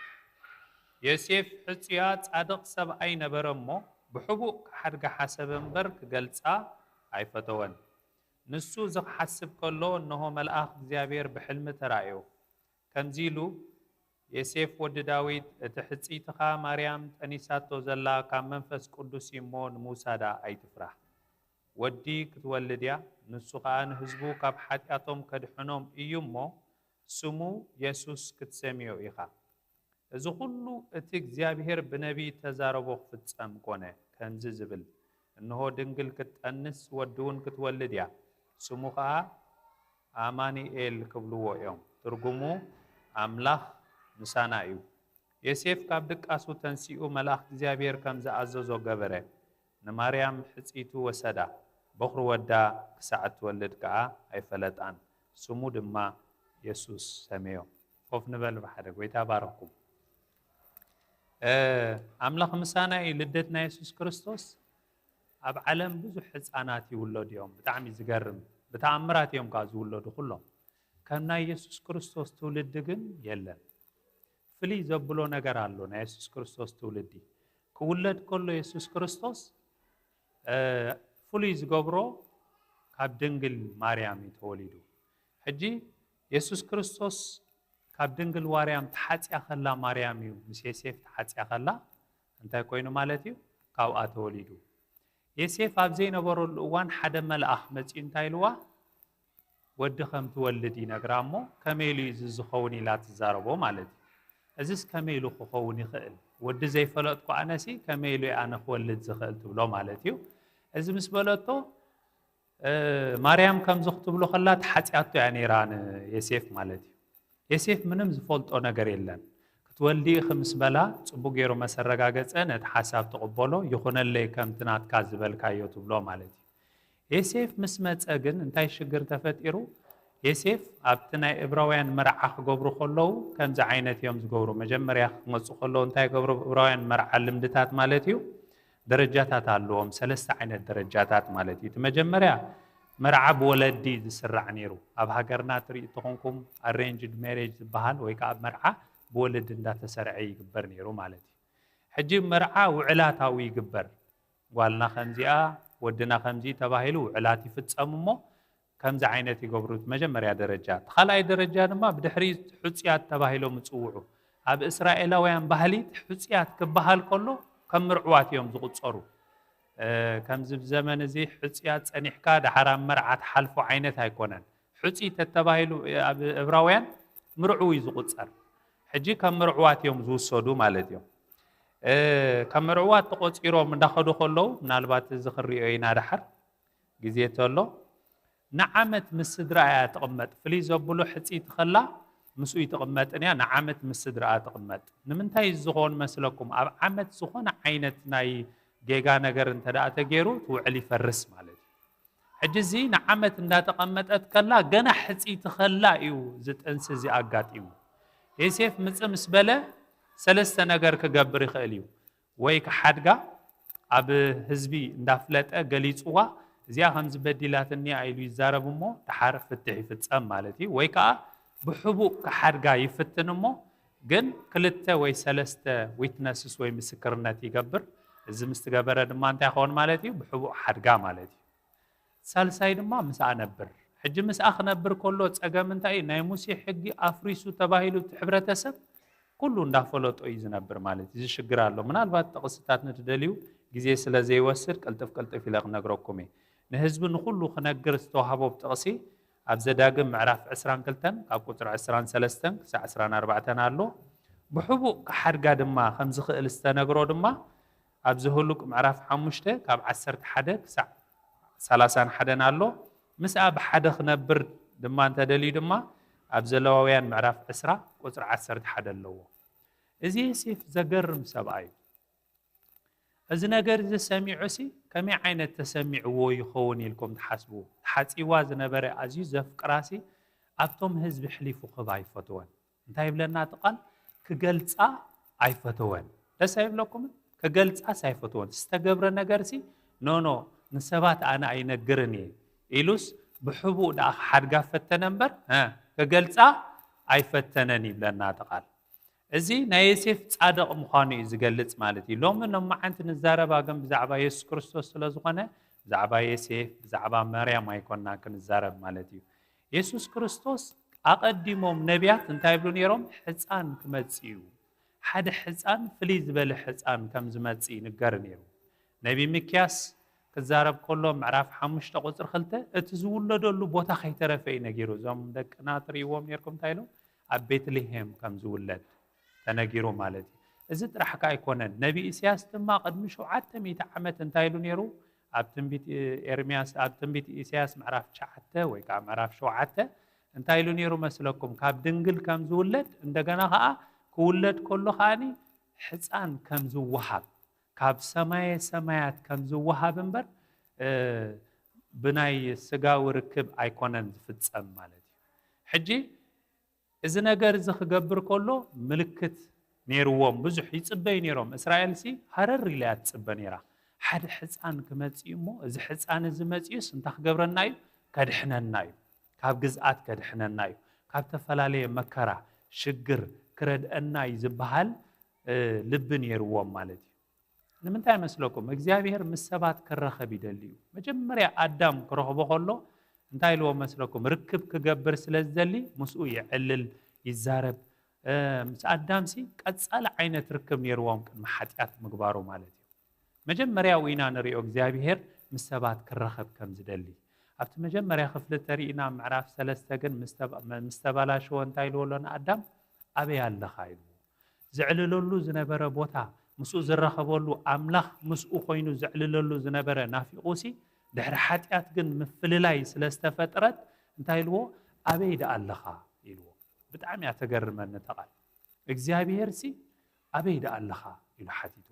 ዮሴፍ ሕጹያ ጻድቕ ሰብኣይ ነበረ እሞ፣ ብሕቡእ ክሓድጋ ሓሰበ እምበር ክገልጻ ኣይፈተወን። ንሱ እዚ ክሓስብ ከሎ፣ እንሆ መልኣኽ እግዚኣብሔር ብሕልሚ ተራእዮ። ከምዚ ኢሉ፣ ዮሴፍ ወዲ ዳዊት፣ እቲ ሕጽይትኻ ማርያም ጠኒሳቶ ዘላ ካብ መንፈስ ቅዱስ እዩ እሞ ንምውሳዳ ኣይትፍራህ። ወዲ ክትወልድ እያ፣ ንሱ ኸኣ ንህዝቡ ካብ ሓጢኣቶም ከድሕኖም እዩ እሞ፣ ስሙ የሱስ ክትሰምዮ ኢኻ። እዚ ኹሉ እቲ እግዚኣብሔር ብነቢይ እተዛረቦ ክፍጸም ኮነ፣ ከምዚ ዝብል፣ እንሆ ድንግል ክትጠንስ ወዲ እውን ክትወልድ እያ፣ ስሙ ኸኣ ኣማኑኤል ክብልዎ እዮም። ትርጉሙ ኣምላኽ ምሳና እዩ። ዮሴፍ ካብ ድቃሱ ተንሲኡ መልኣኽ እግዚኣብሔር ከም ዝኣዘዞ ገበረ። ንማርያም ሕጽይቱ ወሰዳ፣ በኹሪ ወዳ ክሳዕ እትወልድ ከኣ ኣይፈለጣን። ስሙ ድማ የሱስ ሰመዮ። ኮፍ ንበል ብሓደ። ጎይታ ባረኩም። ኣምላኽ ምሳና እዩ። ልደት ናይ የሱስ ክርስቶስ ኣብ ዓለም ብዙሕ ህፃናት ይውለዱ እዮም። ብጣዕሚ ዝገርም ብተኣምራት እዮም ከዓ ዝውለዱ ኩሎም። ከም ናይ የሱስ ክርስቶስ ትውልዲ ግን የለን። ፍልይ ዘብሎ ነገር ኣሎ። ናይ የሱስ ክርስቶስ ትውልዲ ክውለድ ከሎ የሱስ ክርስቶስ ፍሉይ ዝገብሮ ካብ ድንግል ማርያም እዩ ተወሊዱ። ሕጂ የሱስ ክርስቶስ ካብ ድንግል ዋርያም ተሓፅያ ከላ ማርያም እዩ፣ ምስ የሴፍ ተሓፅያ ከላ እንታይ ኮይኑ ማለት እዩ? ካብኣ ተወሊዱ። የሴፍ ኣብ ዘይነበረሉ እዋን ሓደ መልኣኽ መፂኡ እንታይ ኢልዋ? ወዲ ከም ትወልድ ይነግራ እሞ ከመይ ኢሉ እዩ እዚ ዝኸውን ኢላ ትዛረቦ ማለት እዩ። እዚስ ከመይ ኢሉ ክኸውን ይኽእል? ወዲ ዘይፈለጥኩ ኣነሲ ከመይ ኢሉ ኣነ ክወልድ ዝኽእል ትብሎ ማለት እዩ። እዚ ምስ በለቶ ማርያም ከምዚ ክትብሎ ከላ ተሓፅያቶ እያ ነይራ ንየሴፍ ማለት እዩ። የሴፍ ምንም ዝፈልጦ ነገር የለን። ክትወልዲ ኢኺ ምስ በላ ፅቡቅ ገይሩ መሰረጋገፀ ነቲ ሓሳብ ትቕበሎ፣ ይኹነለይ ከምቲ ናትካ ዝበልካዮ ትብሎ ማለት እዩ። የሴፍ ምስ መፀ ግን እንታይ ሽግር ተፈጢሩ? የሴፍ ኣብቲ ናይ እብራውያን መርዓ ክገብሩ ከለዉ ከምዚ ዓይነት እዮም ዝገብሩ። መጀመርያ ክመፁ ከለዉ እንታይ ገብሩ? እብራውያን መርዓ ልምድታት ማለት እዩ ደረጃታት ኣለዎም። ሰለስተ ዓይነት ደረጃታት ማለት እዩ። እቲ መጀመርያ መርዓ ብወለዲ ዝስራዕ ነይሩ። ኣብ ሃገርና ትርኢ ተኾንኩም ኣሬንጅድ ሜሬጅ ዝበሃል ወይ ከዓ መርዓ ብወለዲ እንዳተሰርዐ ይግበር ነይሩ ማለት እዩ። ሕጂ መርዓ ውዕላታዊ ይግበር። ጓልና ከምዚኣ፣ ወድና ከምዚ ተባሂሉ ውዕላት ይፍፀም እሞ ከምዚ ዓይነት ይገብሩ። መጀመርያ ደረጃ። እቲ ካልኣይ ደረጃ ድማ ብድሕሪ ሕፁያት ተባሂሎም ይፅውዑ። ኣብ እስራኤላውያን ባህሊ ሕፁያት ክበሃል ከሎ ከም ምርዕዋት እዮም ዝቁፀሩ። ከምዚ ብዘመን እዚ ሕፁያት ፀኒሕካ ደሓር ኣብ መርዓ ትሓልፎ ዓይነት ኣይኮነን። ሕፁይ ተተባሂሉ ኣብ እብራውያን ምርዕው እዩ ዝቁፀር። ሕጂ ከም ምርዕዋት እዮም ዝውሰዱ ማለት እዮም። ከም ምርዕዋት ተቆፂሮም እንዳኸዱ ከለዉ ምናልባት እዚ ክሪኦ ኢና ደሓር ግዜ ተሎ ንዓመት ምስ ስድራ እያ ትቕመጥ። ፍልይ ዘብሎ ሕፅይቲ ከላ ምስኡ ይትቕመጥን እያ፣ ንዓመት ምስ ስድራኣ ትቕመጥ። ንምንታይ እዚ ዝኸውን መስለኩም? ኣብ ዓመት ዝኾነ ዓይነት ናይ ጌጋ ነገር እንተ ደኣ ተገይሩ እቲ ውዕል ይፈርስ ማለት እዩ። ሕጂ እዚ ንዓመት እንዳተቐመጠት ከላ ገና ሕፅይቲ ከላ እዩ እዚ ጥንሲ እዚ ኣጋጢሙ። ዮሴፍ ምጽእ ምስ በለ ሰለስተ ነገር ክገብር ይኽእል እዩ። ወይ ክሓድጋ ኣብ ህዝቢ እንዳፍለጠ ገሊፅዋ እዚኣ ከምዚ በዲላትኒ እያ ኢሉ ይዛረብ እሞ ደሓር ፍትሕ ይፍፀም ማለት እዩ። ወይ ከዓ ብሕቡእ ክሓድጋ ይፍትን እሞ ግን ክልተ ወይ ሰለስተ ዊትነስስ ወይ ምስክርነት ይገብር። እዚ ምስ ትገበረ ድማ እንታይ ይኸውን ማለት እዩ? ብሕቡእ ሓድጋ ማለት እዩ። ሳልሳይ ድማ ምስኣ ነብር። ሕጂ ምስኣ ክነብር ከሎ ፀገም እንታይ እዩ? ናይ ሙሴ ሕጊ ኣፍሪሱ ተባሂሉ እቲ ሕብረተሰብ ኩሉ እንዳፈለጦ እዩ ዝነብር ማለት እዩ። እዚ ሽግር ኣሎ። ምናልባት ጥቕስታት ንትደልዩ ግዜ ስለ ዘይወስድ ቅልጥፍ ቅልጥፍ ኢለ ክነግረኩም እየ። ንህዝቢ ንኹሉ ክነግር ዝተዋህቦ ጥቕሲ ኣብ ዘዳግም ምዕራፍ ዕስራን ክልተን ካብ ቁፅሪ ዕስራን ሰለስተን ክሳዕ ዕስራን ኣርባዕተን ኣሎ። ብሕቡእ ክሓድጋ ድማ ከም ዝኽእል ዝተነግሮ ድማ ኣብ ዘሁልቅ ምዕራፍ ሓሙሽተ ካብ ዓሰርተ ሓደ ክሳዕ ሰላሳን ሓደን ኣሎ። ምስኣ ብሓደ ክነብር ድማ እንተደልዩ ድማ ኣብ ዘለዋውያን ምዕራፍ ዕስራ ቁፅሪ ዓሰርተ ሓደ ኣለዎ። እዚ ዮሴፍ ዘገርም ሰብኣይ እዩ። እዚ ነገር እዚ ሰሚዑ ሲ ከመይ ዓይነት ተሰሚዕዎ ይኸውን ኢልኩም ትሓስቡ? ተሓጺዋ ዝነበረ ኣዝዩ ዘፍቅራ ሲ ኣብቶም ህዝቢ ሕሊፉ ክህባ ኣይፈተወን። እንታይ ይብለና እቲ ቃል? ክገልጻ ኣይፈተወን። ደስ ኣይብለኩምን? ክገልጻስ ኣይፈተወን። ዝተገብረ ነገር ሲ ኖ ኖ ንሰባት ኣነ ኣይነግርን እየ ኢሉስ ብሕቡእ ደኣ ክሓድጋ ፈተነ እምበር እ፣ ክገልጻ ኣይፈተነን ይብለና እቲ ቃል። እዚ ናይ ዮሴፍ ጻድቕ ምዃኑ እዩ ዝገልጽ ማለት እዩ። ሎሚ ሎመዓንቲ ንዛረባ ግን ብዛዕባ የሱስ ክርስቶስ ስለ ዝኾነ፣ ብዛዕባ ዮሴፍ፣ ብዛዕባ መርያም ኣይኮንና ክንዛረብ ማለት እዩ። የሱስ ክርስቶስ ኣቐዲሞም ነቢያት እንታይ ይብሉ ነይሮም? ሕጻን ክመጽእ እዩ። ሓደ ሕጻን፣ ፍልይ ዝበለ ሕጻን ከም ዝመጽእ ይንገር ነይሩ። ነቢ ሚክያስ ክዛረብ ከሎ ምዕራፍ ሓሙሽተ ቁጽሪ ክልተ፣ እቲ ዝውለደሉ ቦታ ከይተረፈ እዩ ነጊሩ። እዞም ደቅና ትርእይዎም ነርኩም እንታይ ኢሎም? ኣብ ቤትልሄም ከም ዝውለድ ተነጊሩ ማለት እዩ። እዚ ጥራሕ ከ ኣይኮነን። ነቢ ኢሳያስ ድማ ቅድሚ ሸውዓተ ሚእቲ ዓመት እንታይ ኢሉ ነይሩ? ኣብ ትንቢት ኤርምያስ፣ ኣብ ትንቢት ኢሳያስ ምዕራፍ ትሽዓተ ወይ ከዓ ምዕራፍ ሸውዓተ እንታይ ኢሉ ነይሩ መስለኩም? ካብ ድንግል ከም ዝውለድ፣ እንደገና ከዓ ክውለድ ከሎ ከዓኒ ሕፃን ከም ዝወሃብ፣ ካብ ሰማየ ሰማያት ከም ዝወሃብ እምበር፣ እ፣ ብናይ ስጋዊ ርክብ ኣይኮነን ዝፍጸም ማለት እዩ። ሕጂ እዚ ነገር እዚ ክገብር ከሎ ምልክት ነይርዎም፣ ብዙሕ ይጽበዩ ነይሮም። እስራኤልሲ ሃረር ኢላ እያ ትጽበ ነይራ። ሓደ ሕፃን ክመጽእ እዩ እሞ፣ እዚ ሕፃን እዚ መጺኡስ እንታይ ክገብረና እዩ? ከድሕነና እዩ። ካብ ግዝኣት ከድሕነና እዩ። ካብ ተፈላለየ መከራ፣ ሽግር ክረድአና እዩ ዝበሃል፣ እ፣ ልቢ ነይርዎም ማለት እዩ። ንምንታይ መስለኩም? እግዚኣብሔር ምስ ሰባት ክራኸብ ይደሊ እዩ። መጀመርያ ኣዳም ክረኽቦ ከሎ እንታይ ኢልዎ መስለኩም? ርክብ ክገብር ስለ ዝደሊ ምስኡ የዕልል፣ ይዛረብ። እ፣ ምስ ኣዳምሲ ቀጻሊ ዓይነት ርክብ ነይርዎም ቅድሚ ሓጢኣት ምግባሩ ማለት እዩ። መጀመርያ ኢና ንሪኦ እግዚኣብሔር ምስ ሰባት ክራኸብ ከም ዝደሊ። ኣብቲ መጀመርያ ክፍሊ ተሪኢና ምዕራፍ ሰለስተ ግን ምስ ተባ-፣ ምስ ተባላሸወ እንታይ ኢልዎ ኣሎ ንኣዳም? ኣበይ ኣለኻ? ኢልዎ። ዘዕልለሉ ዝነበረ ቦታ፣ ምስኡ ዝራኸበሉ ኣምላኽ ምስኡ ኮይኑ ዘዕልለሉ ዝነበረ ናፊቑሲ፣ ድሕሪ ሓጢኣት ግን ምፍልላይ ስለ ዝተፈጥረት እንታይ ኢልዎ? ኣበይ ደኣ ኣለኻ? ኢልዎ። ብጣዕሚ እያ ተገርመኒ እታ ቃል። እግዚኣብሄርሲ ኣበይ ደኣ ኣለኻ? ኢሉ ሓቲትዎ።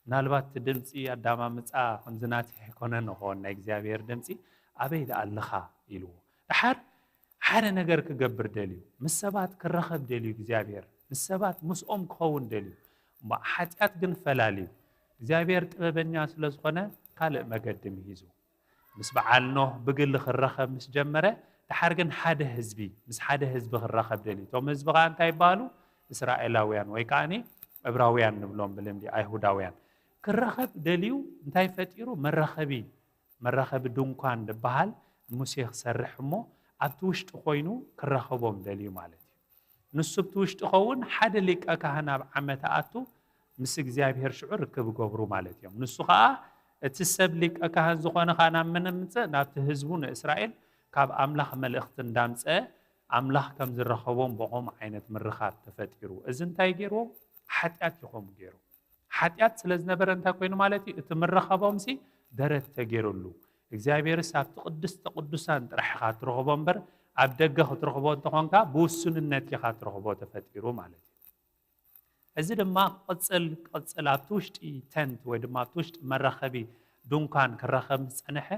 ምናልባት እቲ ድምፂ ኣዳማምፃ ከምዚ ናተይ ኣይኮነን ይኸውን፣ ናይ እግዚኣብሄር ድምፂ ኣበይ ደኣ ኣለኻ? ኢልዎ። ደሓር ሓደ ነገር ክገብር ደልዩ፣ ምስ ሰባት ክራኸብ ደልዩ እግዚኣብሄር፣ ምስ ሰባት ምስኦም ክኸውን ደልዩ። እሞ ሓጢኣት ግን ፈላልዩ። እግዚኣብሄር ጥበበኛ ስለ ዝኾነ ካልእ መገዲ ምሂዙ። ምስ በዓል ኖህ ብግሊ ክራኸብ ምስ ጀመረ፣ ደሓር ግን ሓደ ህዝቢ፣ ምስ ሓደ ህዝቢ ክራኸብ ደልዩ። እቶም ህዝቢ ኸዓ እንታይ ይበሃሉ? እስራኤላውያን ወይ ከዓኒ ዕብራውያን ንብሎም ብልምዲ፣ ኣይሁዳውያን። ክራኸብ ደልዩ እንታይ ፈጢሩ? መራኸቢ፣ መራኸቢ ድንኳን ዝበሃል ሙሴ ክሰርሕ እሞ ኣብቲ ውሽጢ ኮይኑ ክራኸቦም ደልዩ ማለት እዩ። ንሱ ኣብቲ ውሽጢ ኸውን ሓደ ሊቀ ካህን ኣብ ዓመት ኣቱ ምስ እግዚኣብሔር ሽዑ ርክብ ይገብሩ ማለት እዮም። ንሱ ኸዓ እቲ ሰብ ሊቀ ካህን ዝኾነ ኸዓ ናብ መን ምጽእ? ናብቲ ህዝቡ ንእስራኤል ካብ ኣምላኽ መልእኽቲ እንዳምጸ ኣምላኽ ከም ዝረኸቦም ብኸም ዓይነት ምርኻብ ተፈጢሩ። እዚ እንታይ ገይርዎ? ሓጢኣት ይኾም ገይሩ። ሓጢኣት ስለ ዝነበረ እንታይ ኮይኑ ማለት እዩ? እቲ ምርኻቦምሲ ደረት ተገይሩሉ። እግዚኣብሔርስ ኣብቲ ቅድስተ ቅዱሳን ጥራሕ ኢኻ ትረኽቦ እምበር ኣብ ደገ ክትረኽቦ እንተኾንካ ብውሱንነት ኢኻ ትረኽቦ ተፈጢሩ ማለት እዩ። እዚ ድማ ቅጽል ቅጽል ኣብቲ ውሽጢ ተንት ወይ ድማ ኣብቲ ውሽጢ መራኸቢ ድንኳን ክራኸብ ምስ ጸንሐ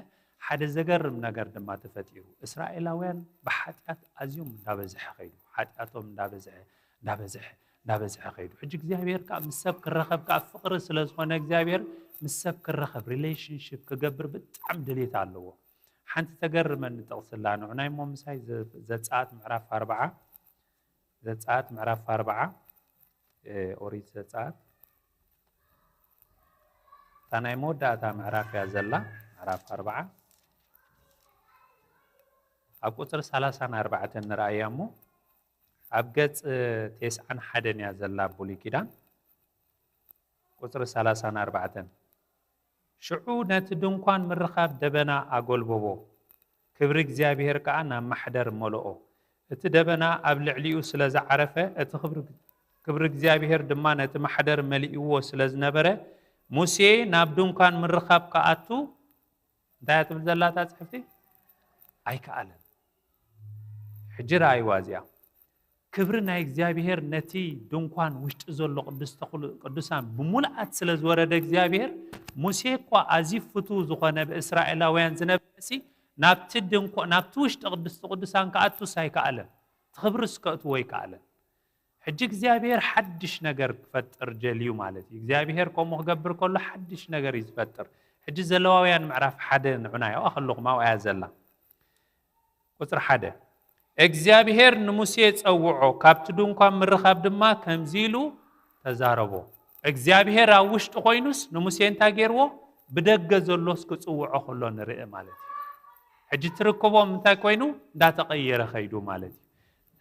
ሓደ ዘገርም ነገር ድማ ተፈጢሩ። እስራኤላውያን ብሓጢኣት ኣዝዮም እንዳበዝሐ ከይዱ። ሓጢኣቶም እንዳበዝሐ፣ እንዳበዝሐ፣ እንዳበዝሐ ከይዱ። ሕጂ እግዚኣብሔር ከኣ ምስ ሰብ ክራኸብ ከኣ ፍቕሪ ስለ ዝኾነ እግዚኣብሔር ምስ ሰብ ክራኸብ፣ ሪሌሽንሺፕ ክገብር ብጣዕሚ ድሌት ኣለዎ። ሓንቲ ተገርመኒ ጥቕሲ ኣላ። ንዑናይ እሞ ምሳይ ዘ-፣ ዘጸኣት ምዕራፍ ኣርብዓ፣ ዘጸኣት ምዕራፍ ኣርብዓ፣ እ፣ ኦሪት ዘጸኣት እታ ናይ መወዳእታ ምዕራፍ እያ ዘላ፣ ምዕራፍ ኣርብዓ። ኣብ ቁጽሪ ሰላሳን ኣርባዕተን ንርኣያ እሞ፣ ኣብ ገጽ ተስዓን ሓደን እያ ዘላ ብሉይ ኪዳን። ቁጽሪ ሰላሳን ኣርባዕተን። ሽዑ ነቲ ድንኳን ምርኻብ ደበና ኣጎልበቦ፣ ክብሪ እግዚኣብሔር ከኣ ናብ ማሕደር መለኦ። እቲ ደበና ኣብ ልዕሊኡ ስለ ዝዓረፈ፣ እቲ ክብሪ፣ ክብሪ እግዚኣብሔር ድማ ነቲ ማሕደር መሊእዎ ስለ ዝነበረ፣ ሙሴ ናብ ድንኳን ምርኻብ ክኣቱ፣ እንታይ እያ ትብል ዘላ እታ ጽሕፍቲ? ኣይከኣለን። ሕጂ ረኣይዋ እዚኣ። ክብሪ ናይ እግዚኣብሔር ነቲ ድንኳን ውሽጢ ዘሎ ቅድስተ ኩሉ-፣ ቅዱሳን ብምሉኣት ስለ ዝወረደ እግዚኣብሔር፣ ሙሴ እኳ ኣዝዩ ፍቱው ዝኾነ ብእስራኤላውያን ዝነበረሲ፣ ናብቲ ድንኳ-፣ ናብቲ ውሽጢ ቅድስተ ቅዱሳን ክኣቱስ ኣይከኣለን። እቲ ክብርስ ከእትዎ ኣይከኣለን። ሕጂ እግዚኣብሔር ሓድሽ ነገር ክፈጥር ጀልዩ ማለት እዩ። እግዚኣብሔር ከምኡ ክገብር ከሎ ሓድሽ ነገር እዩ ዝፈጥር። ሕጂ ዘለዋውያን ምዕራፍ ሓደ ንዑናዮ ከለኹም ኣብኣ እያ ዘላ። ቁጽሪ ሓደ። እግዚኣብሔር ንሙሴ ጸውዖ፣ ካብቲ ድንኳን ምርኻብ ድማ ከምዚ ኢሉ ተዛረቦ። እግዚኣብሔር ኣብ ውሽጢ ኮይኑስ ንሙሴ እንታይ ገይርዎ? ብደገ ዘሎስ ክጽውዖ ከሎ ንርኢ ማለት እዩ። ሕጂ ትርክቦም እንታይ ኮይኑ? እንዳተቐየረ ኸይዱ ማለት እዩ።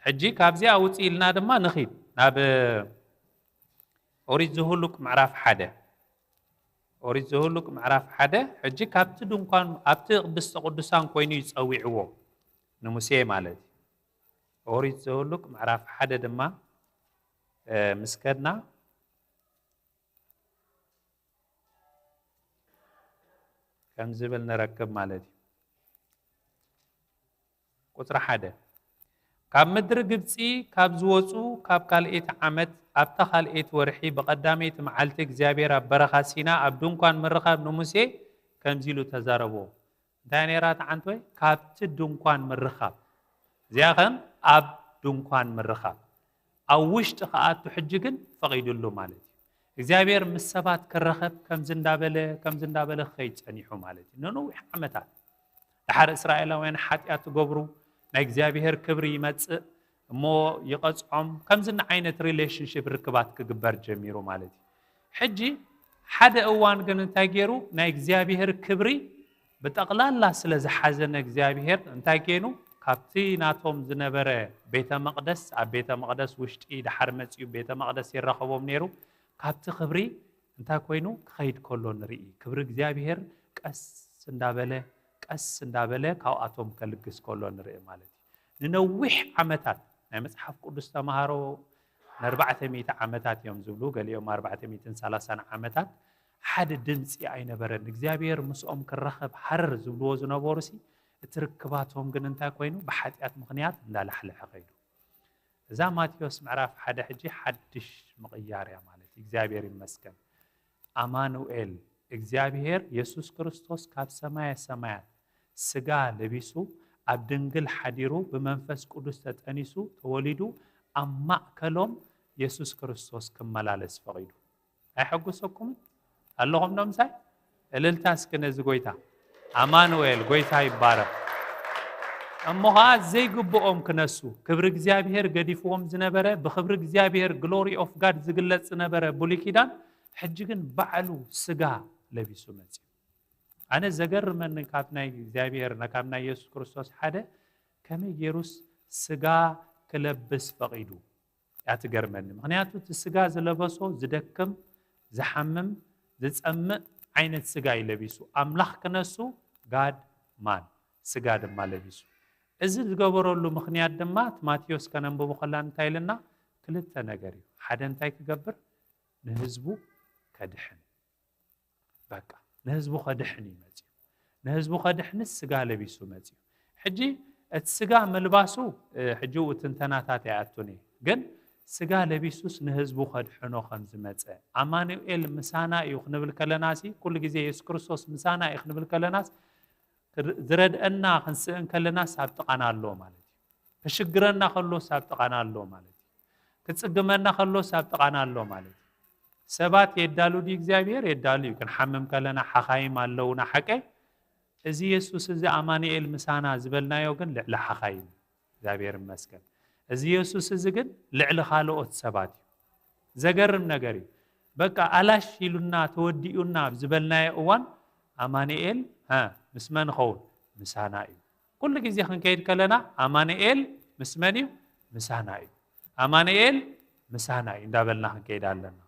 ሕጂ ካብዚኣ ውፅእ ኢልና ድማ ንኺድ ናብ ኦሪት ዘሁሉቅ ምዕራፍ ሓደ። ኦሪት ዘሁሉቅ ምዕራፍ ሓደ። ሕጂ ካብቲ ድንኳን ኣብቲ ቅድስተ ቅዱሳን ኮይኑ ይጸዊዕዎ ንሙሴ ማለት እዩ። ኦሪት ዘሁሉቅ ምዕራፍ ሓደ ድማ ምስ ከድና ከም ዝብል ንረክብ ማለት እዩ። ቁፅሪ ሓደ። ካብ ምድሪ ግብፂ ካብ ዝወፁ ካብ ካልኤት ዓመት ኣብታ ካልኤት ወርሒ ብቐዳመይቲ መዓልቲ እግዚኣብሔር ኣብ በረኻ ሲና ኣብ ድንኳን ምርኻብ ንሙሴ ከምዚ ኢሉ ተዛረቦ። እንታይ ነይራ ተዓንትወይ? ካብቲ ድንኳን ምርኻብ። እዚኣ ኸም ኣብ ድንኳን ምርኻብ ኣብ ውሽጢ ክኣቱ ሕጂ ግን ፈቒዱሉ ማለት እዩ። እግዚኣብሔር ምስ ሰባት ክረኸብ ከምዚ እንዳበለ ከምዚ እንዳበለ ክኸይድ ጸኒሑ ማለት እዩ። ንነዊሕ ዓመታት ድሓር እስራኤላውያን ሓጢኣት ትገብሩ ናይ እግዚኣብሔር ክብሪ ይመጽእ እሞ ይቐጽዖም። ከምዚ ዓይነት ሪሌሽንሽፕ ርክባት ክግበር ጀሚሩ ማለት እዩ። ሕጂ ሓደ እዋን ግን እንታይ ገይሩ? ናይ እግዚኣብሔር ክብሪ ብጠቕላላ ስለ ዝሓዘነ እግዚኣብሔር እንታይ ገይኑ? ካብቲ ናቶም ዝነበረ ቤተ መቕደስ፣ ኣብ ቤተ መቕደስ ውሽጢ ድሓር መጺኡ ቤተ መቕደስ ይራኸቦም ነይሩ። ካብቲ ክብሪ እንታይ ኮይኑ ክኸይድ ከሎ ንርኢ። ክብሪ እግዚኣብሔር ቀስ እንዳበለ ቀስ እንዳበለ ካብኣቶም ከልግስ ከሎ ንርኢ ማለት እዩ። ንነዊሕ ዓመታት ናይ መጽሓፍ ቅዱስ ተምሃሮ ንኣርባዕተ ሚእቲ ዓመታት እዮም ዝብሉ፣ ገሊኦም ኣርባዕተ ሚእትን ሰላሳን ዓመታት ሓደ ድምፂ ኣይነበረን። እግዚኣብሔር ምስኦም ክራኸብ ሃረር ዝብልዎ ዝነበሩ ሲ እቲ ርክባቶም ግን እንታይ ኮይኑ ብሓጢኣት ምኽንያት እንዳላሕለሐ ከይዱ። እዛ ማቴዎስ ምዕራፍ ሓደ ሕጂ ሓድሽ ምቕያር እያ ማለት እዩ። እግዚኣብሔር ይመስገን። ኣማኑኤል እግዚኣብሔር የሱስ ክርስቶስ ካብ ሰማየ ሰማያት ስጋ ለቢሱ ኣብ ድንግል ሓዲሩ ብመንፈስ ቅዱስ ተጠኒሱ ተወሊዱ ኣብ ማእከሎም የሱስ ክርስቶስ ክመላለስ ፈቒዱ። ኣይሐጉሰኩምን ኣለኹም ዶ ምሳይ? እልልታ እስኪ ነዚ ጎይታ። ኣማኑኤል ጎይታ ይባረኽ። እሞ ኸዓ ዘይግብኦም ክነሱ ክብሪ እግዚኣብሔር ገዲፍዎም ዝነበረ ብክብሪ እግዚኣብሔር ግሎሪ ኦፍ ጋድ ዝግለጽ ዝነበረ ብሉይ ኪዳን ሕጂ ግን ባዕሉ ስጋ ለቢሱ መጽዩ። ኣነ ዘገርመኒ ካብ ናይ እግዚኣብሔር ካብ ናይ የሱስ ክርስቶስ ሓደ ከመይ ገይሩስ ስጋ ክለብስ ፈቒዱ እያ ትገርመኒ። ምክንያቱ እቲ ስጋ ዝለበሶ ዝደክም ዝሓምም ዝጸምእ ዓይነት ስጋ እዩ ለቢሱ። ኣምላኽ ክነሱ ጋድ ማን ስጋ ድማ ለቢሱ። እዚ ዝገበረሉ ምክንያት ድማ እቲ ማቴዎስ ከነንብቦ ከላ እንታይ ኢልና? ክልተ ነገር እዩ። ሓደ እንታይ ክገብር? ንህዝቡ ከድሕን። በቃ ንህዝቡ ከድሕን እዩ መፅዩ። ንህዝቡ ከድሕንስ ስጋ ለቢሱ መፅዩ። ሕጂ እቲ ስጋ ምልባሱ ሕጂ ኡ ትንተናታት ኣይኣቱን እየ፣ ግን ስጋ ለቢሱስ ንህዝቡ ከድሕኖ ከም ዝመፀ ኣማኑኤል ምሳና እዩ ክንብል ከለናሲ ኩሉ ግዜ የሱስ ክርስቶስ ምሳና እዩ ክንብል ከለናስ ዝረድአና ክንስእን ከለናስ ኣብ ጥቓና ኣሎ ማለት እዩ። ክሽግረና ከሎስ ኣብ ጥቓና ኣሎ ማለት እዩ። ክጽግመና ከሎስ ኣብ ጥቓና ኣሎ ማለት እዩ። ሰባት የዳሉ ድዩ እግዚኣብሔር? የዳሉ እዩ። ክንሓምም ከለና ሓኻይም ኣለውና ሓቀይ። እዚ የሱስ እዚ ኣማኑኤል ምሳና ዝበልናዮ ግን ልዕሊ ሓኻይም እዩ። እግዚኣብሔር ይመስገን። እዚ የሱስ እዚ ግን ልዕሊ ካልኦት ሰባት እዩ። ዘገርም ነገር እዩ። በቃ ኣላሽ ኢሉና ተወዲኡና ኣብ ዝበልናዮ እዋን ኣማኑኤል ምስ መን ኸውን? ምሳና እዩ። ኩሉ ግዜ ክንከይድ ከለና ኣማኑኤል ምስ መን እዩ? ምሳና እዩ። ኣማኑኤል ምሳና እዩ እንዳበልና ክንከይድ ኣለና።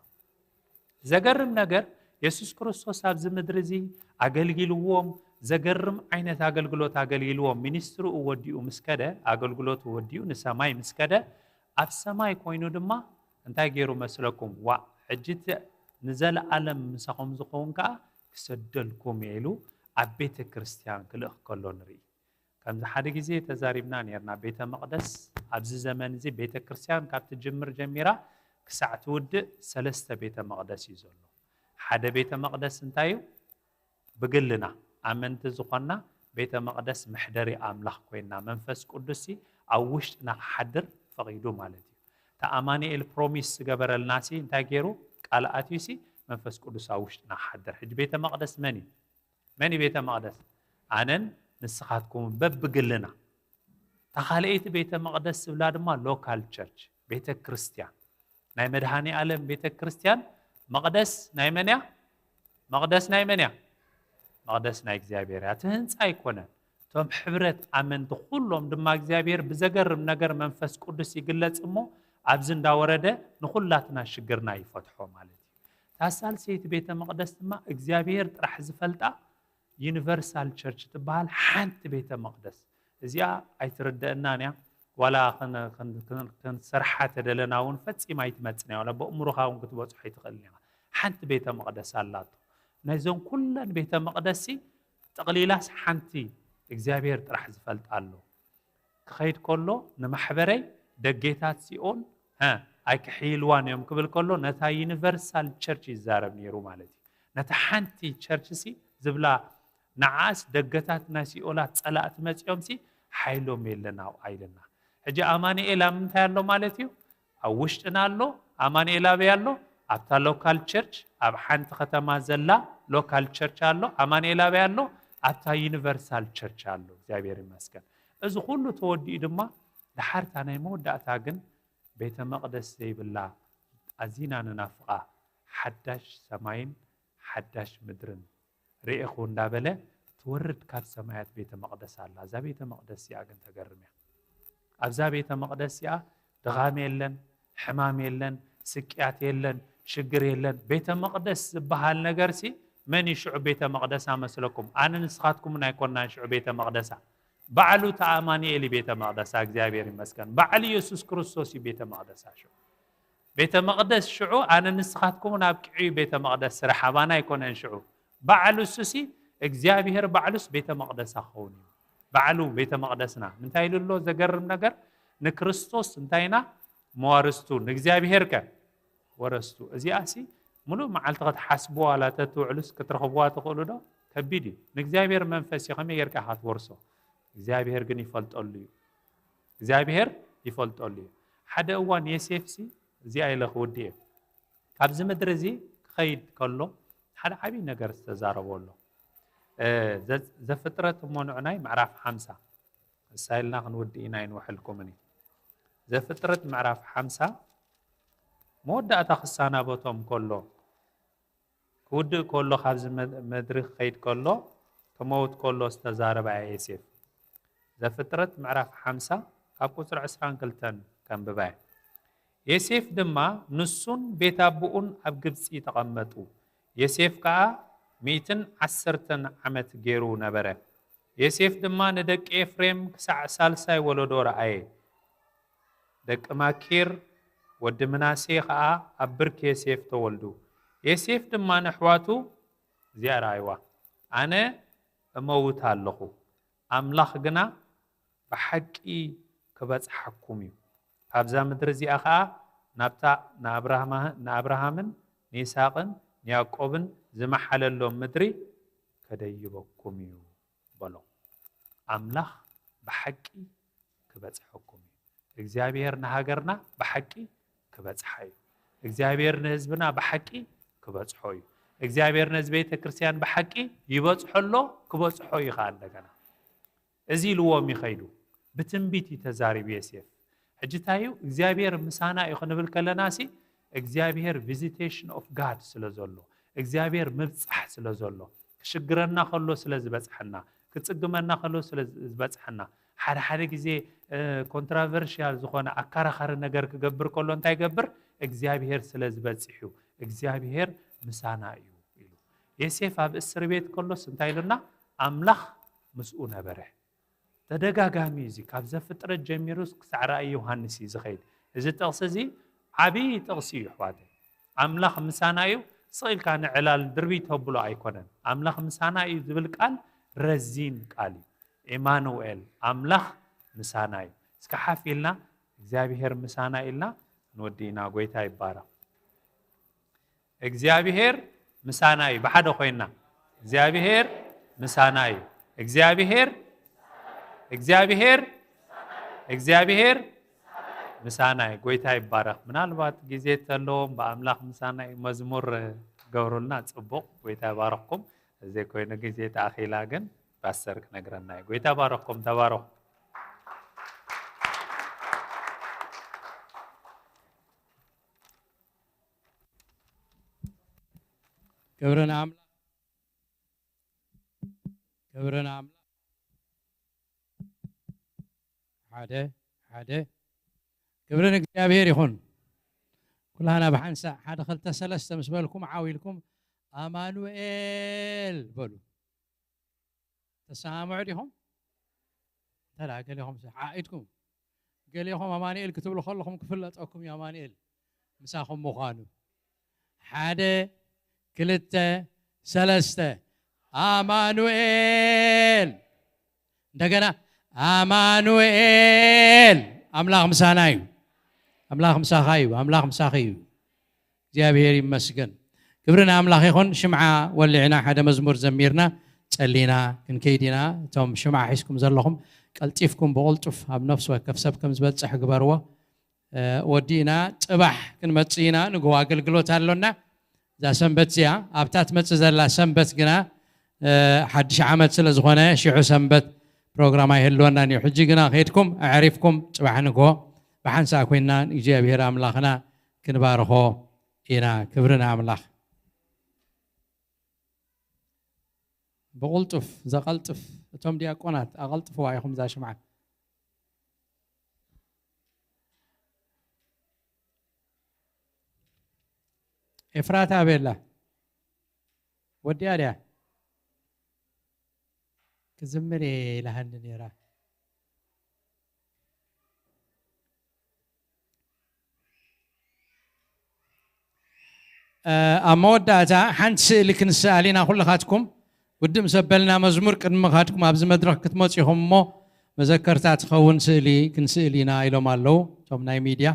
ዘገርም ነገር የሱስ ክርስቶስ ኣብዚ ምድሪ እዚ ኣገልጊልዎም፣ ዘገርም ዓይነት ኣገልግሎት ኣገልጊልዎም። ሚኒስትሪኡ ወዲኡ ምስ ከደ፣ ኣገልግሎቱ ወዲኡ ንሰማይ ምስ ከደ፣ ኣብ ሰማይ ኮይኑ ድማ እንታይ ገይሩ መስለኩም? ዋእ ሕጂ እቲ ንዘለኣለም ምሳኹም ዝኸውን ከኣ ክሰደልኩም እየ ኢሉ ኣብ ቤተ ክርስትያን ክልእኽ ከሎ ንርኢ። ከምዚ ሓደ ግዜ ተዛሪብና ኔርና። ቤተ መቕደስ ኣብዚ ዘመን እዚ ቤተ ክርስትያን ካብ ትጅምር ጀሚራ ክሳዕ ትውድእ ሰለስተ ቤተ መቕደስ እዩ ዘሎ። ሓደ ቤተ መቕደስ እንታይ እዩ? ብግልና ኣመንቲ ዝኾንና ቤተ መቕደስ መሕደሪ ኣምላኽ ኮይንና መንፈስ ቅዱስሲ ኣብ ውሽጥና ክሓድር ፈቒዱ ማለት እዩ። እቲ ኣማኑኤል ፕሮሚስ ዝገበረልናሲ እንታይ ገይሩ? ቃል ኣትዩሲ መንፈስ ቅዱስ ኣብ ውሽጥና ክሓድር። ሕጂ ቤተ መቕደስ መን እዩ? መን እዩ ቤተ መቕደስ? ኣነን ንስኻትኩምን በብግልና። እታ ካልኣይቲ ቤተ መቕደስ ዝብላ ድማ ሎካል ቸርች፣ ቤተ ክርስቲያን፣ ናይ መድኃኔ ዓለም ቤተ ክርስቲያን። መቕደስ ናይ መን እያ? መቕደስ ናይ መን እያ? መቕደስ ናይ እግዚኣብሔር እያ። እቲ ህንፃ ኣይኮነን። እቶም ሕብረት ኣመንቲ ኩሎም ድማ እግዚኣብሔር ብዘገርም ነገር መንፈስ ቅዱስ ይግለጽ እሞ ኣብዚ እንዳወረደ ንኹላትና ሽግርና ይፈትሖ ማለት እዩ። እታ ሳልሰይቲ ቤተ መቕደስ ድማ እግዚኣብሔር ጥራሕ ዝፈልጣ ዩኒቨርሳል ቸርች ትበሃል ሓንቲ ቤተ መቕደስ። እዚኣ ኣይትርደአናን እያ። ዋላ ክን- ክን- ክን- ክንሰርሓ ተደለና እውን ፈጺማ ኣይትመጽን እያ። ዋላ ብእምሮኻ እውን ክትበጽሖ ኣይትኽእልን ኢኻ። ሓንቲ ቤተ መቕደስ ኣላቶ። ናይዞን ኩለን ቤተ መቕደስሲ ጠቕሊላስ ሓንቲ እግዚኣብሔር ጥራሕ ዝፈልጣ ኣሎ። ክኸይድ ከሎ ንማሕበረይ ደጌታት ሲኦል ሀ ኣይክሕይልዋን እዮም ክብል ከሎ ነታ ዩኒቨርሳል ቸርች ይዛረብ ነይሩ ማለት እዩ። ነታ ሓንቲ ቸርች ሲ ዝብላ ንዓስ ደገታት ናይ ሲኦላት ጸላእቲ መጺኦም ሲ ሓይሎም የለን ኣብኣ ኢልና። ሕጂ ኣማኑኤል ኣብ ምንታይ ኣሎ ማለት እዩ? ኣብ ውሽጥና ኣሎ። ኣማኑኤል ኣበይ ኣሎ? ኣብታ ሎካል ቸርች፣ ኣብ ሓንቲ ከተማ ዘላ ሎካል ቸርች ኣሎ። ኣማኑኤል ኣበይ ኣሎ? ኣብታ ዩኒቨርሳል ቸርች ኣሎ። እግዚኣብሔር ይመስገን። እዚ ኩሉ ተወዲኡ ድማ ድሓርታ ናይ መወዳእታ ግን ቤተ መቕደስ ዘይብላ ኣዚና ንናፍቓ ሓዳሽ ሰማይን ሓዳሽ ምድርን ርኤኹ እንዳበለ ትወርድ ካብ ሰማያት ቤተ መቕደስ ኣላ። እዛ ቤተ መቕደስ እዚኣ ግን ተገርም እያ። ኣብዛ ቤተ መቕደስ እዚኣ ድኻም የለን፣ ሕማም የለን፣ ስቅያት የለን፣ ሽግር የለን። ቤተ መቕደስ ዝበሃል ነገር ሲ መን እዩ ሽዑ ቤተ መቕደሳ መስለኩም? ኣነ ንስኻትኩምን ኣይኮንናን ሽዑ ቤተ መቕደሳ። ባዕሉ እቲ ኣማኑኤል እዩ ቤተ መቕደሳ። እግዚኣብሔር ይመስገን። ባዕሉ ኢየሱስ ክርስቶስ እዩ ቤተ መቕደሳ። ሽዑ ቤተ መቕደስ ሽዑ ኣነ ንስኻትኩምን ኣብቂዑ እዩ ቤተ መቕደስ ስራሕ ኣባና ኣይኮነን። ሽዑ ባዕሉ እሱሲ እግዚኣብሔር ባዕሉስ ቤተ መቕደሳ ክኸውን እዩ። ባዕሉ ቤተ መቕደስና እንታይ ኢሉ ኣሎ? ዘገርም ነገር ንክርስቶስ እንታይ ኢና መዋርስቱ ንእግዚኣብሔር ከ ወረስቱ። እዚኣሲ ምሉእ መዓልቲ ክትሓስቡ ዋላ ተትውዕሉስ ክትረኽብዋ ትኽእሉ ዶ? ከቢድ እዩ። ንእግዚኣብሔር መንፈስ እዩ ከመይ ጌርካ ኢኻ ትወርሶ? እግዚኣብሔር ግን ይፈልጠሉ እዩ። እግዚኣብሔር ይፈልጠሉ እዩ። ሓደ እዋን ዮሴፍሲ እዚኣ ኢለ ክውድእ እየ። ካብዚ ምድሪ እዚ ክኸይድ ከሎ ሓደ ዓብዪ ነገር ዝተዛረቦ ኣሎ። እ፣ ዘ- ዘፍጥረት እሞ ንዑናይ ምዕራፍ ሓምሳ እሳ ኢልና ክንውድእ ኢና ይንውሐልኩምን እዩ። ዘፍጥረት ምዕራፍ ሓምሳ መወዳእታ ክሰናበቶም ከሎ ክውድእ ከሎ ካብዚ መ- ምድሪ ክኸይድ ከሎ ክመውት ከሎ ዝተዛረባ እያ ዮሴፍ። ዘፍጥረት ምዕራፍ ሓምሳ ካብ ቁፅሪ ዕስራን ክልተን ከንብባ እየ። ዮሴፍ ድማ ንሱን ቤት ኣቦኡን ኣብ ግብፂ ተቐመጡ። ዮሴፍ ከዓ ሚእትን ዓሰርተን ዓመት ገይሩ ነበረ። ዮሴፍ ድማ ንደቂ ኤፍሬም ክሳዕ ሳልሳይ ወለዶ ረኣየ። ደቂ ማኪር ወዲ ምናሴ ኸዓ ኣብ ብርኪ ዮሴፍ ተወልዱ። ዮሴፍ ድማ ንኣሕዋቱ እዚኣ ረኣይዋ፣ ኣነ እመውት ኣለኹ፣ ኣምላኽ ግና ብሓቂ ክበጽሓኩም እዩ። ካብዛ ምድሪ እዚኣ ኸዓ ናብታ ንኣብርሃማ- ንኣብርሃምን ንይስሐቅን ንያዕቆብን ዝመሓለሎም ምድሪ ከደይበኩም እዩ በሎ። ኣምላኽ ብሓቂ ክበጽሐኩም እዩ። እግዚኣብሔር ንሃገርና ብሓቂ ክበጽሓ እዩ። እግዚኣብሔር ንህዝብና ብሓቂ ክበጽሖ እዩ። እግዚኣብሔር ነዚ ቤተ ክርስቲያን ብሓቂ ይበጽሖ ኣሎ፣ ክበጽሖ እዩ ከዓ እንደገና። እዚ ኢልዎም ይኸይዱ። ብትንቢት እዩ ተዛሪቡ ዮሴፍ። ሕጂ እንታይ እዩ እግዚኣብሔር ምሳና እዩ ክንብል ከለና ሲ እግዚኣብሔር visitation of God ስለ ዘሎ እግዚኣብሔር ምብጻሕ ስለ ዘሎ ክሽግረና ከሎ ስለ ዝበጽሐና ክጽግመና ከሎ ስለ ዝበጽሐና ሓደ ሓደ ግዜ ኮንትራቨርሽያል ዝኾነ ኣከራኻሪ ነገር ክገብር ከሎ እንታይ ይገብር እግዚኣብሔር ስለ ዝበጽሕ እዩ እግዚኣብሔር ምሳና እዩ ኢሉ ዮሴፍ ኣብ እስር ቤት ከሎስ እንታይ ኢሉና ኣምላኽ ምስኡ ነበረ ተደጋጋሚ እዩ እዚ ካብ ዘፍጥረት ጀሚሩ ክሳዕ ራእይ ዮሃንስ እዩ ዝኸይድ እዚ ጥቕሲ እዚ ዓብዪ ጥቕሲ እዩ ኣሕዋተይ ኣምላኽ ምሳና እዩ ስቕ ኢልካ ንዕላል ድርቢት ተብሎ ኣይኮነን ኣምላኽ ምሳና እዩ ዝብል ቃል ረዚን ቃል እዩ ኢማኑኤል ኣምላኽ ምሳና እዩ እስከ ሓፍ ኢልና እግዚኣብሔር ምሳና ኢልና ክንወዲ ኢና ጎይታ ይባረኽ እግዚኣብሔር ምሳና እዩ ብሓደ ኮይና እግዚኣብሔር ምሳና እዩ እግዚኣብሔር እግዚኣብሔር እግዚኣብሔር ምሳና እዩ ጎይታ ይባረኽ ምናልባት ግዜ ተለዎም ብኣምላኽ ምሳና እዩ መዝሙር ገብሩልና ፅቡቕ ጎይታ ይባረኽኩም ዘይኮይኑ ግዜ ተኣኺላ ግን ፓስተር ክነግረና እዩ ጎይታ ባረኽኩም ተባረኹ ክብሪ ንኣምላኽ፣ ክብሪ ንኣምላኽ። ሓደ፣ ሓደ። ክብሪ ንእግዚኣብሔር ይኹን። ኩላህና ብሓንሳእ ሓደ፣ ክልተ፣ ሰለስተ ምስ በልኩም ዓው ኢልኩም ኣማኑኤል በሉ። ተሰማምዑ ዲኹም? እንተ ደኣ ገሊኹም ዓኢድኩም፣ ገሊኹም ኣማኑኤል ክትብሉ ከለኹም ክፍለጠኩም እዩ ኣማኑኤል ምሳኹም ምዃኑ። ሓደ፣ ክልተ፣ ሰለስተ። ኣማኑኤል። እንደገና ኣማኑኤል፣ ኣምላኽ ምሳና እዩ። ኣምላኽ ምሳኻ እዩ። ኣምላኽ ምሳኺ እዩ። እግዚኣብሔር ይመስገን። ክብሪ ንኣምላኽ ይኹን። ሽምዓ ወሊዕና፣ ሓደ መዝሙር ዘሚርና ጸሊና ክንከይድ ኢና። እቶም ሽምዓ ሒዝኩም ዘለኹም ቀልጢፍኩም ብቕልጡፍ ኣብ ነፍሲ ወከፍ ሰብ ከም ዝበጽሕ ግበርዎ። እ፣ ወዲእና ጽባሕ ክንመጽእ ኢና። ንግሆ ኣገልግሎት ኣሎና። እዛ ሰንበት እዚኣ ኣብታ ትመጽእ ዘላ ሰንበት ግና፣ እ፣ ሓድሽ ዓመት ስለ ዝኾነ ሽዑ ሰንበት ፕሮግራም ኣይህልወናን እዩ። ሕጂ ግና ከይድኩም ኣዕሪፍኩም ጽባሕ ንግሆ ብሓንሳእ ኮይንና ንእግዚኣብሔር ኣምላኽና ክንባርኾ ኢና። ክብሪ ንኣምላኽ። ብቕልጡፍ ዘቐልጥፍ፣ እቶም ዲያቆናት ኣቐልጥፍዋ ኢኹም እዛ ሽምዓ። ኤፍራታ ኣበይ ኣላ? ወዲኣ ድያ? ክዝምር እየ ኢላሃኒ ነይራ። እ፣ ኣብ መወዳእታ ሓንቲ ስእሊ ክንስኣል ኢና። ኩልኻትኩም ውድእ ምስ ኣበልና መዝሙር ቅድሚ ምኻድኩም ኣብዚ መድረኽ ክትመጹ ኢኹም እሞ መዘከርታ ትኸውን ስእሊ ክንስእል ኢና ኢሎም ኣለዉ እቶም ናይ ሚድያ።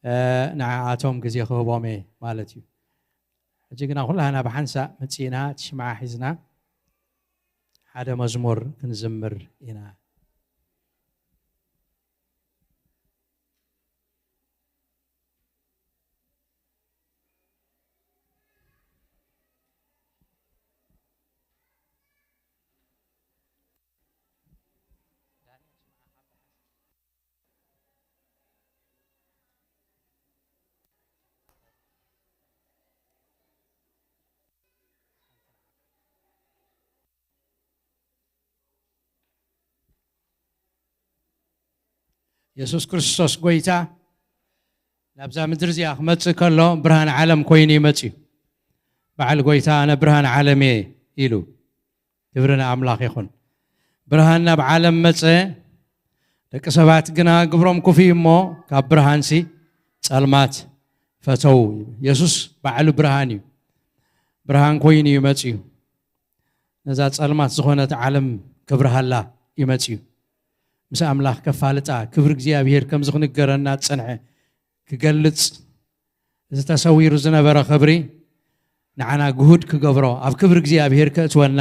እ፣ ንዓኣቶም ግዜ ክህቦም እየ ማለት እዩ። ሕጂ ግና ኩላህና ብሓንሳእ መጺእና እቲ ሽምዓ ሒዝና ሓደ መዝሙር ክንዝምር ኢና። የሱስ ክርስቶስ ጐይታ ናብዛ ምድሪ እዚኣ ክመጽእ ከሎ ብርሃን ዓለም ኮይኑ እዩ መጺኡ። በዓል ጐይታ፣ "ኣነ ብርሃን ዓለም እየ" ኢሉ። ክብሪ ንኣምላኽ ይኹን። ብርሃን ናብ ዓለም መጸ፣ ደቂ ሰባት ግና ግብሮም ክፉእ እዩ እሞ ካብ ብርሃንሲ ጸልማት ፈተዉ። የሱስ ባዕሉ ብርሃን እዩ። ብርሃን ኮይኑ እዩ መጺኡ። ነዛ ጸልማት ዝኾነት ዓለም ክብርሃላ እዩ መጺኡ። ምስ ኣምላኽ ከፋልጣ፣ ክብሪ እግዚኣብሄር ከምዚ ክንገረና ዝጸንሐ ክገልጽ፣ እዚ ተሰዊሩ ዝነበረ ክብሪ ንዓና ግሁድ ክገብሮ፣ ኣብ ክብሪ እግዚኣብሄር ከእትወና፣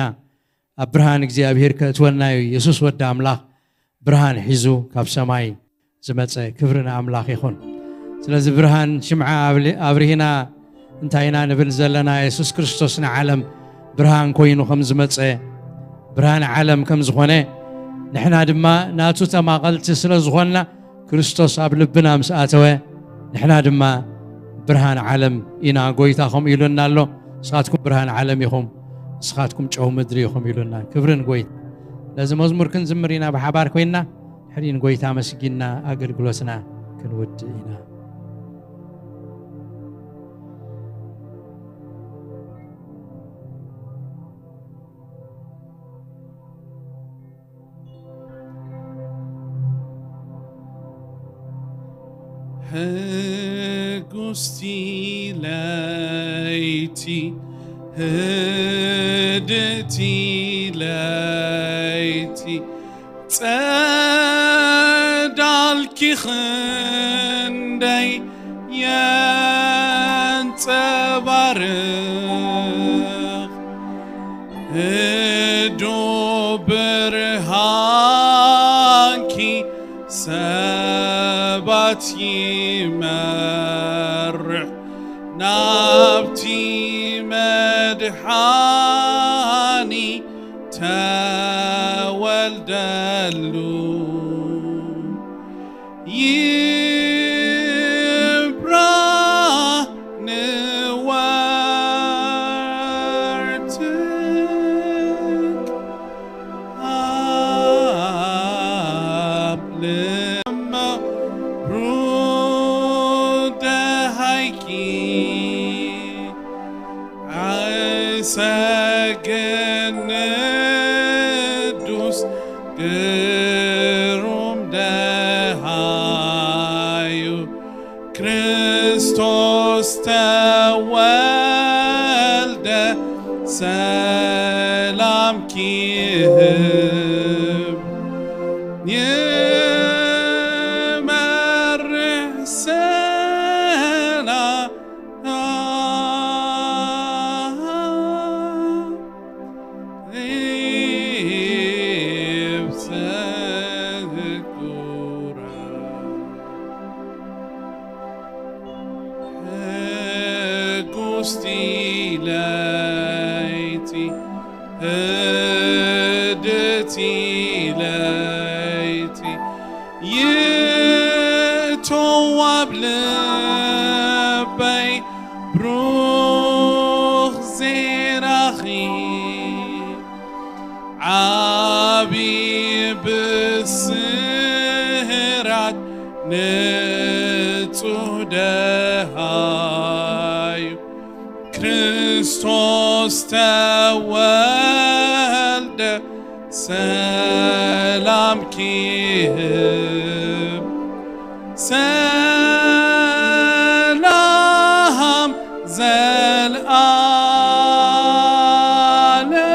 ኣብ ብርሃን እግዚኣብሄር ከእትወና እዩ። የሱስ ወዲ ኣምላኽ ብርሃን ሒዙ ካብ ሰማይ ዝመጸ። ክብሪ ንኣምላኽ ይኹን። ስለዚ ብርሃን ሽምዓ ኣብሊ-፣ ኣብሪህና እንታይ ኢና ንብል ዘለና? የሱስ ክርስቶስ ንዓለም ብርሃን ኮይኑ ከም ዝመጸ፣ ብርሃን ዓለም ከም ዝኾነ፣ ንሕና ድማ ናቱ ተማቐልቲ ስለ ዝኾንና፣ ክርስቶስ ኣብ ልብና ምስ ኣተወ፣ ንሕና ድማ ብርሃን ዓለም ኢና። ጐይታ ከምኡ ኢሉና ኣሎ፣ "ንስኻትኩም ብርሃን ዓለም ኢኹም፣ ንስኻትኩም ጨው ምድሪ ኢኹም" ኢሉና። ክብሪ ንጐይታ። ነዚ መዝሙር ክንዝምር ኢና ብሓባር ኮይንና፣ ድሕሪ ንጐይታ ኣመስጊንና ኣገልግሎትና ክንውድእ ኢና። ሕጉስቲ ለይቲ፣ ህድእቲ ለይቲ፣ ጸዳልኪ ክንደይ የንጸባርቕ፣ ህዱእ ብርሃንኪ ሰባት ይመርሕ፣ ናብቲ መድሓኒ ተወልደሉ። ይብራህ ንወ- ኣሰግድ ንዱስ ግሩም ደሃዩ ክርስቶስ ተወልደ ሰላም ኪህብ ይመርሕ ሰላም ሕጉስቲ ለይቲ ህድቲ ለይቲ ይእተው ኣብ ልበይ ብሩኽ ዜናኺ ዓቢ ብስራት ንጹህ ደሃዩ ክርስቶስ ተወልደ ሰላም ኪህብ ሰላም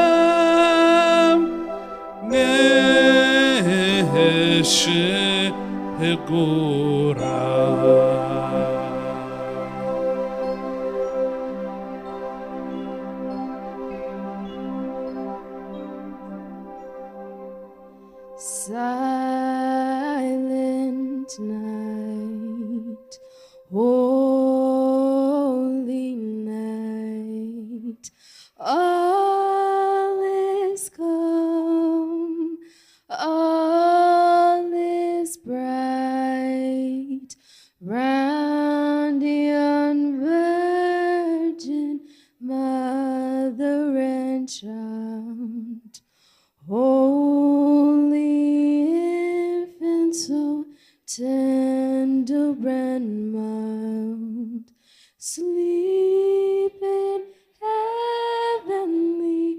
ዘልኣለም ንህሽ ህጉራ Silent night, holy night, all is calm, all is bright, round yon virgin mother and child. Holy infant, so tender and mild, sleep in heavenly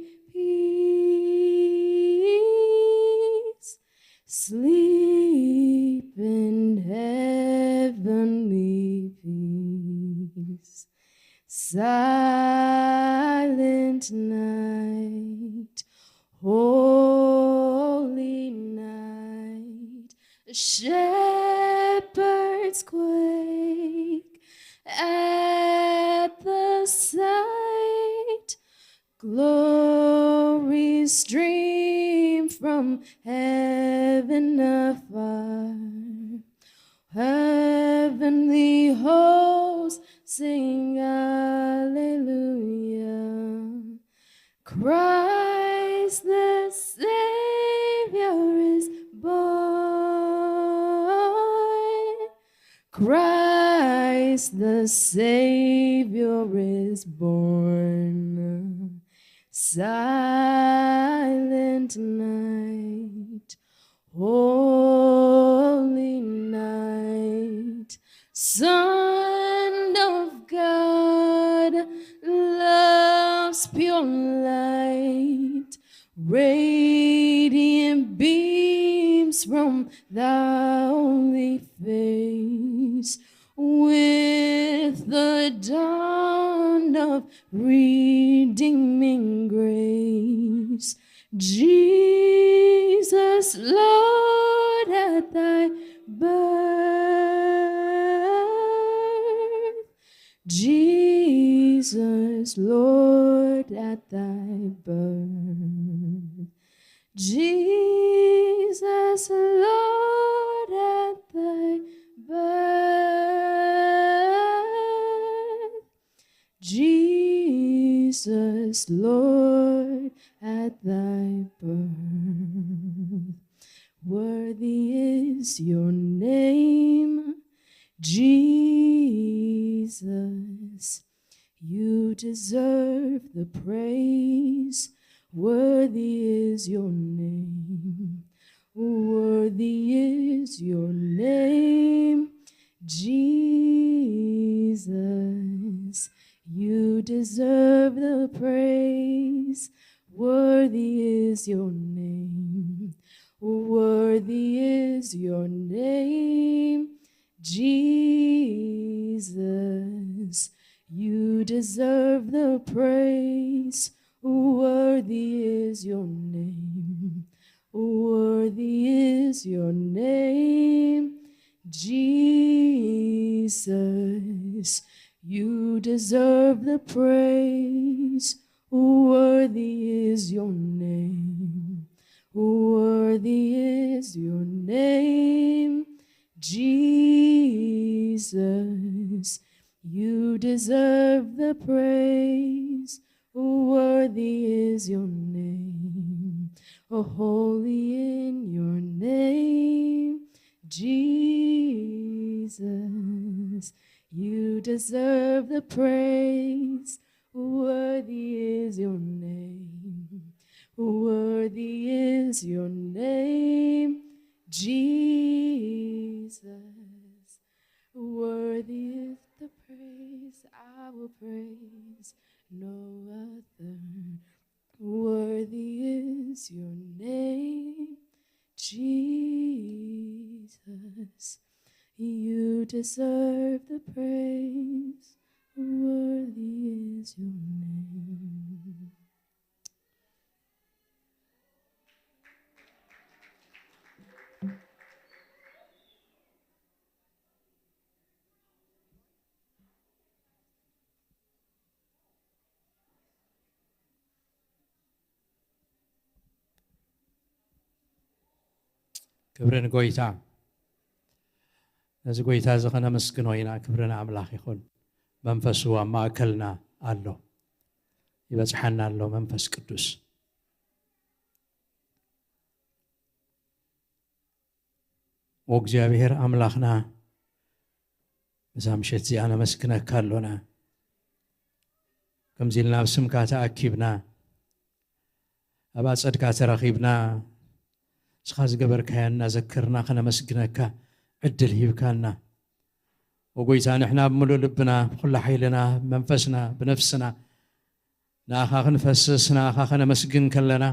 peace, sleep in heavenly peace. Silent night, holy night, shepherds quake at the sight. Glory stream from heaven afar. Heavenly hosts sing Alleluia. Christ the Savior is born. Christ the Savior is born. Silent night, holy night, Son of God, love's pure light, radiant beams from thy only face. With the dawn of redeeming grace, Jesus, Lord, at thy birth. Jesus, Lord, at thy birth. Jesus, Lord, at thy birth. Jesus, Lord, at thy birth. Worthy is your name, Jesus. You deserve the praise. Worthy is your name. Worthy is your name, Jesus. You deserve the praise. Worthy is your name. Worthy is your name, Jesus. You deserve the praise. Worthy is your name. Worthy is your name, Jesus. You deserve the praise. Worthy is your name. Worthy is your name, Jesus. You deserve the praise. Worthy is your name. Oh, holy in your name, Jesus. You deserve the praise. Worthy is your name. Worthy is your name, Jesus. Worthy is the praise. I will praise no other. Worthy is your name, Jesus. You deserve the praise. Worthy is your name. ክብሪ ንጎይታ። ነዚ ጎይታ እዚ ከነመስግኖ ኢና። ክብሪ ንኣምላኽ ይኹን። መንፈሱ ኣብ ማእከልና ኣሎ። ይበጽሓና ኣሎ መንፈስ ቅዱስ። ወእግዚኣብሔር ኣምላኽና፣ በዛ ምሸት እዚኣ ነመስግነካ ኣሎና። ከምዚ ኢልና ኣብ ስምካ ተኣኪብና፣ ኣብ ኣጸድካ ተረኺብና፣ ንስኻ ዝገበርካዮ እናዘከርና ከነመስግነካ ዕድል ሂብካና። ወጎይታ፣ ንሕና ብምሉእ ልብና፣ ብኹሉ ሓይልና፣ ብመንፈስና፣ ብነፍስና፣ ንኣኻ ክንፈስስ፣ ንኣኻ ከነመስግን ከለና፣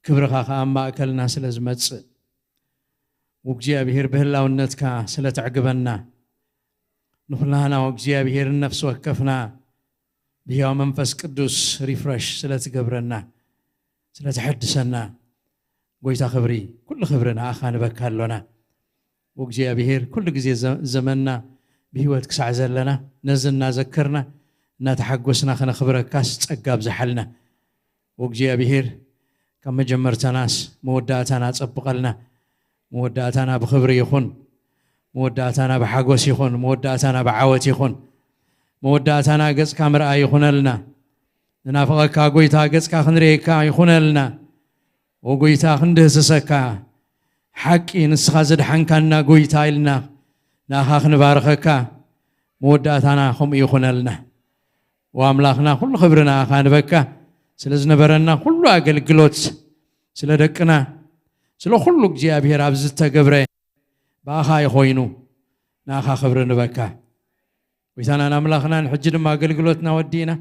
ክብርኻ ኸኣ ኣብ ማእከልና ስለ ዝመጽእ፣ ወእግዚኣብሔር ብህላውነትካ ስለ ተዕግበና፣ ንኹላህና ወእግዚኣብሔር ነፍሲ ወከፍና ብህያው መንፈስ ቅዱስ ሪፍረሽ ስለ ትገብረና፣ ስለ ተሐድሰና፣ ጎይታ ክብሪ፣ ኩሉ ክብሪ ንኣኻ ንበካ ኣሎና። ወእግዚኣብሔር ኩሉ ግዜ ዘ-፣ ዘመንና ብህይወት ክሳዕ ዘለና ነዚ እናዘከርና፣ እናተሓጎስና ከነኽብረካስ ጸጋ ኣብዝሓልና። ወእግዚኣብሔር ካብ መጀመርታናስ መወዳእታና ጸብቐልና። መወዳእታና ብኽብሪ ይኹን። መወዳእታና ብሓጎስ ይኹን። መወዳእታና ብዓወት ይኹን። መወዳእታና ገጽካ ምርኣይ ይኹነልና። ንናፍቐካ ጎይታ፣ ገጽካ ክንርእየካ ይኹነልና። ወጎይታ ክንድህስሰካ፣ ሓቂ ንስኻ ዘድሓንካና ጎይታ ኢልና ንኣኻ ክንባርኸካ፣ መወዳእታና ከምኡ ይኹነልና። ወኣምላኽና፣ ኩሉ ክብሪ ንኣኻ ንበካ፣ ስለ ዝነበረና ኩሉ ኣገልግሎት፣ ስለ ደቅና፣ ስለ ኩሉ እግዚኣብሔር ኣብዚ ዝተገብረ ብኣኻ እዩ ኮይኑ፣ ንኣኻ ክብሪ ንበካ። ጎይታናን ኣምላኽናን፣ ሕጂ ድማ ኣገልግሎትና ወዲእና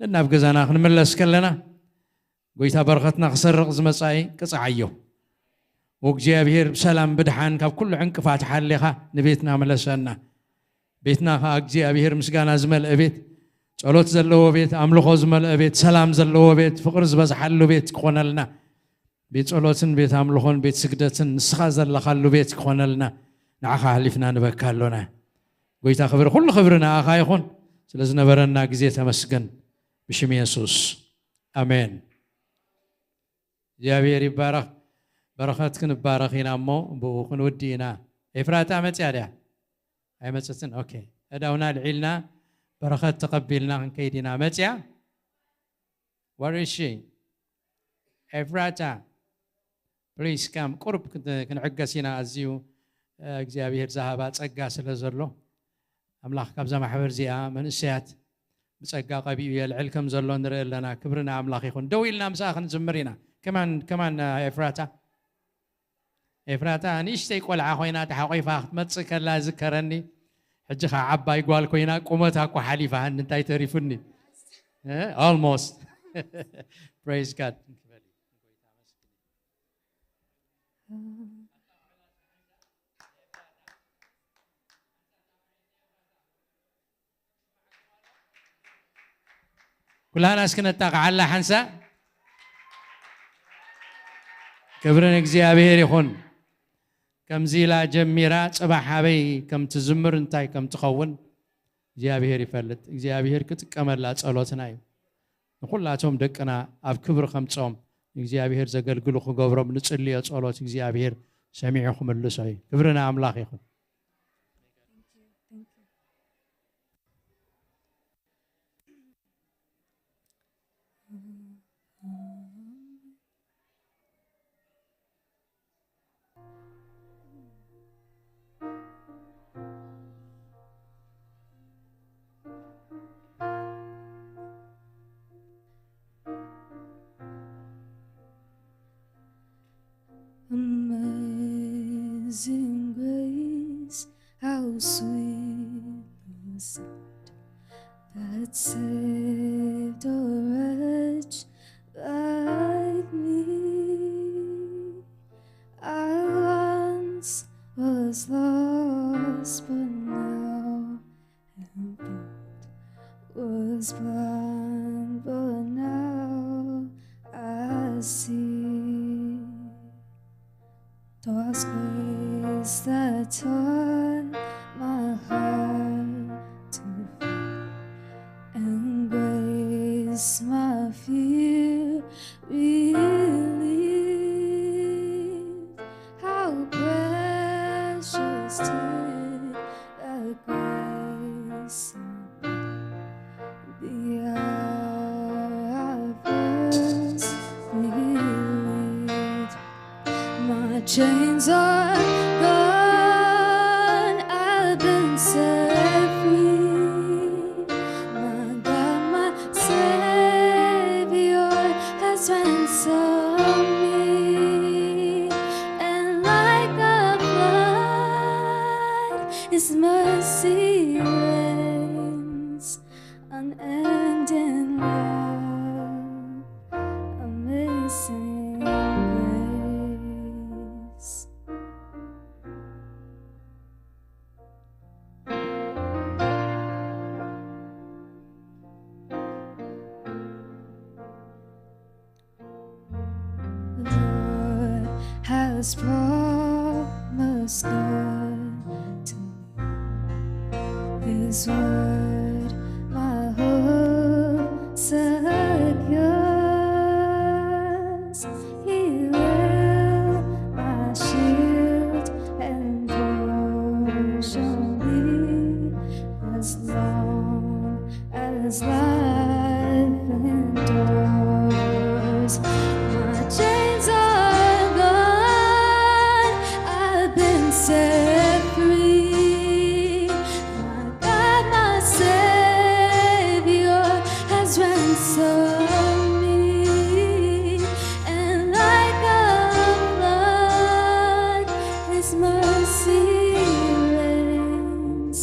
ነናብ ገዛና ክንምለስ ከለና፣ ጎይታ በረኸትና ክሰርቕ ዝመጻኢ ቅጽዓዮ። ወእግዚኣብሔር ብሰላም ብድሓን ካብ ኩሉ ዕንቅፋት ሓሊኻ ንቤትና ምለሰና። ቤትና ኸኣ እግዚኣብሔር ምስጋና ዝመልአ ቤት፣ ጸሎት ዘለዎ ቤት፣ ኣምልኾ ዝመልአ ቤት፣ ሰላም ዘለዎ ቤት፣ ፍቕሪ ዝበዝሓሉ ቤት ክኾነልና። ቤት ጸሎትን ቤት ኣምልኾን ቤት ስግደትን ንስኻ ዘለኻሉ ቤት ክኾነልና ንዓኻ ኣሕሊፍና ንበካ ኣሎና። ጎይታ ክብሪ፣ ኩሉ ክብሪ ንኣኻ ይኹን። ስለ ዝነበረና ግዜ ተመስገን። ብሽም የሱስ። ኣሜን። እግዚኣብሔር ይባረኽ። በረኸት ክንባረኽ ኢና እሞ ብኡ ክንውዲ ኢና። ኤፍራታ መጽያ ድያ? ኣይመጽትን። ኦኬ። እዳውና ኣልዒልና በረኸት ተቐቢልና ክንከይድ ኢና። መጽያ? Where is she? ኤፍራታ፣ please come። ቁሩብ ክን-፣ ክንዕገስ ኢና። ኣዝዩ፣ እ፣ እግዚኣብሔር ዝሃባ ጸጋ ስለ ዘሎ፣ ኣምላኽ ካብዛ ማሕበር እዚኣ መንእሰያት ብጸጋ ቀቢኡ የልዕል ከም ዘሎ ንርኢ ኣለና። ክብሪ ንኣምላኽ ይኹን። ደው ኢልና ምስኣ ክንዝምር ኢና። ከማን፣ ከማን፣ እ፣ ኤፍራታ። ኤፍራታ ንእሽተይ ቆልዓ ኮይና ተሓቂፋ ክትመጽእ ከላ ዝከረኒ። ሕጂ ኸዓ ዓባይ ጓል ኮይና ቁመታ እኮ ሓሊፋ፣ ሃኒ እንታይ ተሪፉኒ? Almost. Praise God. ኩላና እስኪ ነጣቕዓላ ሓንሳ። ክብሪ ንእግዚኣብሔር ይኹን። ከምዚ ኢላ ጀሚራ፣ ጽባሕ ኣበይ ከም ትዝምር፣ እንታይ ከም ትኸውን እግዚኣብሔር ይፈልጥ። እግዚኣብሔር ክጥቀመላ ጸሎትና እዩ። ንኹላቶም ደቅና ኣብ ክብሪ ከምጾም እግዚኣብሔር ዘገልግሉ ክገብሮም ንጽልዮ ጸሎት እግዚኣብሔር ሰሚዑ ክምልሶ እዩ። ክብሪ ንኣምላኽ ይኹን። Amazing grace, how sweet the sound that saved a wretch like me. I once was lost, but now am found, was blind, but now I see. 'Twas grace that taught my heart to fear, and grace my fear relieved. How precious to the grace of the hour I first believed. My chains are gone, I've been set free. My God, my Savior has ransomed me, and like a flood, His mercy reigns. Unending love, amazing grace. Lord has promised good to me. His word my hope secures. He will my shield and portion be, as long as life endures. My chains are gone, I've been set free. My God, my Savior has ransomed me, and like a flood, His mercy reigns.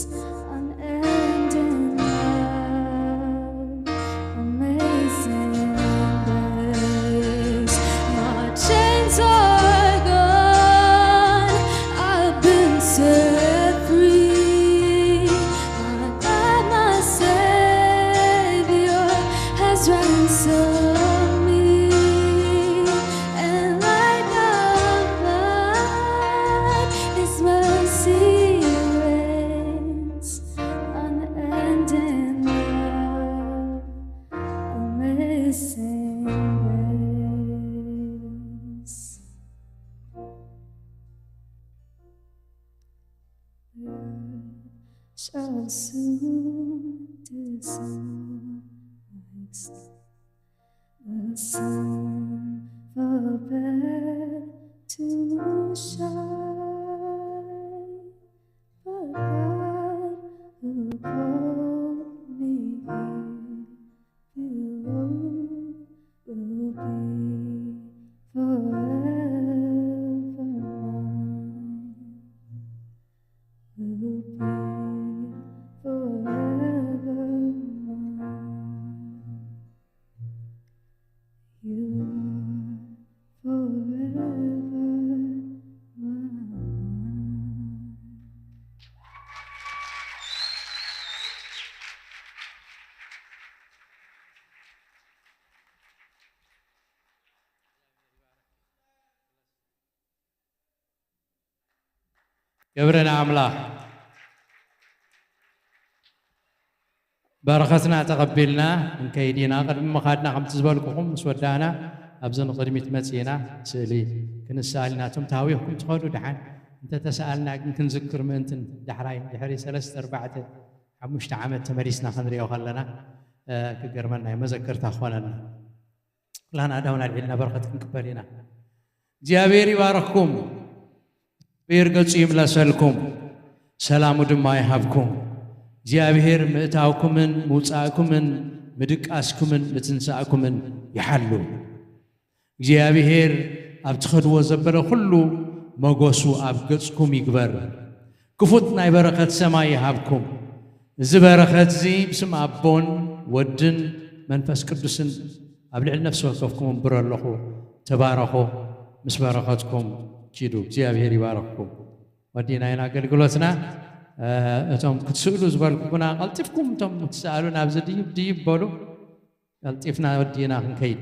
Unending love, amazing grace. My chains are gone, I've been set free. My God, my Savior has ransomed me, and like a flood, His mercy reigns. Unending love, amazing grace. Earth shall soon dissolve like snow. The sun forbade to shine, but God who called me here below will be forever mine. Will be ገብረና ኣምላኽ በረኸትና ተቐቢልና እንከይድ ኢና። ቅድሚ ምኻድና ከምቲ ዝበልኩኹም ምስ ወዳእና ኣብዚ ንቕድሚት መጺእና ስእሊ ክንሰኣል ኢና። እቶም ተሃዊኽኩም ትኸዱ ደሓን እንተተሰኣልና ግን ክንዝክር ምእንትን ዳሕራይ ድሕሪ ሰለስተ ኣርባዕተ ሓሙሽተ ዓመት ተመሊስና ክንሪኦ ከለና ክገርመና እዩ፣ መዘከርታ ክኾነና። ኩላና ኣእዳውና ኣልዒልና በረኸት ክንቅበል ኢና። እግዚኣብሔር ይባርኽኩም፣ እግዚኣብሔር ገጹ ይምለሰልኩም፣ ሰላሙ ድማ ይሃብኩም። እግዚኣብሔር ምእታውኩምን ምውጻእኩምን ምድቃስኩምን ምትንሳእኩምን ይሓሉ። እግዚኣብሔር ኣብ ትኸድዎ ዘበለ ኩሉ መጎሱ ኣብ ገጽኩም ይግበር። ክፉት ናይ በረኸት ሰማይ ይሃብኩም። እዚ በረኸት እዚ ብስም ኣቦን ወድን መንፈስ ቅዱስን ኣብ ልዕሊ ነፍሲ ወከፍኩም እምብሮ ኣለኹ። ተባረኹ። ምስ በረኸትኩም ኪዱ። እግዚኣብሔር ይባረኽኩም። ወዲና ኢና ኣገልግሎትና። እቶም ክትስእሉ ዝበልኩና ቀልጢፍኩም እቶም ክትሰኣሉ ናብዚ ድይብ ድይብ በሉ። ቀልጢፍና ወዲና ክንከይድ።